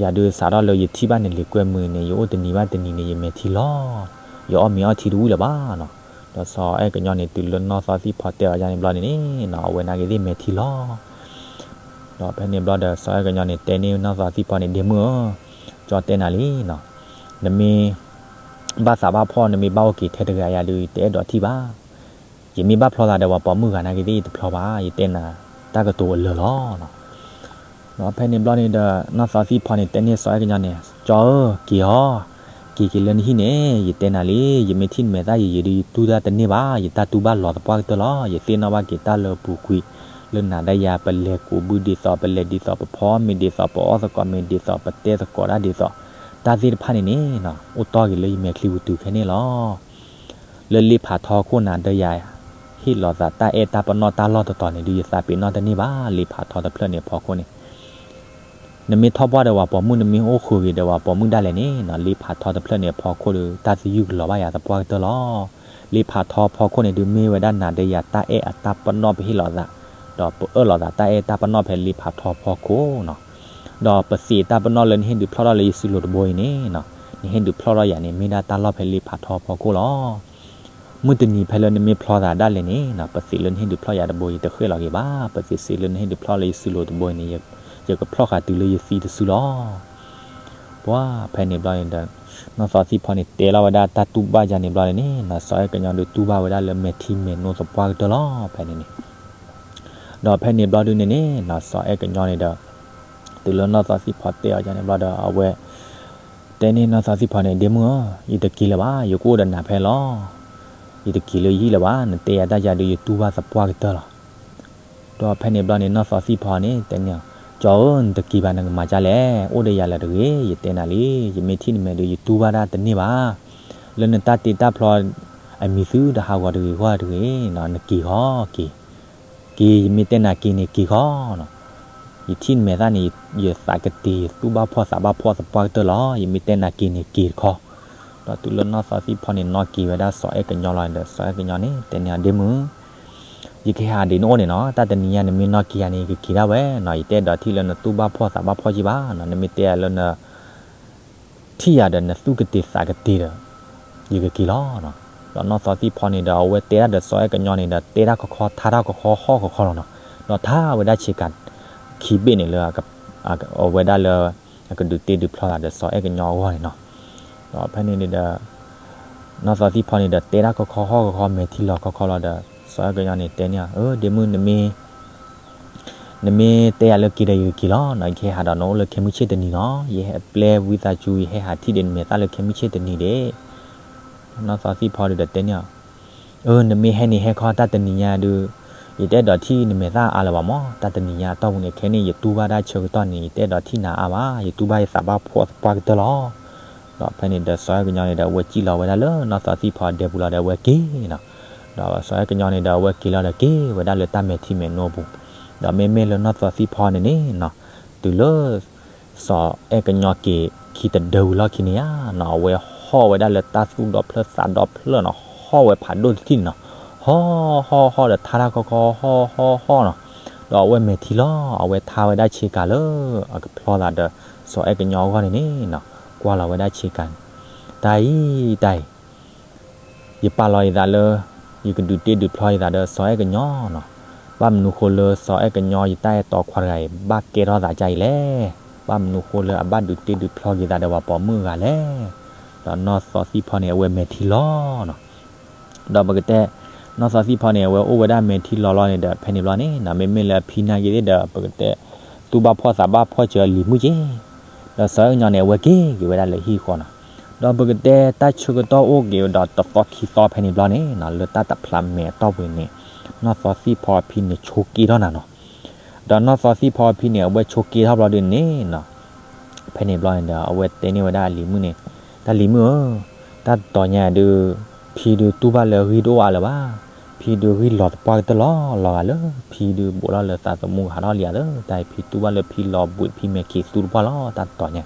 ယၤဒုးစးထီၣ်လၢယထံၣ်ဘၣ်နလံၤကွဲမုာ်န့ၣ် ယအိၣ်တနံၤဘၣ်တနံၤန့ၣ် ယမဲာ်ထံလီၤ. ယအီၣ်မ့ၤအီထံတဝံၣ်လၢၤဘၣ်နီၤ. ဒီးစီၤအဲၣ်ကညီန့ၣ် တုၤလၢနီၢ်သီသံၣ်ဖီတဲအီၤယၤန့ၣ်ဘျီန့ၣ်န့ၣ်နီၤ အဝဲနာ်က့ၤသ့ၣ်မဲာ်ထံလီၤ. ဒီးဖဲန့ၣ်ဘျီဒီး စီၤအဲၣ်ကညီန့ၣ် တဲန့ၢ်နီၢ်သီသံၣ်ဖီန့ၣ် ဒ့မုၣ်ဧၢ, ကၠီတဲနၤလံနီၤ, နမ့ၢ် ဘၣ်သးဘၣ်ဖှီၣ် နမ့ၢ်ဘၣ်အိၣ်က့ၤထဲတဂၤယၤဒုး ယတအဲၣ်ဒိးထံၣ်ဘၣ်. ယမ့ၢ်ဘၣ်ဖျီသးဒီးပှၤပိာ်မုၣ်ဂၤနာ်က့ၤသ့ၣ် ယတဖျီဘၣ်, ယတဲနၤ တၢ်ကတိၤအလၢာ်လီၤ. ဒီးဖဲန့ၣ်ဘျီန့ၣ်ဒီး နီၢ်သီသံၣ်ဖီန့ၣ် တဲန့ၢ်စီၤအဲၣ်ကညီန့ၣ် ကၠီဧၢ, က့ၤအီၤ, က့ၤက့ၤလၢနဟံၣ်န့ၣ် ယတဲနၤလံ, ယမ့ၢ်ထံၣ်နမဲာ်သၣ်ယံာ်ယံာ်ဒုး ယတူၢ်တၢ်တန့ၢ်ဘၣ်, ယတၢ်တူၢ်ဘၣ်လီၤသပှၢ်ကတၢၢ်လီၤ. ယသ့ၣ်နီၣ်ဘၣ်က့ၤတၢ်လၢပူၤကွံာ် လၢနၤဒီးယၤ ပလဲၤကူးဘုဒ်သိး ပလဲၤဒ်သိး ပဖီမ့ၤဒ်သိး ပအီၣ်သကိးမ့ၤဒ်သိး ပတဲသကိးတၢ်ဒ်သိး တၢ်သ့ၣ်တဖၣ်န့ၣ်န့ၣ်နီၤ အိၣ်တီၢ်က့ၤလၢယမဲာ်ချံပူၤတုၤခဲန့ၣ်လီၤ. လၢလ့ဖးထီခိၣ်နၤဒီးယၤ ဟ့ၣ်လီၤသးတၢ်အဲၣ်တၢ်ပနီၣ်တၢ်လီၢ်တတီၤန့ၣ်ဒုး ယသးပ့ၤနီၣ်တန့ၢ်ဘၣ်, လ့ဖးထီတဖျၢၣ်န့ၣ်အဖီခိၣ်န့ၣ် နမ့ၢ်ထီၣ်ပှၢ်ဒီးပှၤပိာ်မုၣ် နမ့ၢ်အိၣ်ဃုာ်က့ၤဒီးပှၤပိာ်မုၣ်ဒၣ်လဲာ်န့ၣ်နီၤ လ့ဖးထီတဖျၢၣ်န့ၣ်အဖီခိၣ်ဒီး တၢ်သယုၢ်ကလီၤဘၣ်ယၤသပှၢ်ကတၢၢ်လီၤ. လ့ဖးထီဖီခိၣ်န့ၣ်ဒုး မ့ၢ်ဝဲဒၣ်နၤဒီးယၤတၢ်အဲၣ်အတၢ်ပနီၣ်ပဟ့ၣ်လီၤသး, ဒီးပအၢၣ်လီၤသးတၢ်အဲၣ်တၢ်ပနီၣ်ဖဲလ့ဖးထီဖီခိၣ်နီၤ. ဒီးပသံးတၢ်ပနီၣ်လၢနဟ့ၣ်ဒုးဖျီၣ်ထီၣ်လၢယစုလိၤတဘိအံၤန့ၣ်နီၤ နဟ့ၣ်ဒုးဖျီၣ်ထီၣ်ယၤန့ၣ် မ့ၢ်ဒၣ်တၢ်လီၢ်ဖဲလ့ဖးထီဖီခိၣ်လီၤ. မုၢ်တနံၤဖဲလၢနမ့ၢ်ဖျီသးဒၣ်လဲာ်န့ၣ်နီၤ ပသံးလၢနဟ့ၣ်ဒုးဖျီၣ်ယၤတဘိအံၤ တဃဲၣ်လီၤက့ၤဘၣ်, ပသံးစ့လၢနဟ့ၣ်ဒုးဖျီၣ်လၢယစုလိၤတဘိအံၤန့ၣ် ယကဖျီၣ်ဃာ်တုၤလၢယသံတစုလီၤ. ပှၤဖဲန့ၣ်ဘျီန့ၣ်ဒီး နီၢ်သီသံၣ်ဖီန့ၣ် တဲလီၤဝဲဒၣ်တၢ်တူၢ်ဘၣ်ယၤန့ၣ်ဘျီန့ၣ်န့ၣ်နီၤ စီၤအဲၣ်ကညီဒုးတူၢ်ဘၣ်ဝဲဒၣ်လၢမဲာ်ထံမဲာ်နိသပှၢ်ကတၢၢ်လီၤ ဖဲန့ၣ်န့ၣ်. ဒီးဖဲန့ၣ်ဘျီဒုးန့ၣ်န့ၣ်နီၤ စီၤအဲၣ်ကညီန့ၣ်ဒီး တုၤလၢနီၢ်သီသံၣ်ဖီတဲအီၤယၤန့ၣ်ဘျီဒီး အဝဲ တဲန့ၢ်နီၢ်သီသံၣ်ဖီန့ၣ် ဒ့မုၣ်ဧၢ, ယတက့ၤလၢၤဘၣ်, ယကအိၣ်ဒီးနၤဖဲလီၤ. ယတက့ၤလၢယဟံၣ်လၢၤဘၣ်, နတဲယၤတၢ်ယၤဒုး ယတူၢ်ဘၣ်သပှၢ်ကတၢၢ်လီၤ. ဒီးဖဲန့ၣ်ဘျီန့ၣ် နီၢ်သီသံၣ်ဖီန့ၣ် တဲန့ၢ်အီၤ, ကၠီဧၢ, နတက့ၤဘၣ် နကမၤဒ်လဲၣ်, အိၣ်ဒီးယၤလၢၤတဂ့ၤ, ယတဲနၤလံ, ယမ့ၢ်ထံၣ်နမဲာ်ဒုး ယတူၢ်ဘၣ်တၢ်တန့ၢ်ဘၣ်. လၢနတၢ်တ့တၢ်ဖျီ အမံၤသုတဟးဂီၤတဂ့ၤဂီၢ်တဂ့ၤ, နက့ၤဃီ, က့ၤ က့ၤ, ယမ့ၢ်တဲနၤက့ၤန့ၣ် က့ၤဃီနီၤ. ယထံၣ်နမဲာ်သၣ်န့ၣ် ယသးကတ့ၤ ယသူၣ်ဘၣ်ဖှီၣ်သးဘၣ်ဖှီၣ်သပှၢ်ကတၢၢ်လီၤ. ယမ့ၢ်တဲနၤက့ၤန့ၣ် က့ၤတခီ. ဒီးတုၤလၢနီၢ်သီသံၣ်ဖီန့ၣ် နီၢ်က့ၤဝဲဒၣ်စီၤအဲၣ်ကညီလီၤဒီး စီၤအဲၣ်ကညီန့ၣ် တဲန့ၢ်အီၤ ဒ့မုၣ်, ယကဟဲဟးဒံးနအိၣ်န့ၣ်နီၤ, တၢ်တနံၤညါ နမ့ၢ်နီၢ်က့ၤယၤန့ၣ် ယကက့ၤဒၣ်ဝဲနီၤ, ယတအဲၣ်ဒိးထံၣ်လၢနသူၣ်ဘၣ်ဖှီၣ်သးဘၣ်ဖှီၣ်က့ၤဘၣ်နီၤ, နမ့ၢ်တဲယၤလၢန ထံၣ်ယၤဒီး နသူၣ်ကတ့ၤသးကတ့ၤဒီး ယကက့ၤလီၤနီၤ. ဒီးနီၢ်သီသံၣ်ဖီန့ၣ်ဒီး အဝဲတဲတၢ်ဒီးစီၤအဲၣ်ကညီန့ၣ်ဒီး တဲတၢ်ခီခီ ထါတၢ်ခီခီ ဟီၣ်ခီခီလီၤနီၤ. ဒီးထါဝဲဒၣ်ဆ့ကၤ ခံဘ့ၣ်န့ၣ်လၢ အဝဲဒၣ်လၢ အကဒုးတ့ဒုးဖျီသးဒီးစီၤအဲၣ်ကညီအဂီၢ်န့ၣ်နီၤ. ဒီးဖဲန့ၣ်န့ၣ်ဒီး နီၢ်သီသံၣ်ဖီန့ၣ်ဒီး တဲတၢ်ခီခီ ဟီၣ်ခီခီ မဲာ်ထံလီၤခီခီလီၤဒီး စီၤအဲၣ်ကညီန့ၣ်တဲန့ၢ်အီၤ, အၢ ဒ့မုၣ် နမ့ၢ်တဲယၤလၢက့ၤဒီး ယကက့ၤလီၤနီၤ, ယကဟဲဟးဒီးနအိၣ်လၢခဲမုၢ်ဆ့ၣ်တနံၤနီၤ, ယဟဲပျဲဝံသးစူၤ ယဟဲဟးထံၣ်ဒီးနမဲာ်သၣ်လၢခဲမုၢ်ဆ့ၣ်တနံၤဒ့ၣ်. နီၢ်သီသံၣ်ဖီဒုးဒီးတဲန့ၢ်အီၤ, အၢ နမ့ၢ်ဟဲန့ၣ်ဟဲခီ တၢ်တနံၤညါဒုး ယတအဲၣ်ဒိးထံၣ်နမဲာ်သၣ်အါလၢၤဘၣ်မး, တၢ်တနံၤညါအတီၢ်ပူၤန့ၣ် ခဲန့ၣ် ယတူၢ်ဘၣ်တၢ်ဆၢကတီၢ်န့ၣ် ယတအဲၣ်ဒိးထံၣ်နၤအါဘၣ်, ယတူၢ်ဘၣ်ယသးဘၣ်ဖှီၣ်သပှၢ်ကတၢၢ်လီၤ. ဒီးဖဲန့ၣ်ဒီးစီၤအဲၣ်ကညီန့ၣ်ဒီး အဝဲစံၣ်လီၤဝဲဒၣ်လၢနီၢ်သီသံၣ်ဖီဒဲပူၤလီၤဒီး အဝဲက့ၤနီၤ. ဒီးစီၤအဲၣ်ကညီန့ၣ်ဒီး အဝဲက့ၤလီၤဒီးက့ၤဝဲဒၣ်လၢတၢ်မဲာ်ထံမဲာ်နိပူၤ, ဒီးမ့မ့ၢ်လၢနီၢ်သီသံၣ်ဖီန့ၣ်န့ၣ်နီၤ, တုၤလၢ စီၤအဲၣ်ကညီက့ၤခံတဒၢဝံၤလီၢ်ခံန့ၣ်ဧါနီၤ, အဝဲဟီၣ်ဝဲဒၣ်လၢတၢ်သူၣ်ဒီဖျၢၣ်သးဒီဖျၢၣ်နီၤ, ဟီၣ်ဝဲဖးဒိၣ်တထံၣ်န့ၣ်နီၤ, ဟီၣ်ဟီၣ်ဟီၣ်ဒီးထါတၢ်ခီခီ ဟီၣ်ဟီၣ်ဟီၣ်နီၤ. ဒီးအဝဲမဲာ်ထံလီၤ, အဝဲထါဝဲဒၣ်ဆ့ကၤလၢအကဖျီသးဒီးစီၤအဲၣ်ကညီအဂီၢ်န့ၣ်န့ၣ်နီၤ, ကွၢ်လီၤဝဲဒၣ်ဆ့ကၤန့ၣ်, တၢ်အံၤ တၢ်အံၤ ယပာ်လီၤယသးလၢ ယကဒုးတ့ဒုးဖျီယသးဒီးစီၤအဲၣ်ကညီနီၤ, ဘၣ်မနုၤဃိလၢစီၤအဲၣ်ကညီ ယတၢ်အဲၣ်တီခွါတဂၤအံၤ ဘၣ်ကဲထီၣ်သးဒ်အံၤလဲၣ်, ဘၣ်မနုၤဃိလၢအဘၣ်ဒုးတ့ဒုးဖျီက့ၤသးဒီးပှၤပိာ်မုၣ်အဂၤလဲၣ်. ဒီးနီၢ်သီသံၣ်ဖီန့ၣ် အဝဲမဲာ်ထံလီၤနီၤ. ဒီးပကတဲ နီၢ်သီသံၣ်ဖီန့ၣ် အဝဲအိၣ်ဝဲဒၣ်မဲာ်ထံလီၤလီၤန့ၣ်ဒီး ဖဲန့ၣ်ဘျီန့ၣ်နီၤ, မ့မ့ၢ်လၢအဖံနာ်က့ၤသ့ၣ်ဒီး ပကတဲ သူၣ်ဘၣ်ဖှီၣ်သးဘၣ်ဖှီၣ်စၢၤအလံၤမုၣ်က့ၤ, ဒီးစီၤအဲၣ်ကညီန့ၣ် အဝဲက့ၤက့ၤဝဲဒၣ်လၢဟံၣ်ဃီနီၤ. ဒီးပကတဲတၢ်ဆၢကတီၢ်အိၣ်က့ၤဒီးတသီခံသီဖဲန့ၣ်ဘျီန့ၣ်နီၤ, လၢတၢ်တဖျးမဲာ်အတီၢ်ပူၤန့ၣ် နီၢ်သီသံၣ်ဖီအဖံန့ၣ် ဆိးက့ထီၣ်နၤနီၤ. ဒီးနီၢ်သီသံၣ်ဖီအဖံန့ၣ် အဝဲဆိးက့ထီၣ်ဘျီဒုးန့ၣ်နီၤ, ဖဲန့ၣ်ဘျီန့ၣ်ဒီး အဝဲတဲန့ၢ်ဝဲဒၣ်အလံၤမုၣ်န့ၣ်, တၢ်လံၤမုၣ်ဧၢ, တၢ်တတီၤညါဒုး ဖံဒုးတူၢ်ဘၣ်လၢအဂံၢ်တအိၣ်အါလၢၤဘၣ်, ဖံဒုးဂံၢ်လီၤသပှၢ်ကတၢၢ်လီၤ, လီၤဂာ်လၢဖံဒုးဘူးထီၣ်လၢသးသမူကဟးထီၣ်လံဧါသၢ, တၢ်အံၤဖံတူၢ်ဘၣ်လၢဖံလီၤဘှံး ဖံမဲာ်ခံးသူတပှၢ်လီၤ တၢ်တတီၤညါ.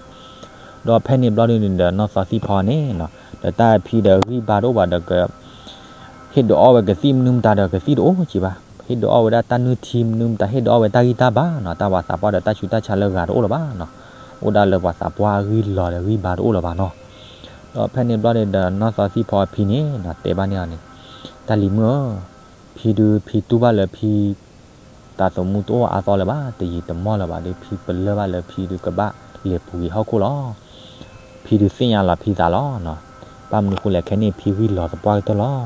ဒီးဖဲန့ၣ်ဘျီဒုးန့ၣ်ဒီး နီၢ်သီသံၣ်ဖီန့ၣ်နီၤ, ဒီးတၢ်အံၤဖံဒီးဂံၢ်ဘါတအိၣ်ဘၣ်ဒီးက ဟ့ၣ်ဒုးအီၣ်ဝဲကသံၣ်မနုၤမတၤဒီးကသံၣ်တအိၣ်က့ၤဘၣ်, ဟ့ၣ်ဒုးအီၣ်ဝဲဒၣ်တၢ်နုၢ်ထံမနုၤမတၤ ဟ့ၣ်ဒုးအီၣ်ဝဲတၢ်ဂံၢ်တၢ်ဘါနီၤ, တၢ်ပှၤသးပှၢ်ဒီးတၢ်ဆူးတၢ်ဆါလၢဂၤတအိၣ်လၢၤဘၣ်နီၤ, အိၣ်ဒၣ်လၢပှၤသးပှၢ်အဂံၢ်လီၤဒီးဂံၢ်ဘါတအိၣ်လၢၤဘၣ်နီၤ. ဒီးဖဲန့ၣ်ဘျီန့ၣ်ဒီး နီၢ်သီသံၣ်ဖီအဖံန့ၣ် တဲဘၣ်န့ၢ်အီၤန့ၣ်, တၢ်လံၤမုၣ်ဧၢ, ဖံဒုး ဖံတူၢ်ဘၣ်လၢဖံ သးသမူတအိၣ်အါသီလၢၤဘၣ်, တယံာ်တမီၢ်လၢၤဘၣ်ဒီး ဖံပလၢၢ်ဘၣ်လၢဖံဒုးကဘၣ်လဲၤပူၤကွံာ်ဟီၣ်ခိၣ်လီၤ. ဖံဒုးသ့ၣ်ညါလီၤဖံသးလီၤ. ဘၣ်မနုၤဃိလဲၣ် ခဲန့ၣ်ဖံဂံၢ်လီၤသပှၢ်ကတၢၢ်လီၤ.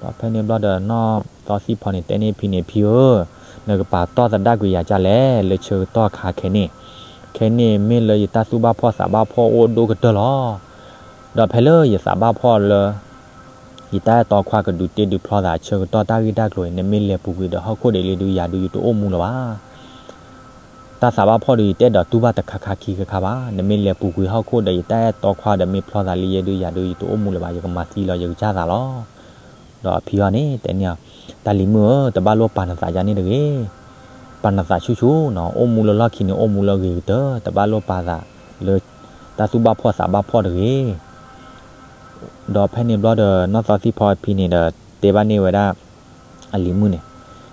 ဒီးဖဲန့ၣ်ဘျီဒီး နီၢ်သီသံၣ်ဖီန့ၣ် တဲန့ၢ်ဖံန့ၣ်, ဖံဧၢ, နကပာ်တီၢ်သဒၣ်ကွံာ်ယၤကလဲၣ် လၢဆၢကတီၢ်ခါခဲန့ၣ်, ခဲန့ၣ်မ့ၢ်လၢယတၢ်သူၣ်ဘၣ်ဖှီၣ်သးဘၣ်ဖှီၣ်အိၣ်ဒိၣ်ကတၢၢ်လီၤ. ဒီးဖဲလၢယသးဘၣ်ဖှီၣ်လၢ ယတၢ်အဲၣ်တီခွါကဒုးတ့ဒုးဖျီသးဆၢကတီၢ်တၢ်ဂ့ၢ်တၢ်ကျိၤအံၤ နမ့ၢ်လဲၤပူၤကွံာ်ဒီးဟီၣ်ခိၣ်ဒ်လံဒီး ယၤဒုးယတအိၣ်မူလၢၤဘၣ်. တၢ်သးဘၣ်ဖှီၣ်ဒီး ယတအဲၣ်ဒိးတူၢ်ဘၣ်တခါခါခံခါခါဘၣ်. နမ့ၢ်လဲၤပူၤကွံာ်ဟီၣ်ခိၣ်ဒီး ယတၢ်အဲၣ်တီခွါဒီးမ့ၢ်ဖျီသးလံယဲဒုး ယၤဒုးယတအိၣ်မူလၢၤဘၣ်, ယကမၤသံလီၤယကစၢ်သးလီၤ. ဒီးအဖံအီၤန့ၣ် တဲန့ၢ်အီၤ, တၢ်လံၤမုၣ်ဧၢ, တဘၣ်လိၣ်ပာ်နသးယါန့ၣ်တဂ့ၤ. ပာ်နသးဆူၣ်ဆူၣ်နီၤ, အိၣ်မူလၢလီၢ်ခံန့ၣ် အိၣ်မူလၢအဂ့ၤကတၢၢ်, တဘၣ်လိၣ်ပာ်သးလၢ တၢ်သူၣ်ဘၣ်ဖှီၣ်သးဘၣ်ဖှီၣ်တဂ့ၤ. ဒီးဖဲန့ၣ်ဘျီဒီး နီၢ်သီသံၣ်ဖီအဖံန့ၣ်ဒီး တဲဘၣ်န့ၢ်ဝဲဒၣ် အလံၤမုၣ်န့ၣ်,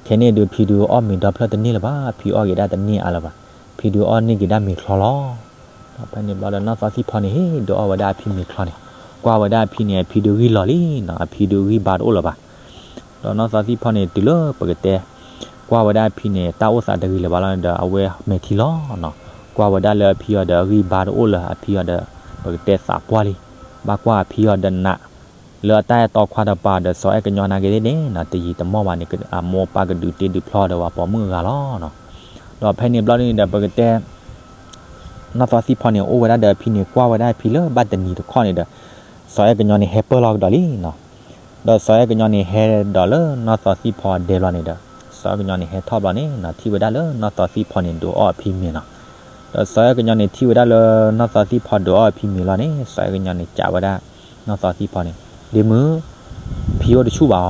ခဲန့ၣ်ဒုး ဖံဒုးအီၣ်မ့ၤဒီဖျၢၣ်တန့ၢ်လၢၤဘၣ်, ဖံအီၣ်က့ၤဒၣ်တန့ၢ်အါလၢၤဘၣ်, ဖံဒုးအီၣ်န့ၢ်က့ၤဒၣ်မ့ၤချီလီၤ. ဒီးဖဲန့ၣ်ဘျီဒီး နီၢ်သီသံၣ်ဖီန့ၣ် ဟ့ၣ်ဒုးအီၣ်ဝဲဒၣ်အဖံမ့ၤချီန့ၣ်, ကွၢ်ဝဲဒၣ်အဖံန့ၣ် အဖံဒုးဂံၢ်လီၤလံနီၤ, အဖံဒုးဂံၢ်ဘါတအိၣ်လၢၤဘၣ်. ဒီးနီၢ်သီသံၣ်ဖီန့ၣ် တုၤလၢပကတဲ ကွၢ်ဝဲဒၣ်အဖံန့ၣ် တၢ်အိၣ်သးတဂ့ၤလၢၤဘၣ်လီၤဒီး အဝဲမဲာ်ထံလီၤနီၤ, ကွၢ်ဝဲဒၣ်လၢအဖံအီၤဒီးအဂံၢ်ဘါတအိၣ်လၢၤ, အဖံအီၤဒီး ပကတဲသးပှၢ်လံ, ဘၣ်ကွၢ်အဖံအီၤဒီးနး လၢအတၢ်အဲၣ်တီခွါတပၤဒီး စီၤအဲၣ်ကညီနာ်က့ၤသ့ၣ်န့ၣ်နီၤ, တယံာ်တမီၢ်ဘၣ်န့ၣ် အမိၢ်အပၢ်ကဒုးတ့ဒုးဖျီဒီးဝဲပိာ်မုၣ်အဂၤလီၤနီၤ. ဒီးဖဲန့ၣ်ဘျီန့ၣ်ဒီး ပကတဲ နီၢ်သီသံၣ်ဖီန့ၣ် အိၣ်ဝဲဒၣ်ဒီးအဖံန့ၣ် ကွၢ်ဝဲဒၣ်အဖံလၢဘၣ်တနံၤတခီန့ၣ်ဒီး စီၤအဲၣ်ကညီန့ၣ် ဟဲပၢၢ်လီၤကဒီးလံနီၤ. ဒီးစီၤအဲၣ်ကညီန့ၣ်ဟဲဒီးလၢနီၢ်သီသံၣ်ဖီဒဲဘျီန့ၣ်ဒီး စီၤအဲၣ်ကညီန့ၣ်ဟဲထီၣ်ဘျီန့ၣ်နီၤ, ထံၣ်ဝဲဒၣ်လၢနီၢ်သီသံၣ်ဖီန့ၣ် ဒုးအီၣ်အဖံမ့ၤနီၤ. ဒီးစီၤအဲၣ်ကညီန့ၣ် ထံၣ်ဝဲဒၣ်လၢနီၢ်သီသံၣ်ဖီဒုးအီၣ်အဖံမ့ၤလီၤန့ၣ် စီၤအဲၣ်ကညီန့ၣ် စံးဝဲဒၣ် နီၢ်သီသံၣ်ဖီန့ၣ်, ဒ့မုၣ်, ဖံအိၣ်တဆူၣ်ဘၣ်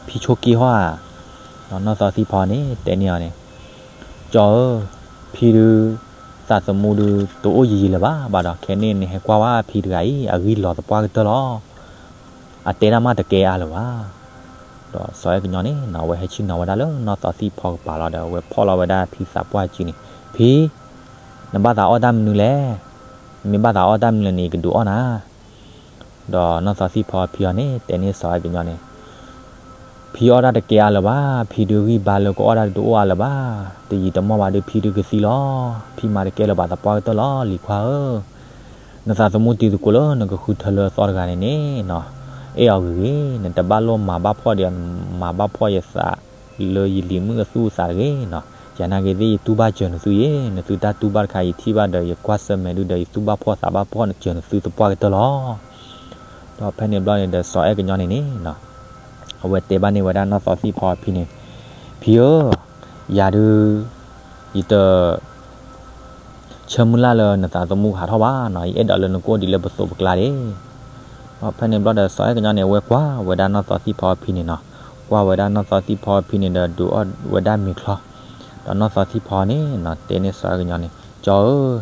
အီၤ, ဖံဆိးက့ဟီဧါ. ဒီးနီၢ်သီသံၣ်ဖီန့ၣ် တဲန့ၢ်အီၤန့ၣ်, ကၠီဧၢ, ဖံဒုး သးသမူဒုး တအိၣ်ယံာ်ယံာ်လၢၤဘၣ်, ဘၣ်ဒီးခဲန့ၣ်နဟဲကွၢ်ဝဲဖံတဂၤအံၤ အဂံၢ်လီၤသပှၢ်ကတၢၢ်လီၤ. အတဲတၢ်မးတကဲအါလၢၤဘၣ်. ဒီးစီၤအဲၣ်ကညီန့ၣ်နီၤ အဝဲဟဲဆ့ၣ်နီၤဝဲဒၣ်လၢနီၢ်သီသံၣ်ဖီကပၤလီၤဒီး အဝဲဖီၣ်လီၤဝဲဒၣ်ဖံသးပှၢ်စုန့ၣ်, ဖံ, နဘၣ်သးအီၣ်တၢ်မနုၤလဲၣ်. နမ့ၢ်ဘၣ်သးအီၣ်တၢ်မနုၤလဲၣ်န့ၣ် ယကဒုးအီၣ်နၤ. ဒီးနီၢ်သီသံၣ်ဖီဖံအီၤန့ၣ် တဲန့ၢ်စီၤအဲၣ်ကညီန့ၣ်, ဖံအီၣ်တၢ်တကဲအါလၢၤဘၣ်, ဖံဒုးဂံၢ်ဘါလၢကအီၣ်တၢ်ဒုးတအိၣ်အါလၢၤဘၣ်, တယံာ်တမီၢ်ဘၣ်ဒီး ဖံဒုးကသံလီၤ. ဖံမၤတကဲလၢၤဘၣ်သပှၢ်ကတၢၢ်လီၤ လံၤခွါဧၢ. နသးသမူတံၤသကိးလၢနကဃုထၢလၢအသီတဂၤန့ၣ်န့ၣ်နီၤ, အဲၣ်အီၤဂ့ၤဂ့ၤ, နတဘၣ်လိၣ်မၤဘၣ်ဖှီၣ်ဒီး မၤဘၣ်ဖှီၣ်ယသးလၢယလံၤမုၣ်အသူၣ်အသးတဂ့ၤနီၤ. ယၤနာ်က့ၤသ့ၣ် ယတူၢ်ဘၣ်စၢၤနသုယ့ၣ်, နသုတၢ်တူၢ်ဘၣ်တခါ ယထံၣ်ဘၣ်ဒီး ယကွၢ်ဆၢၣ်မဲာ်ဒုဒီး ယသူၣ်ဘၣ်ဖှီၣ်သးဘၣ်ဖှီၣ်စၢၤနသုသပှၢ်ကတၢၢ်လီၤ. ဒီးဖဲန့ၣ်ဘျီန့ၣ်ဒီး စီၤအဲၣ်ကညီန့ၣ်န့ၣ်နီၤ, အဝဲတဲဘၣ်န့ၢ်ဝဲဒၣ်နီၢ်သီသံၣ်ဖီအဖံန့ၣ်, ဖံဧၢ, ယၤဒုး ယတ ဆၢမုၢ်လၢ်လၢနသးသမူကဟးထီၣ်ဘၣ်နီၤ, ယအဲၣ်ဒိးလၢနကအိၣ်ဒံးလၢပသိးပကျါဒၣ်. ဒီးဖဲန့ၣ်ဘျီဒီး စီၤအဲၣ်ကညီန့ၣ် အဝဲကွၢ်ဝဲဒၣ်နီၢ်သီသံၣ်ဖီအဖံန့ၣ်နီၤ, ကွၢ်ဝဲဒၣ်နီၢ်သီသံၣ်ဖီအဖံန့ၣ်ဒီး ဒုးအီၣ်ဝဲဒၣ်မ့ၤချီ, ဒီးနီၢ်သီသံၣ်ဖီန့ၣ်နီၤ တဲန့ၢ်စီၤအဲၣ်ကညီန့ၣ်, ကၠီဧၢ,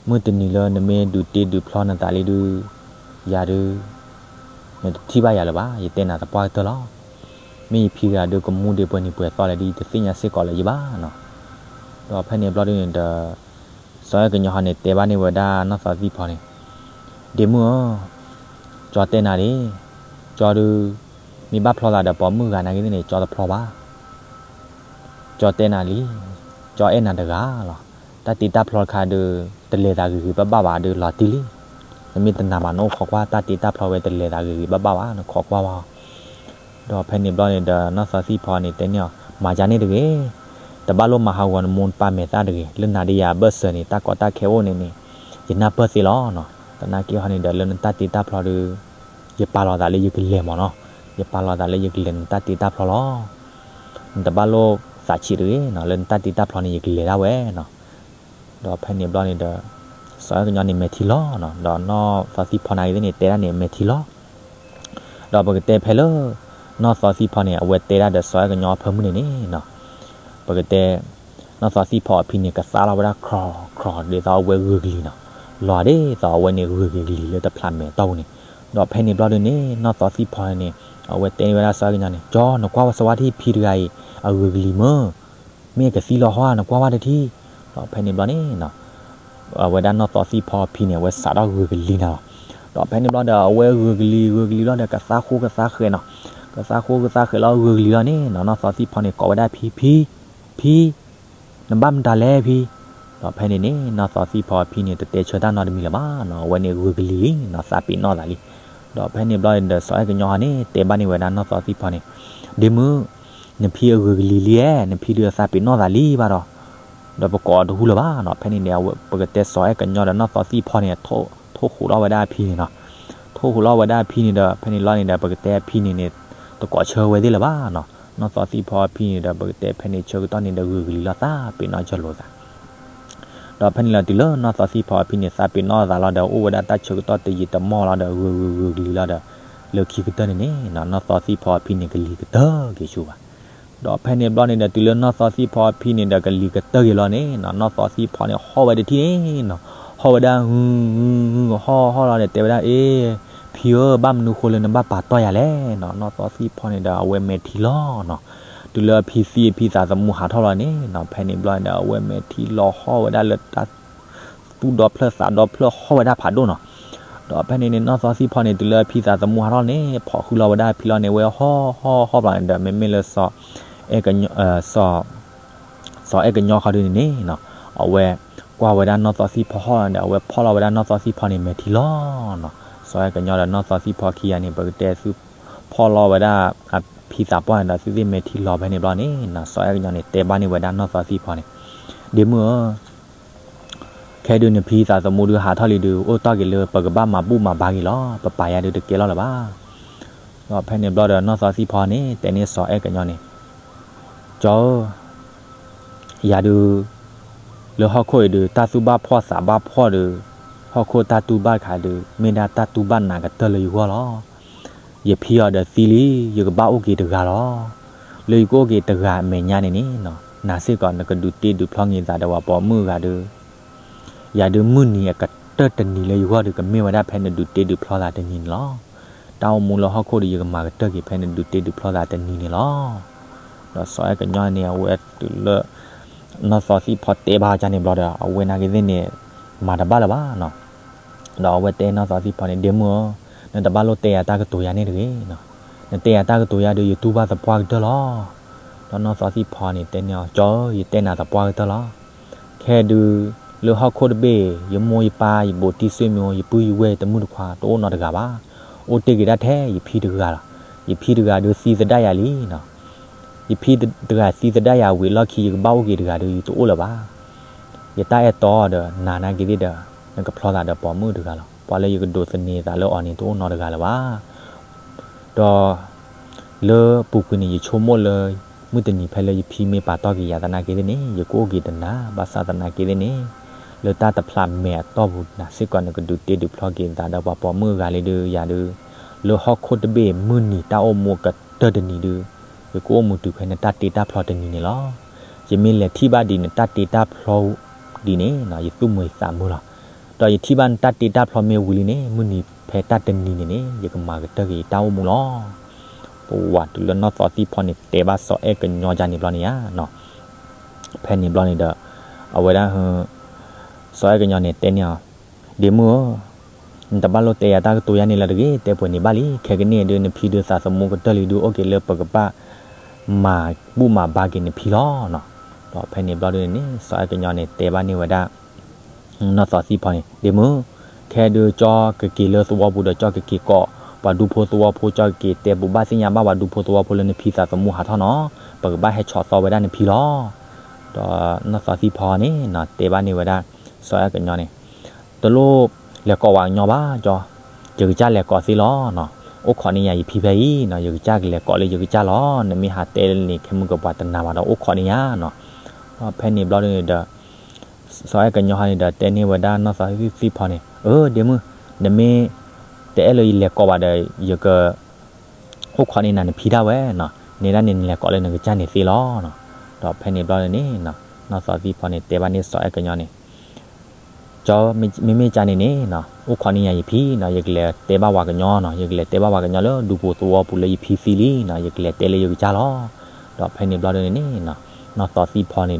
မုၢ်တနံၤလၢနမ့ၢ်ဒုးတ့ဒုးဖျီနသးလံဒုး ယၤဒုး နတထံၣ်ဘၣ်ယၤလၢၤဘၣ်, ယတဲနၤသပှၢ်ကတၢၢ်လီၤ. မ့ၢ်ယဖံတဂၤဒုးကမူဒံးပှဲၤနံၤပှဲၤသီလဲၣ်ဒုး ယတသ့ၣ်ညါစ့ၢ်ကီးလၢၤယဘၣ်နီၤ. ဒီးဖဲန့ၣ်ဘျီဒုန့ၣ်ဒီး စီၤအဲၣ်ကညီဟီန့ၣ် တဲဘၣ်န့ၢ်ဝဲဒၣ်နီၢ်သီသံၣ်ဖီန့ၣ်, ဒ့မုၣ်ဧၢ, ကၠီတဲနၤဒၣ်, ကၠီဒုး မ့ၢ်ဘၣ်ဖျီသးဒီးပိာ်မုၣ်ဂၤနာ်က့ၤသ့ၣ်န့ၣ် ကၠီတဖျီဘၣ်. ကၠီတဲနၤလံ, ကၠီအဲၣ်နၤတဂၤလီၤ. တၢ်တ့တၢ်ဖျီတခါဒုး တလဲၤသးဂ့ၤဂ့ၤဘၣ်ဘၣ်ဘၣ်ဒုး လီၤတံၢ်လံ. နမ့ၢ်တနာ်ဘၣ် နအိၣ်ခိးကွၢ် တၢ်တ့တၢ်ဖျီဝဲတလဲၤသးဂ့ၤဂ့ၤဘၣ်ဘၣ်ဘၣ် နခိးကွၢ်ဝဲအီၤ. ဒီးဖဲန့ၣ်ဘျီန့ၣ်ဒီး နီၢ်သီသံၣ်ဖီန့ၣ် တဲန့ၢ်အီၤ, မၤယါန့ၣ်တဂ့ၤ, တဘၣ်လိၣ်မၤဟးဂီၤနမိၢ်နပၢ်မဲာ်သၣ်တဂ့ၤ, လၢနၤဒီးယၤအဘၢၣ်စၢၤန့ၣ် တၢ်ကီတၢ်ခဲအိၣ်န့ၣ်န့ၣ် ယနၢ်ပၢၢ်သ့လီၤနီၤ. သနာ်က့ဟီန့ၣ်ဒီး လၢနတၢ်တ့တၢ်ဖျီဒုး ယပာ်လီၤသးလၢယကလဲၤမးနီၤ, ယပာ်လီၤသးလၢယကလဲၤနတၢ်တ့တၢ်ဖျီလီၤ. နတဘၣ်လိၣ်သးဆံးတဂ့ၤနီၤ, လၢနတၢ်တ့တၢ်ဖျီန့ၣ် ယကလဲၤဒၣ်ဝဲနီၤ. ဒီးဖဲန့ၣ်ဘျီန့ၣ်ဒီး စီၤအဲၣ်ကညီန့ၣ်မဲာ်ထံလီၤနီၤ, ဒီးနီၢ်သီသံၣ်ဖီနာ်က့ၤသ့ၣ်န့ၣ် တဲဒၣ်န့ၣ်မဲာ်ထံလီၤ. ဒီးပကတဲဖဲလၢ နီၢ်သီသံၣ်ဖီန့ၣ် အဝဲတဲဒၣ်ဒီးစီၤအဲၣ်ကညီအဖၢမုၢ်န့ၣ်န့ၣ်နီၤ, ပကတဲ နီၢ်သီသံၣ်ဖီအဖံန့ၣ် ကသါလီၤဝဲဒၣ်ခြီခြီ ဒ်သိးအဝဲဂုာ်ကလံၤနီၤ, လီၤဒ်သိးအဝဲန့ၣ်ဂုာ်က့ၤကလံၤလၢတဖျးမဲာ်တီၢ်ပူၤန့ၣ်. ဒီးဖဲန့ၣ်ဘျီဒုန့ၣ် နီၢ်သီသံၣ်ဖီန့ၣ် အဝဲတဲန့ၢ်ဝဲဒၣ်စီၤအဲၣ်ကညီန့ၣ်, ကၠီ နကွၢ်ဝဲစဝါထံၣ်ဖံတဂၤအံၤ အဂုာ်ကလံၤမ့ၢ် မ့ၢ်အကသံလီၤဟီဧါ နကွၢ်ဝဲတထံၣ်. ဒီးဖဲန့ၣ်ဘျီန့ၣ် အဝဲဒၣ်နီၢ်သီသံၣ်ဖီဖံန့ၣ် အဝဲစးထီၣ်ဂုာ်ကလံၤနၤလီၤ. ဒီးဖဲန့ၣ်ဘျီဒီး အဝဲဂုာ်ကလံၤ ဂုာ်ကလံၤလီၤဒီး ကသါဃိကသါဃဲးနီၤ, ကသါဃိကသါဃဲးလီၤ ဂုာ်ကလံၤလီၤန့ၣ်နီၤ, နီၢ်သီသံၣ်ဖီန့ၣ် ကိးဝဲဒၣ်ဖံ ဖံ ဖံ နဘၣ်မတၤလဲၣ်ဖံ. ဒီးဖဲန့ၣ်န့ၣ် နီၢ်သီသံၣ်ဖီအဖံန့ၣ် တတဲဆၢတၢ်နီတမံၤလၢၤဘၣ်နီၤ, အဝဲန့ၣ်ဂုာ်ကလံၤလံနီၤ, သးပ့ၤနီၣ်သးလံ. ဒီးဖဲန့ၣ်ဘျီဒီး စီၤအဲၣ်ကညီဟီန့ၣ် တဲဘၣ်န့ၢ်ဝဲဒၣ်နီၢ်သီသံၣ်ဖီန့ၣ်, ဒ့မုၣ်, နဖံအဂုာ်ကလံၤလံဧါ, နဖံဒုးအသးပ့ၤနီၣ်သးလံဘၣ်ဒီး, ဒီးပကိးအီၤတဟူလၢၤဘၣ်နီၤ. ဖဲန့ၣ်န့ၣ် ပကတဲစီၤအဲၣ်ကညီဒီးနီၢ်သီသံၣ်ဖီန့ၣ် ထိၣ်ဟူးထီၣ်ဝဲဒၣ်အဖံန့ၣ်နီၤ, ထိၣ်ဟူးထီၣ်ဝဲဒၣ်အဖံန့ၣ်ဒီး ဖဲန့ၣ်လီၤန့ၣ်ဒီး ပကတဲအဖံန့ၣ်န့ၣ် တကိးဆၢဝဲသ့ၣ်လၢၤဘၣ်နီၤ. နီၢ်သီသံၣ်ဖီအဖံန့ၣ်ဒီး ပကတဲဖဲန့ၣ်ဆၢကတီၢ်န့ၣ်ဒီး ဂုာ်ကလံၤလီၤ သးပ့ၤနီၣ်စၢၤလိာ်သး ဒီးဖဲန့ၣ်လီၤ တုၤလၢနီၢ်သီသံၣ်ဖီအဖံန့ၣ် သးပ့ၤနီၣ်သးလီၤဒီး အိၣ်ဝဲဒၣ်တၢ်ဆၢကတီၢ်တယံာ်တမီၢ်လီၤဒီး ဂုာ်ဂုာ်ဂုာ်ကလံၤလီၤဒီး လၢခံကတၢၢ်န့ၣ်န့ၣ်နီၤ, နီၢ်သီသံၣ်ဖီအဖံန့ၣ် ကလံၤကတၢၢ်က့ၤဆူဘၣ်. ဒီးဖဲန့ၣ်ဘျီန့ၣ်ဒီး တုၤလၢနီၢ်သီသံၣ်ဖီအဖံန့ၣ်ဒီး ကလံၤကတၢၢ်က့ၤလီၤန့ၣ်နီၤ, နီၢ်သီသံၣ်ဖီန့ၣ် ဟီၣ်ဝဲတထံၣ်န့ၣ်နီၤ, ဟီၣ်ဝဲဒၣ် ဟု ဟု ဟု ဟီၣ်ဟီၣ်လီၤန့ၣ် တဲဝဲဒၣ် အ့ ဖံဧၢ, ဘၣ်မနုၤဃိလၢနဘၣ်ပာ်တီၢ်ယၤလဲၣ်နီၤ. နီၢ်သီသံၣ်ဖီန့ၣ်ဒီး အဝဲမဲာ်ထံလီၤနီၤ, တုၤလၢအဖံသံအဖံသးသမူဟးထီၣ်လီၤန့ၣ်နီၤ, ဖဲန့ၣ်ဘျီဒီး အဝဲမဲာ်ထံလီၤဟီၣ်ဝဲဒၣ်လၢတၢ် သူၣ်ဒီဖျၢၣ်သးဒီဖျၢၣ်ဟီၣ်ဝဲဒၣ်ဖးဒိၣ်နီၤ. ဒီးဖဲန့ၣ်န့ၣ် နီၢ်သီသံၣ်ဖီန့ၣ် တုၤလၢအဖံသးသမူဟးထီၣ်န့ၣ် ဖီၣ်ဃုာ်လီၤဝဲဒၣ်အဖံလီၤန့ၣ် အဝဲဟီၣ်ဟီၣ်ဟီၣ်ဘျီန့ၣ်ဒီး မ့မ့ၢ်လၢ စီၤအဲၣ်ကညီခီဒုန့ၣ်န့ၣ်နီၤ, အဝဲကွၢ်ဝဲဒၣ်နီၢ်သီသံၣ်ဖီဟီၣ်လီၤဒီး အဝဲဖီၣ်လီၤဝဲဒၣ်နီၢ်သီသံၣ်ဖီန့ၣ် မဲာ်ထံလီၤနီၤ. စီၤအဲၣ်ကညီဒီးနီၢ်သီသံၣ်ဖီခံဂၤန့ၣ် ပကတဲသုဖီၣ်လီၤဝဲဒၣ်အဖံသးပှၢ်န့ၣ်ဒီး သုသ့ၣ်မဲာ်ထံလီၤဖဲန့ၣ်ဘျီန့ၣ်နီၤ, စီၤအဲၣ်ကညီန့ၣ် တဲဘၣ်န့ၢ်ဝဲဒၣ်နီၢ်သီသံၣ်ဖီန့ၣ်, ဒ့မုၣ်ဧၢ, ခဲဒုးနဖံသးသမူဒုးဟးထီၣ်လံဒုး အိၣ်တီၢ်က့ၤလၢပကဘၣ်မၤဘူၣ်မၤဘါက့ၤလီၤ, ပပာ်ယၤဒုးတကဲလီၤလၢၤဘၣ်. ဒီးဖဲန့ၣ်ဘျီဒီး နီၢ်သီသံၣ်ဖီန့ၣ် တဲန့ၢ်စီၤအဲၣ်ကညီန့ၣ်, ကၠီဧၢ, ယၤဒုး လၢဟီၣ်ခိၣ်အံၤဒုး တၢ်သူၣ်ဘၣ်ဖှီၣ်သးဘၣ်ဖှီၣ်ဒုး, ဟီၣ်ခိၣ်တၢ်တူၢ်ဘၣ်တခါဒုး မ့ၢ်ဒၣ်တၢ်တူၢ်ဘၣ်နးကတၢၢ်လၢယဂီၢ်လီၤ. ယဖံအီၤဒီးသံလံ, ယကဘၣ်အိၣ်က့ၤတဂၤလီၤ. လၢယကအိၣ်က့ၤတဂၤအမဲာ်ညါန့ၣ်န့ၣ်နီၤ, နာ်စ့ၢ်ကီးနကဒုးတ့ဒုးဖျီက့ၤသးဒီးပှၤပိာ်မုၣ်အဂၤဒုး, ယၤဒုးမုၢ်နံၤအကတၢၢ်တနံၤလၢယဂီၢ်ဒုး ကမ့ၢ်ဝဲဒၣ်ဖဲနဒုးတ့ဒုးဖျီသးတနံၤန့ၣ်လီၤ. တၢ်အိၣ်မူလၢဟီၣ်ခိၣ်ဒီး ယကမၤကတၢၢ်က့ၤဖဲနဒုးတ့ဒုးဖျီသးတနံၤန့ၣ်လီၤ. ဒီးစီၤအဲၣ်ကညီန့ၣ် အဝဲတုၤလၢ နီၢ်သီသံၣ်ဖီတဲဘၣ်အီၤန့ၣ်ဘျီဒီး အဝဲနာ်က့ၤသ့ၣ်န့ၣ် မၤတဘၣ်လၢၤဘၣ်နီၤ. ဒီးအဝဲတဲနီၢ်သီသံၣ်ဖီန့ၣ်, ဒ့မုၣ်ဧၢ, နတဘၣ်လိၣ်တဲယၤတၢ်ကတိၤယါန့ၣ်တဂ့ၤနီၤ. နတဲယၤတၢ်ကတိၤယါဒီး ယတူၢ်ဘၣ်သပှၢ်ကတၢၢ်လီၤ. ဒီးနီၢ်သီသံၣ်ဖီန့ၣ် တဲန့ၢ်အီၤ, ကၠီဧၢ, ယတဲနၤသပှၢ်ကတၢၢ်လီၤ. ခဲဒုး လၢဟီၣ်ခိၣ်တဘ့ၣ် ယမိၢ်ယပၢ် ယဘူးတံၢ်ဆွေမျိုး ယပုၢ်ယဝဲၢ် တမုၣ်တခွါ တအိၣ်နီတဂၤဘၣ်. အိၣ်တ့ၢ်က့ၤဒၣ်ထဲယဖံတဂၤလီၤ. ယဖံတဂၤဒုးသံသဒၣ်ယၤလံနီၤ. ယဖံတဂၤသံသဒၣ်ယၤဝံၤအလီၢ်ခံ ယကဘၣ်အိၣ်က့ၤတဂၤဒီး ယတအိၣ်လၢၤဘၣ်. ယတၢ်အဲၣ်တီဒီး နၤနာ်က့ၤသ့ၣ်ဒီး နကဖျီသးဒီးပိာ်မုၣ်တဂၤလီၤ. ပှၤလၢယကဒိးသန့ၤသးလၢအီၤန့ၣ် တအိၣ်နီတဂၤလၢၤဘၣ်. ဒီး လၢပူၤကွံာ်န့ၣ် ယဆိကမိၣ်လၢ မုၢ်တနံၤဖဲလၢယဖံမ့ၢ်ပာ်တီၢ်က့ၤယၤသနာ်က့ၤသ့ၣ်န့ၣ် ယကအိၣ်က့ၤတနၤ, ဘၣ်ဆၣ်သနာ်က့ၤသ့ၣ်န့ၣ် လၢတၢ်တဖျးမဲာ်အတီၢ်ပူၤ နာ်စ့ၢ်ကီးနကဒုးတ့ဒုးဖျီက့ၤသးဒီးပှၤပိာ်မုၣ်အဂၤလံဒီး ယၤဒုး လၢဟီၣ်ခိၣ်တဘ့ၣ်မုၢ်နံၤတၢ်အိၣ်မူအကတၢၢ်တနံၤဒုး ယကအိၣ်မူတုၤဖဲနတၢ်တ့တၢ်ဖျီတနံၤန့ၣ်လီၤ. ယမ့ၢ်လဲၤထံၣ်ဘၣ်ဒံးနတၢ်တ့တၢ်ဖျီဒံးန့ၣ် ယသူၣ်မုာ်သးမုာ်လီၤ. ဒီးယထံၣ်ဘၣ်နတၢ်တ့တၢ်ဖျီမ့ၢ်ဝံၤလံန့ၣ် မုၢ်နံၤဖဲတၢ်တနံၤန့ၣ်န့ၣ် ယကမၤကတၢၢ်က့ၤယတၢ်အိၣ်မူလီၤ. ပဝဲတုၤလၢနီၢ်သီသံၣ်ဖီန့ၣ် တဲဘၣ်စီၤအဲၣ်ကညီဒ်န့ၣ်ဘျီန့ၣ်ဧါ. ဖဲန့ၣ်ဘျီန့ၣ်ဒီး အဝဲဒၣ် စီၤအဲၣ်ကညီန့ၣ်တဲန့ၢ်အီၤ, ဒ့မုၣ်ဧၢ, နတဘၣ်လိၣ်တဲယၤတၢ်ကတိၤယါန့ၣ်လၢၤတဂ့ၤ, တဲပှဲၤန့ၣ်ဘၣ်လံ. ခဲကနံၣ်အံၤဒုး နဖံဒုးသးသမူကတၢၢ်လံဒုး အိၣ်က့ၤလၢပကဘၣ်မၤဘူၣ်မၤဘါက့ၤနဖံလီၤ. ဒီးဖဲန့ၣ်ဘျီဒုးန့ၣ် စီၤအဲၣ်ကညီန့ၣ် တဲဘၣ်န့ၢ်ဝဲဒၣ် နီၢ်သီသံၣ်ဖီန့ၣ်, ဒ့မုၣ်, ခဲဒုးကၠီကက့ၤလၢသဝီပူၤဒီး ကၠီကက့ၤကိးပှၤဒူဖိသဝီဖိ, ကၠီကက့ၤတဲဘိးဘၣ်သ့ၣ်ညါဘၣ်ပှၤဒူဖိသဝီဖိလၢနဖံသးသမူဟးထီၣ်နီၤ, ပကဘၣ်ဟဲဆီၣ်သီဝဲဒၣ်နဖံလီၤ. ဒီးနီၢ်သီသံၣ်ဖီန့ၣ် တဲဘၣ်န့ၢ်ဝဲဒၣ် စီၤအဲၣ်ကညီန့ၣ်, တလိၣ်လဲၤကိးဝဲကညီဘၣ်ကၠီ, ယကစၢ်လဲၤကိးသ့လီၤ. အိၣ်ခိးန့ၢ်ယၤယဖံဖဲအံၤ, ယကစၢ်ကလဲၤကိးလၢယကစၢ်လီၤ. နမ့ၢ်ဟးတဲန့ၣ် ခဲမုၢ်ကပှၤတနာ်ဘၣ်ဒီး အိၣ်ခိးန့ၢ်ယၤနီၤ. ဒီးဖဲန့ၣ်ဘျီဒုးန့ၣ်ဒီး စီၤအဲၣ်ကညီဟီန့ၣ်ဒီး တဲန့ၢ်ဝဲဒၣ်နီၢ်သီသံၣ်ဖီန့ၣ်, အၢ ဒ့မုၣ်, နမ့ၢ်တအဲၣ်လၢယလဲၤကိးဘၣ်ဒီး ယကအိၣ်ခိးန့ၢ်နၤနဖံဒၣ်ဝဲနီၤ, န့ၣ်ဒၣ်န့ၣ် နလဲၤကိးလၢနကစၢ်န့ၣ်သ့လီၤ. ဒီးဖဲန့ၣ်ဘျီန့ၣ် နီၢ်သီသံၣ်ဖီန့ၣ် တဲဘၣ်န့ၢ်စီၤအဲၣ်ကညီန့ၣ်, ကၠီ, မ့မ့ၢ်ကၠီန့ၣ်န့ၣ် အိၣ်ခိးန့ၢ်ယၤယဖံနီၤ, ယကလဲၤတဲဘၣ်ဝၤကညီနီၤ, ယကလဲၤတဲဘၣ်ဝၤကညီလၢဒူဖိသဝီပူၤလၢယဖံသံလံနီၤ, ယကလဲၤတဲလၢယကစၢ်လီၤ. ဒီးဖဲန့ၣ်ဘျီဒုးန့ၣ် နီၢ်သီသံၣ်ဖီန့ၣ်ဒီး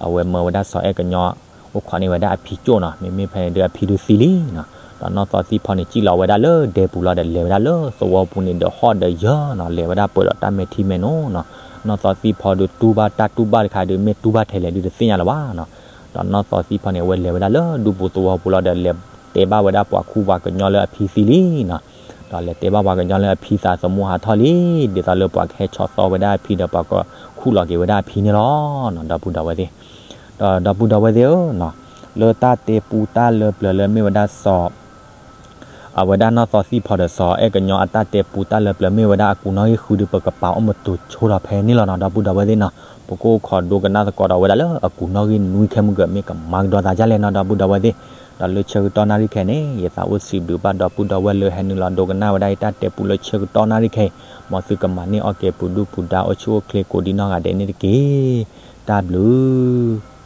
အဝဲမၢဝဲဒၣ်စီၤအဲၣ်ကညီ အိၣ်ခိးန့ၢ်ဝဲဒၣ်အဖံကၠိၣ်နီၤ, မ့မ့ၢ်ဖဲန့ၣ်ဒုးအဖံဒုးသံလံနီၤ. ဒီးနီၢ်သီသံၣ်ဖီန့ၣ် စံၣ်လီၤဝဲဒၣ်လၢဒဲပူၤလီၤဒီး လဲၤဝဲဒၣ်လၢသဝီပူၤန့ၣ်ဒီး ဟီၣ်ဒီးယၢၤနီၤ, လဲၤဝဲဒၣ်ပှဲၤဒီးတၢ်မဲာ်ထံမဲာ်နိနီၤ. နီၢ်သီသံၣ်ဖီဒီး တူၢ်ဘၣ်တၢ်တူၢ်ဘၣ်တခါဒီး မ့ၢ်တူၢ်ဘၣ်ထဲလဲၣ်ဒုးတသ့ၣ်ညါလၢၤဘၣ်နီၤ. ဒီးနီၢ်သီသံၣ်ဖီန့ၣ် အဝဲလဲၤဝဲဒၣ်လၢဒူပူၤသဝီပူၤလီၤဒီး လဲၤတဲဘၣ်ဝဲဒၣ်ပှၤခူပှၤကညီလၢအဖံသံလံနီၤ. ဒီးလဲၤတဲဘၣ်ပှၤကညီလၢအဖံသး သမူဟးထီၣ်လံ, ဒ်သိးလၢပှၤကဟဲဆီၣ်သီဝဲဒၣ်အဖံဒီး ပှၤကခူၣ်လီၤက့ၤဝဲဒၣ်အဖံန့ၣ်လီၤနီၤ, ဒီပုၢ်ဒီဝဲၢ်သ့ၣ်. ဒီးဒီပုၢ်ဒီဝဲၢ်သ့ၣ်ဧၢနီၤ, လၢတၢ်တဲပူတၢ်လၢပျၢၤလၢမ့ၢ်ဝဲဒၣ်စီၤ အဝဲဒၣ်နီၢ်သီသံၣ်ဖီဒီးစီၤအဲၣ်ကညီအတၢ်တဲပူတၢ်လၢပျၢၤ မ့ၢ်ဝဲဒၣ်အကူးနီၣ်ဂံၢ်ဃုဒီး ပကပာ်အိၣ်မတူာ်ဆိထီၣ်ဖဲန့ၣ်လီၤနီၤ, ဒီပုၢ်ဒီဝဲၢ်သ့ၣ်နီၤ. ပကအိၣ်ခိးဒိကနၣ်သကိးဒီးဝဲဒၣ်လၢအကူးနီၣ်ဂံၢ်နွံခဲမုၢ်ကၢၤ မ့ၢ်ကမၤကဒီးသးဒ်လဲၣ်နီၤ, ဒီပုၢ်ဒီဝဲၢ်သ့ၣ်. ဒီးလၢဆၢကတီၢ်နၣ်ရံၣ်ခဲအံၤန့ၣ် ယသးအိၣ်စံးဘျုးဘၣ်ဒီပုၢ်ဒီဝဲၢ်လၢဟဲနုာ်လီၤဒိကနၣ်ဝဲဒၣ်အတၢ်တဲပူလၢဆၢကတီၢ်နၣ်ရံၣ်ခဲအံၤ, မ်သုကမၤန့ၢ်အီၣ်က့ၤပူၤဒုၣ်ပူၤဒါ အိၣ်ဆူၣ်အိၣ်ချ့ကိးဒံနီၢ်ဂၤဒဲးန့ၣ်တက့ၢ်. တၢ်ဘျုး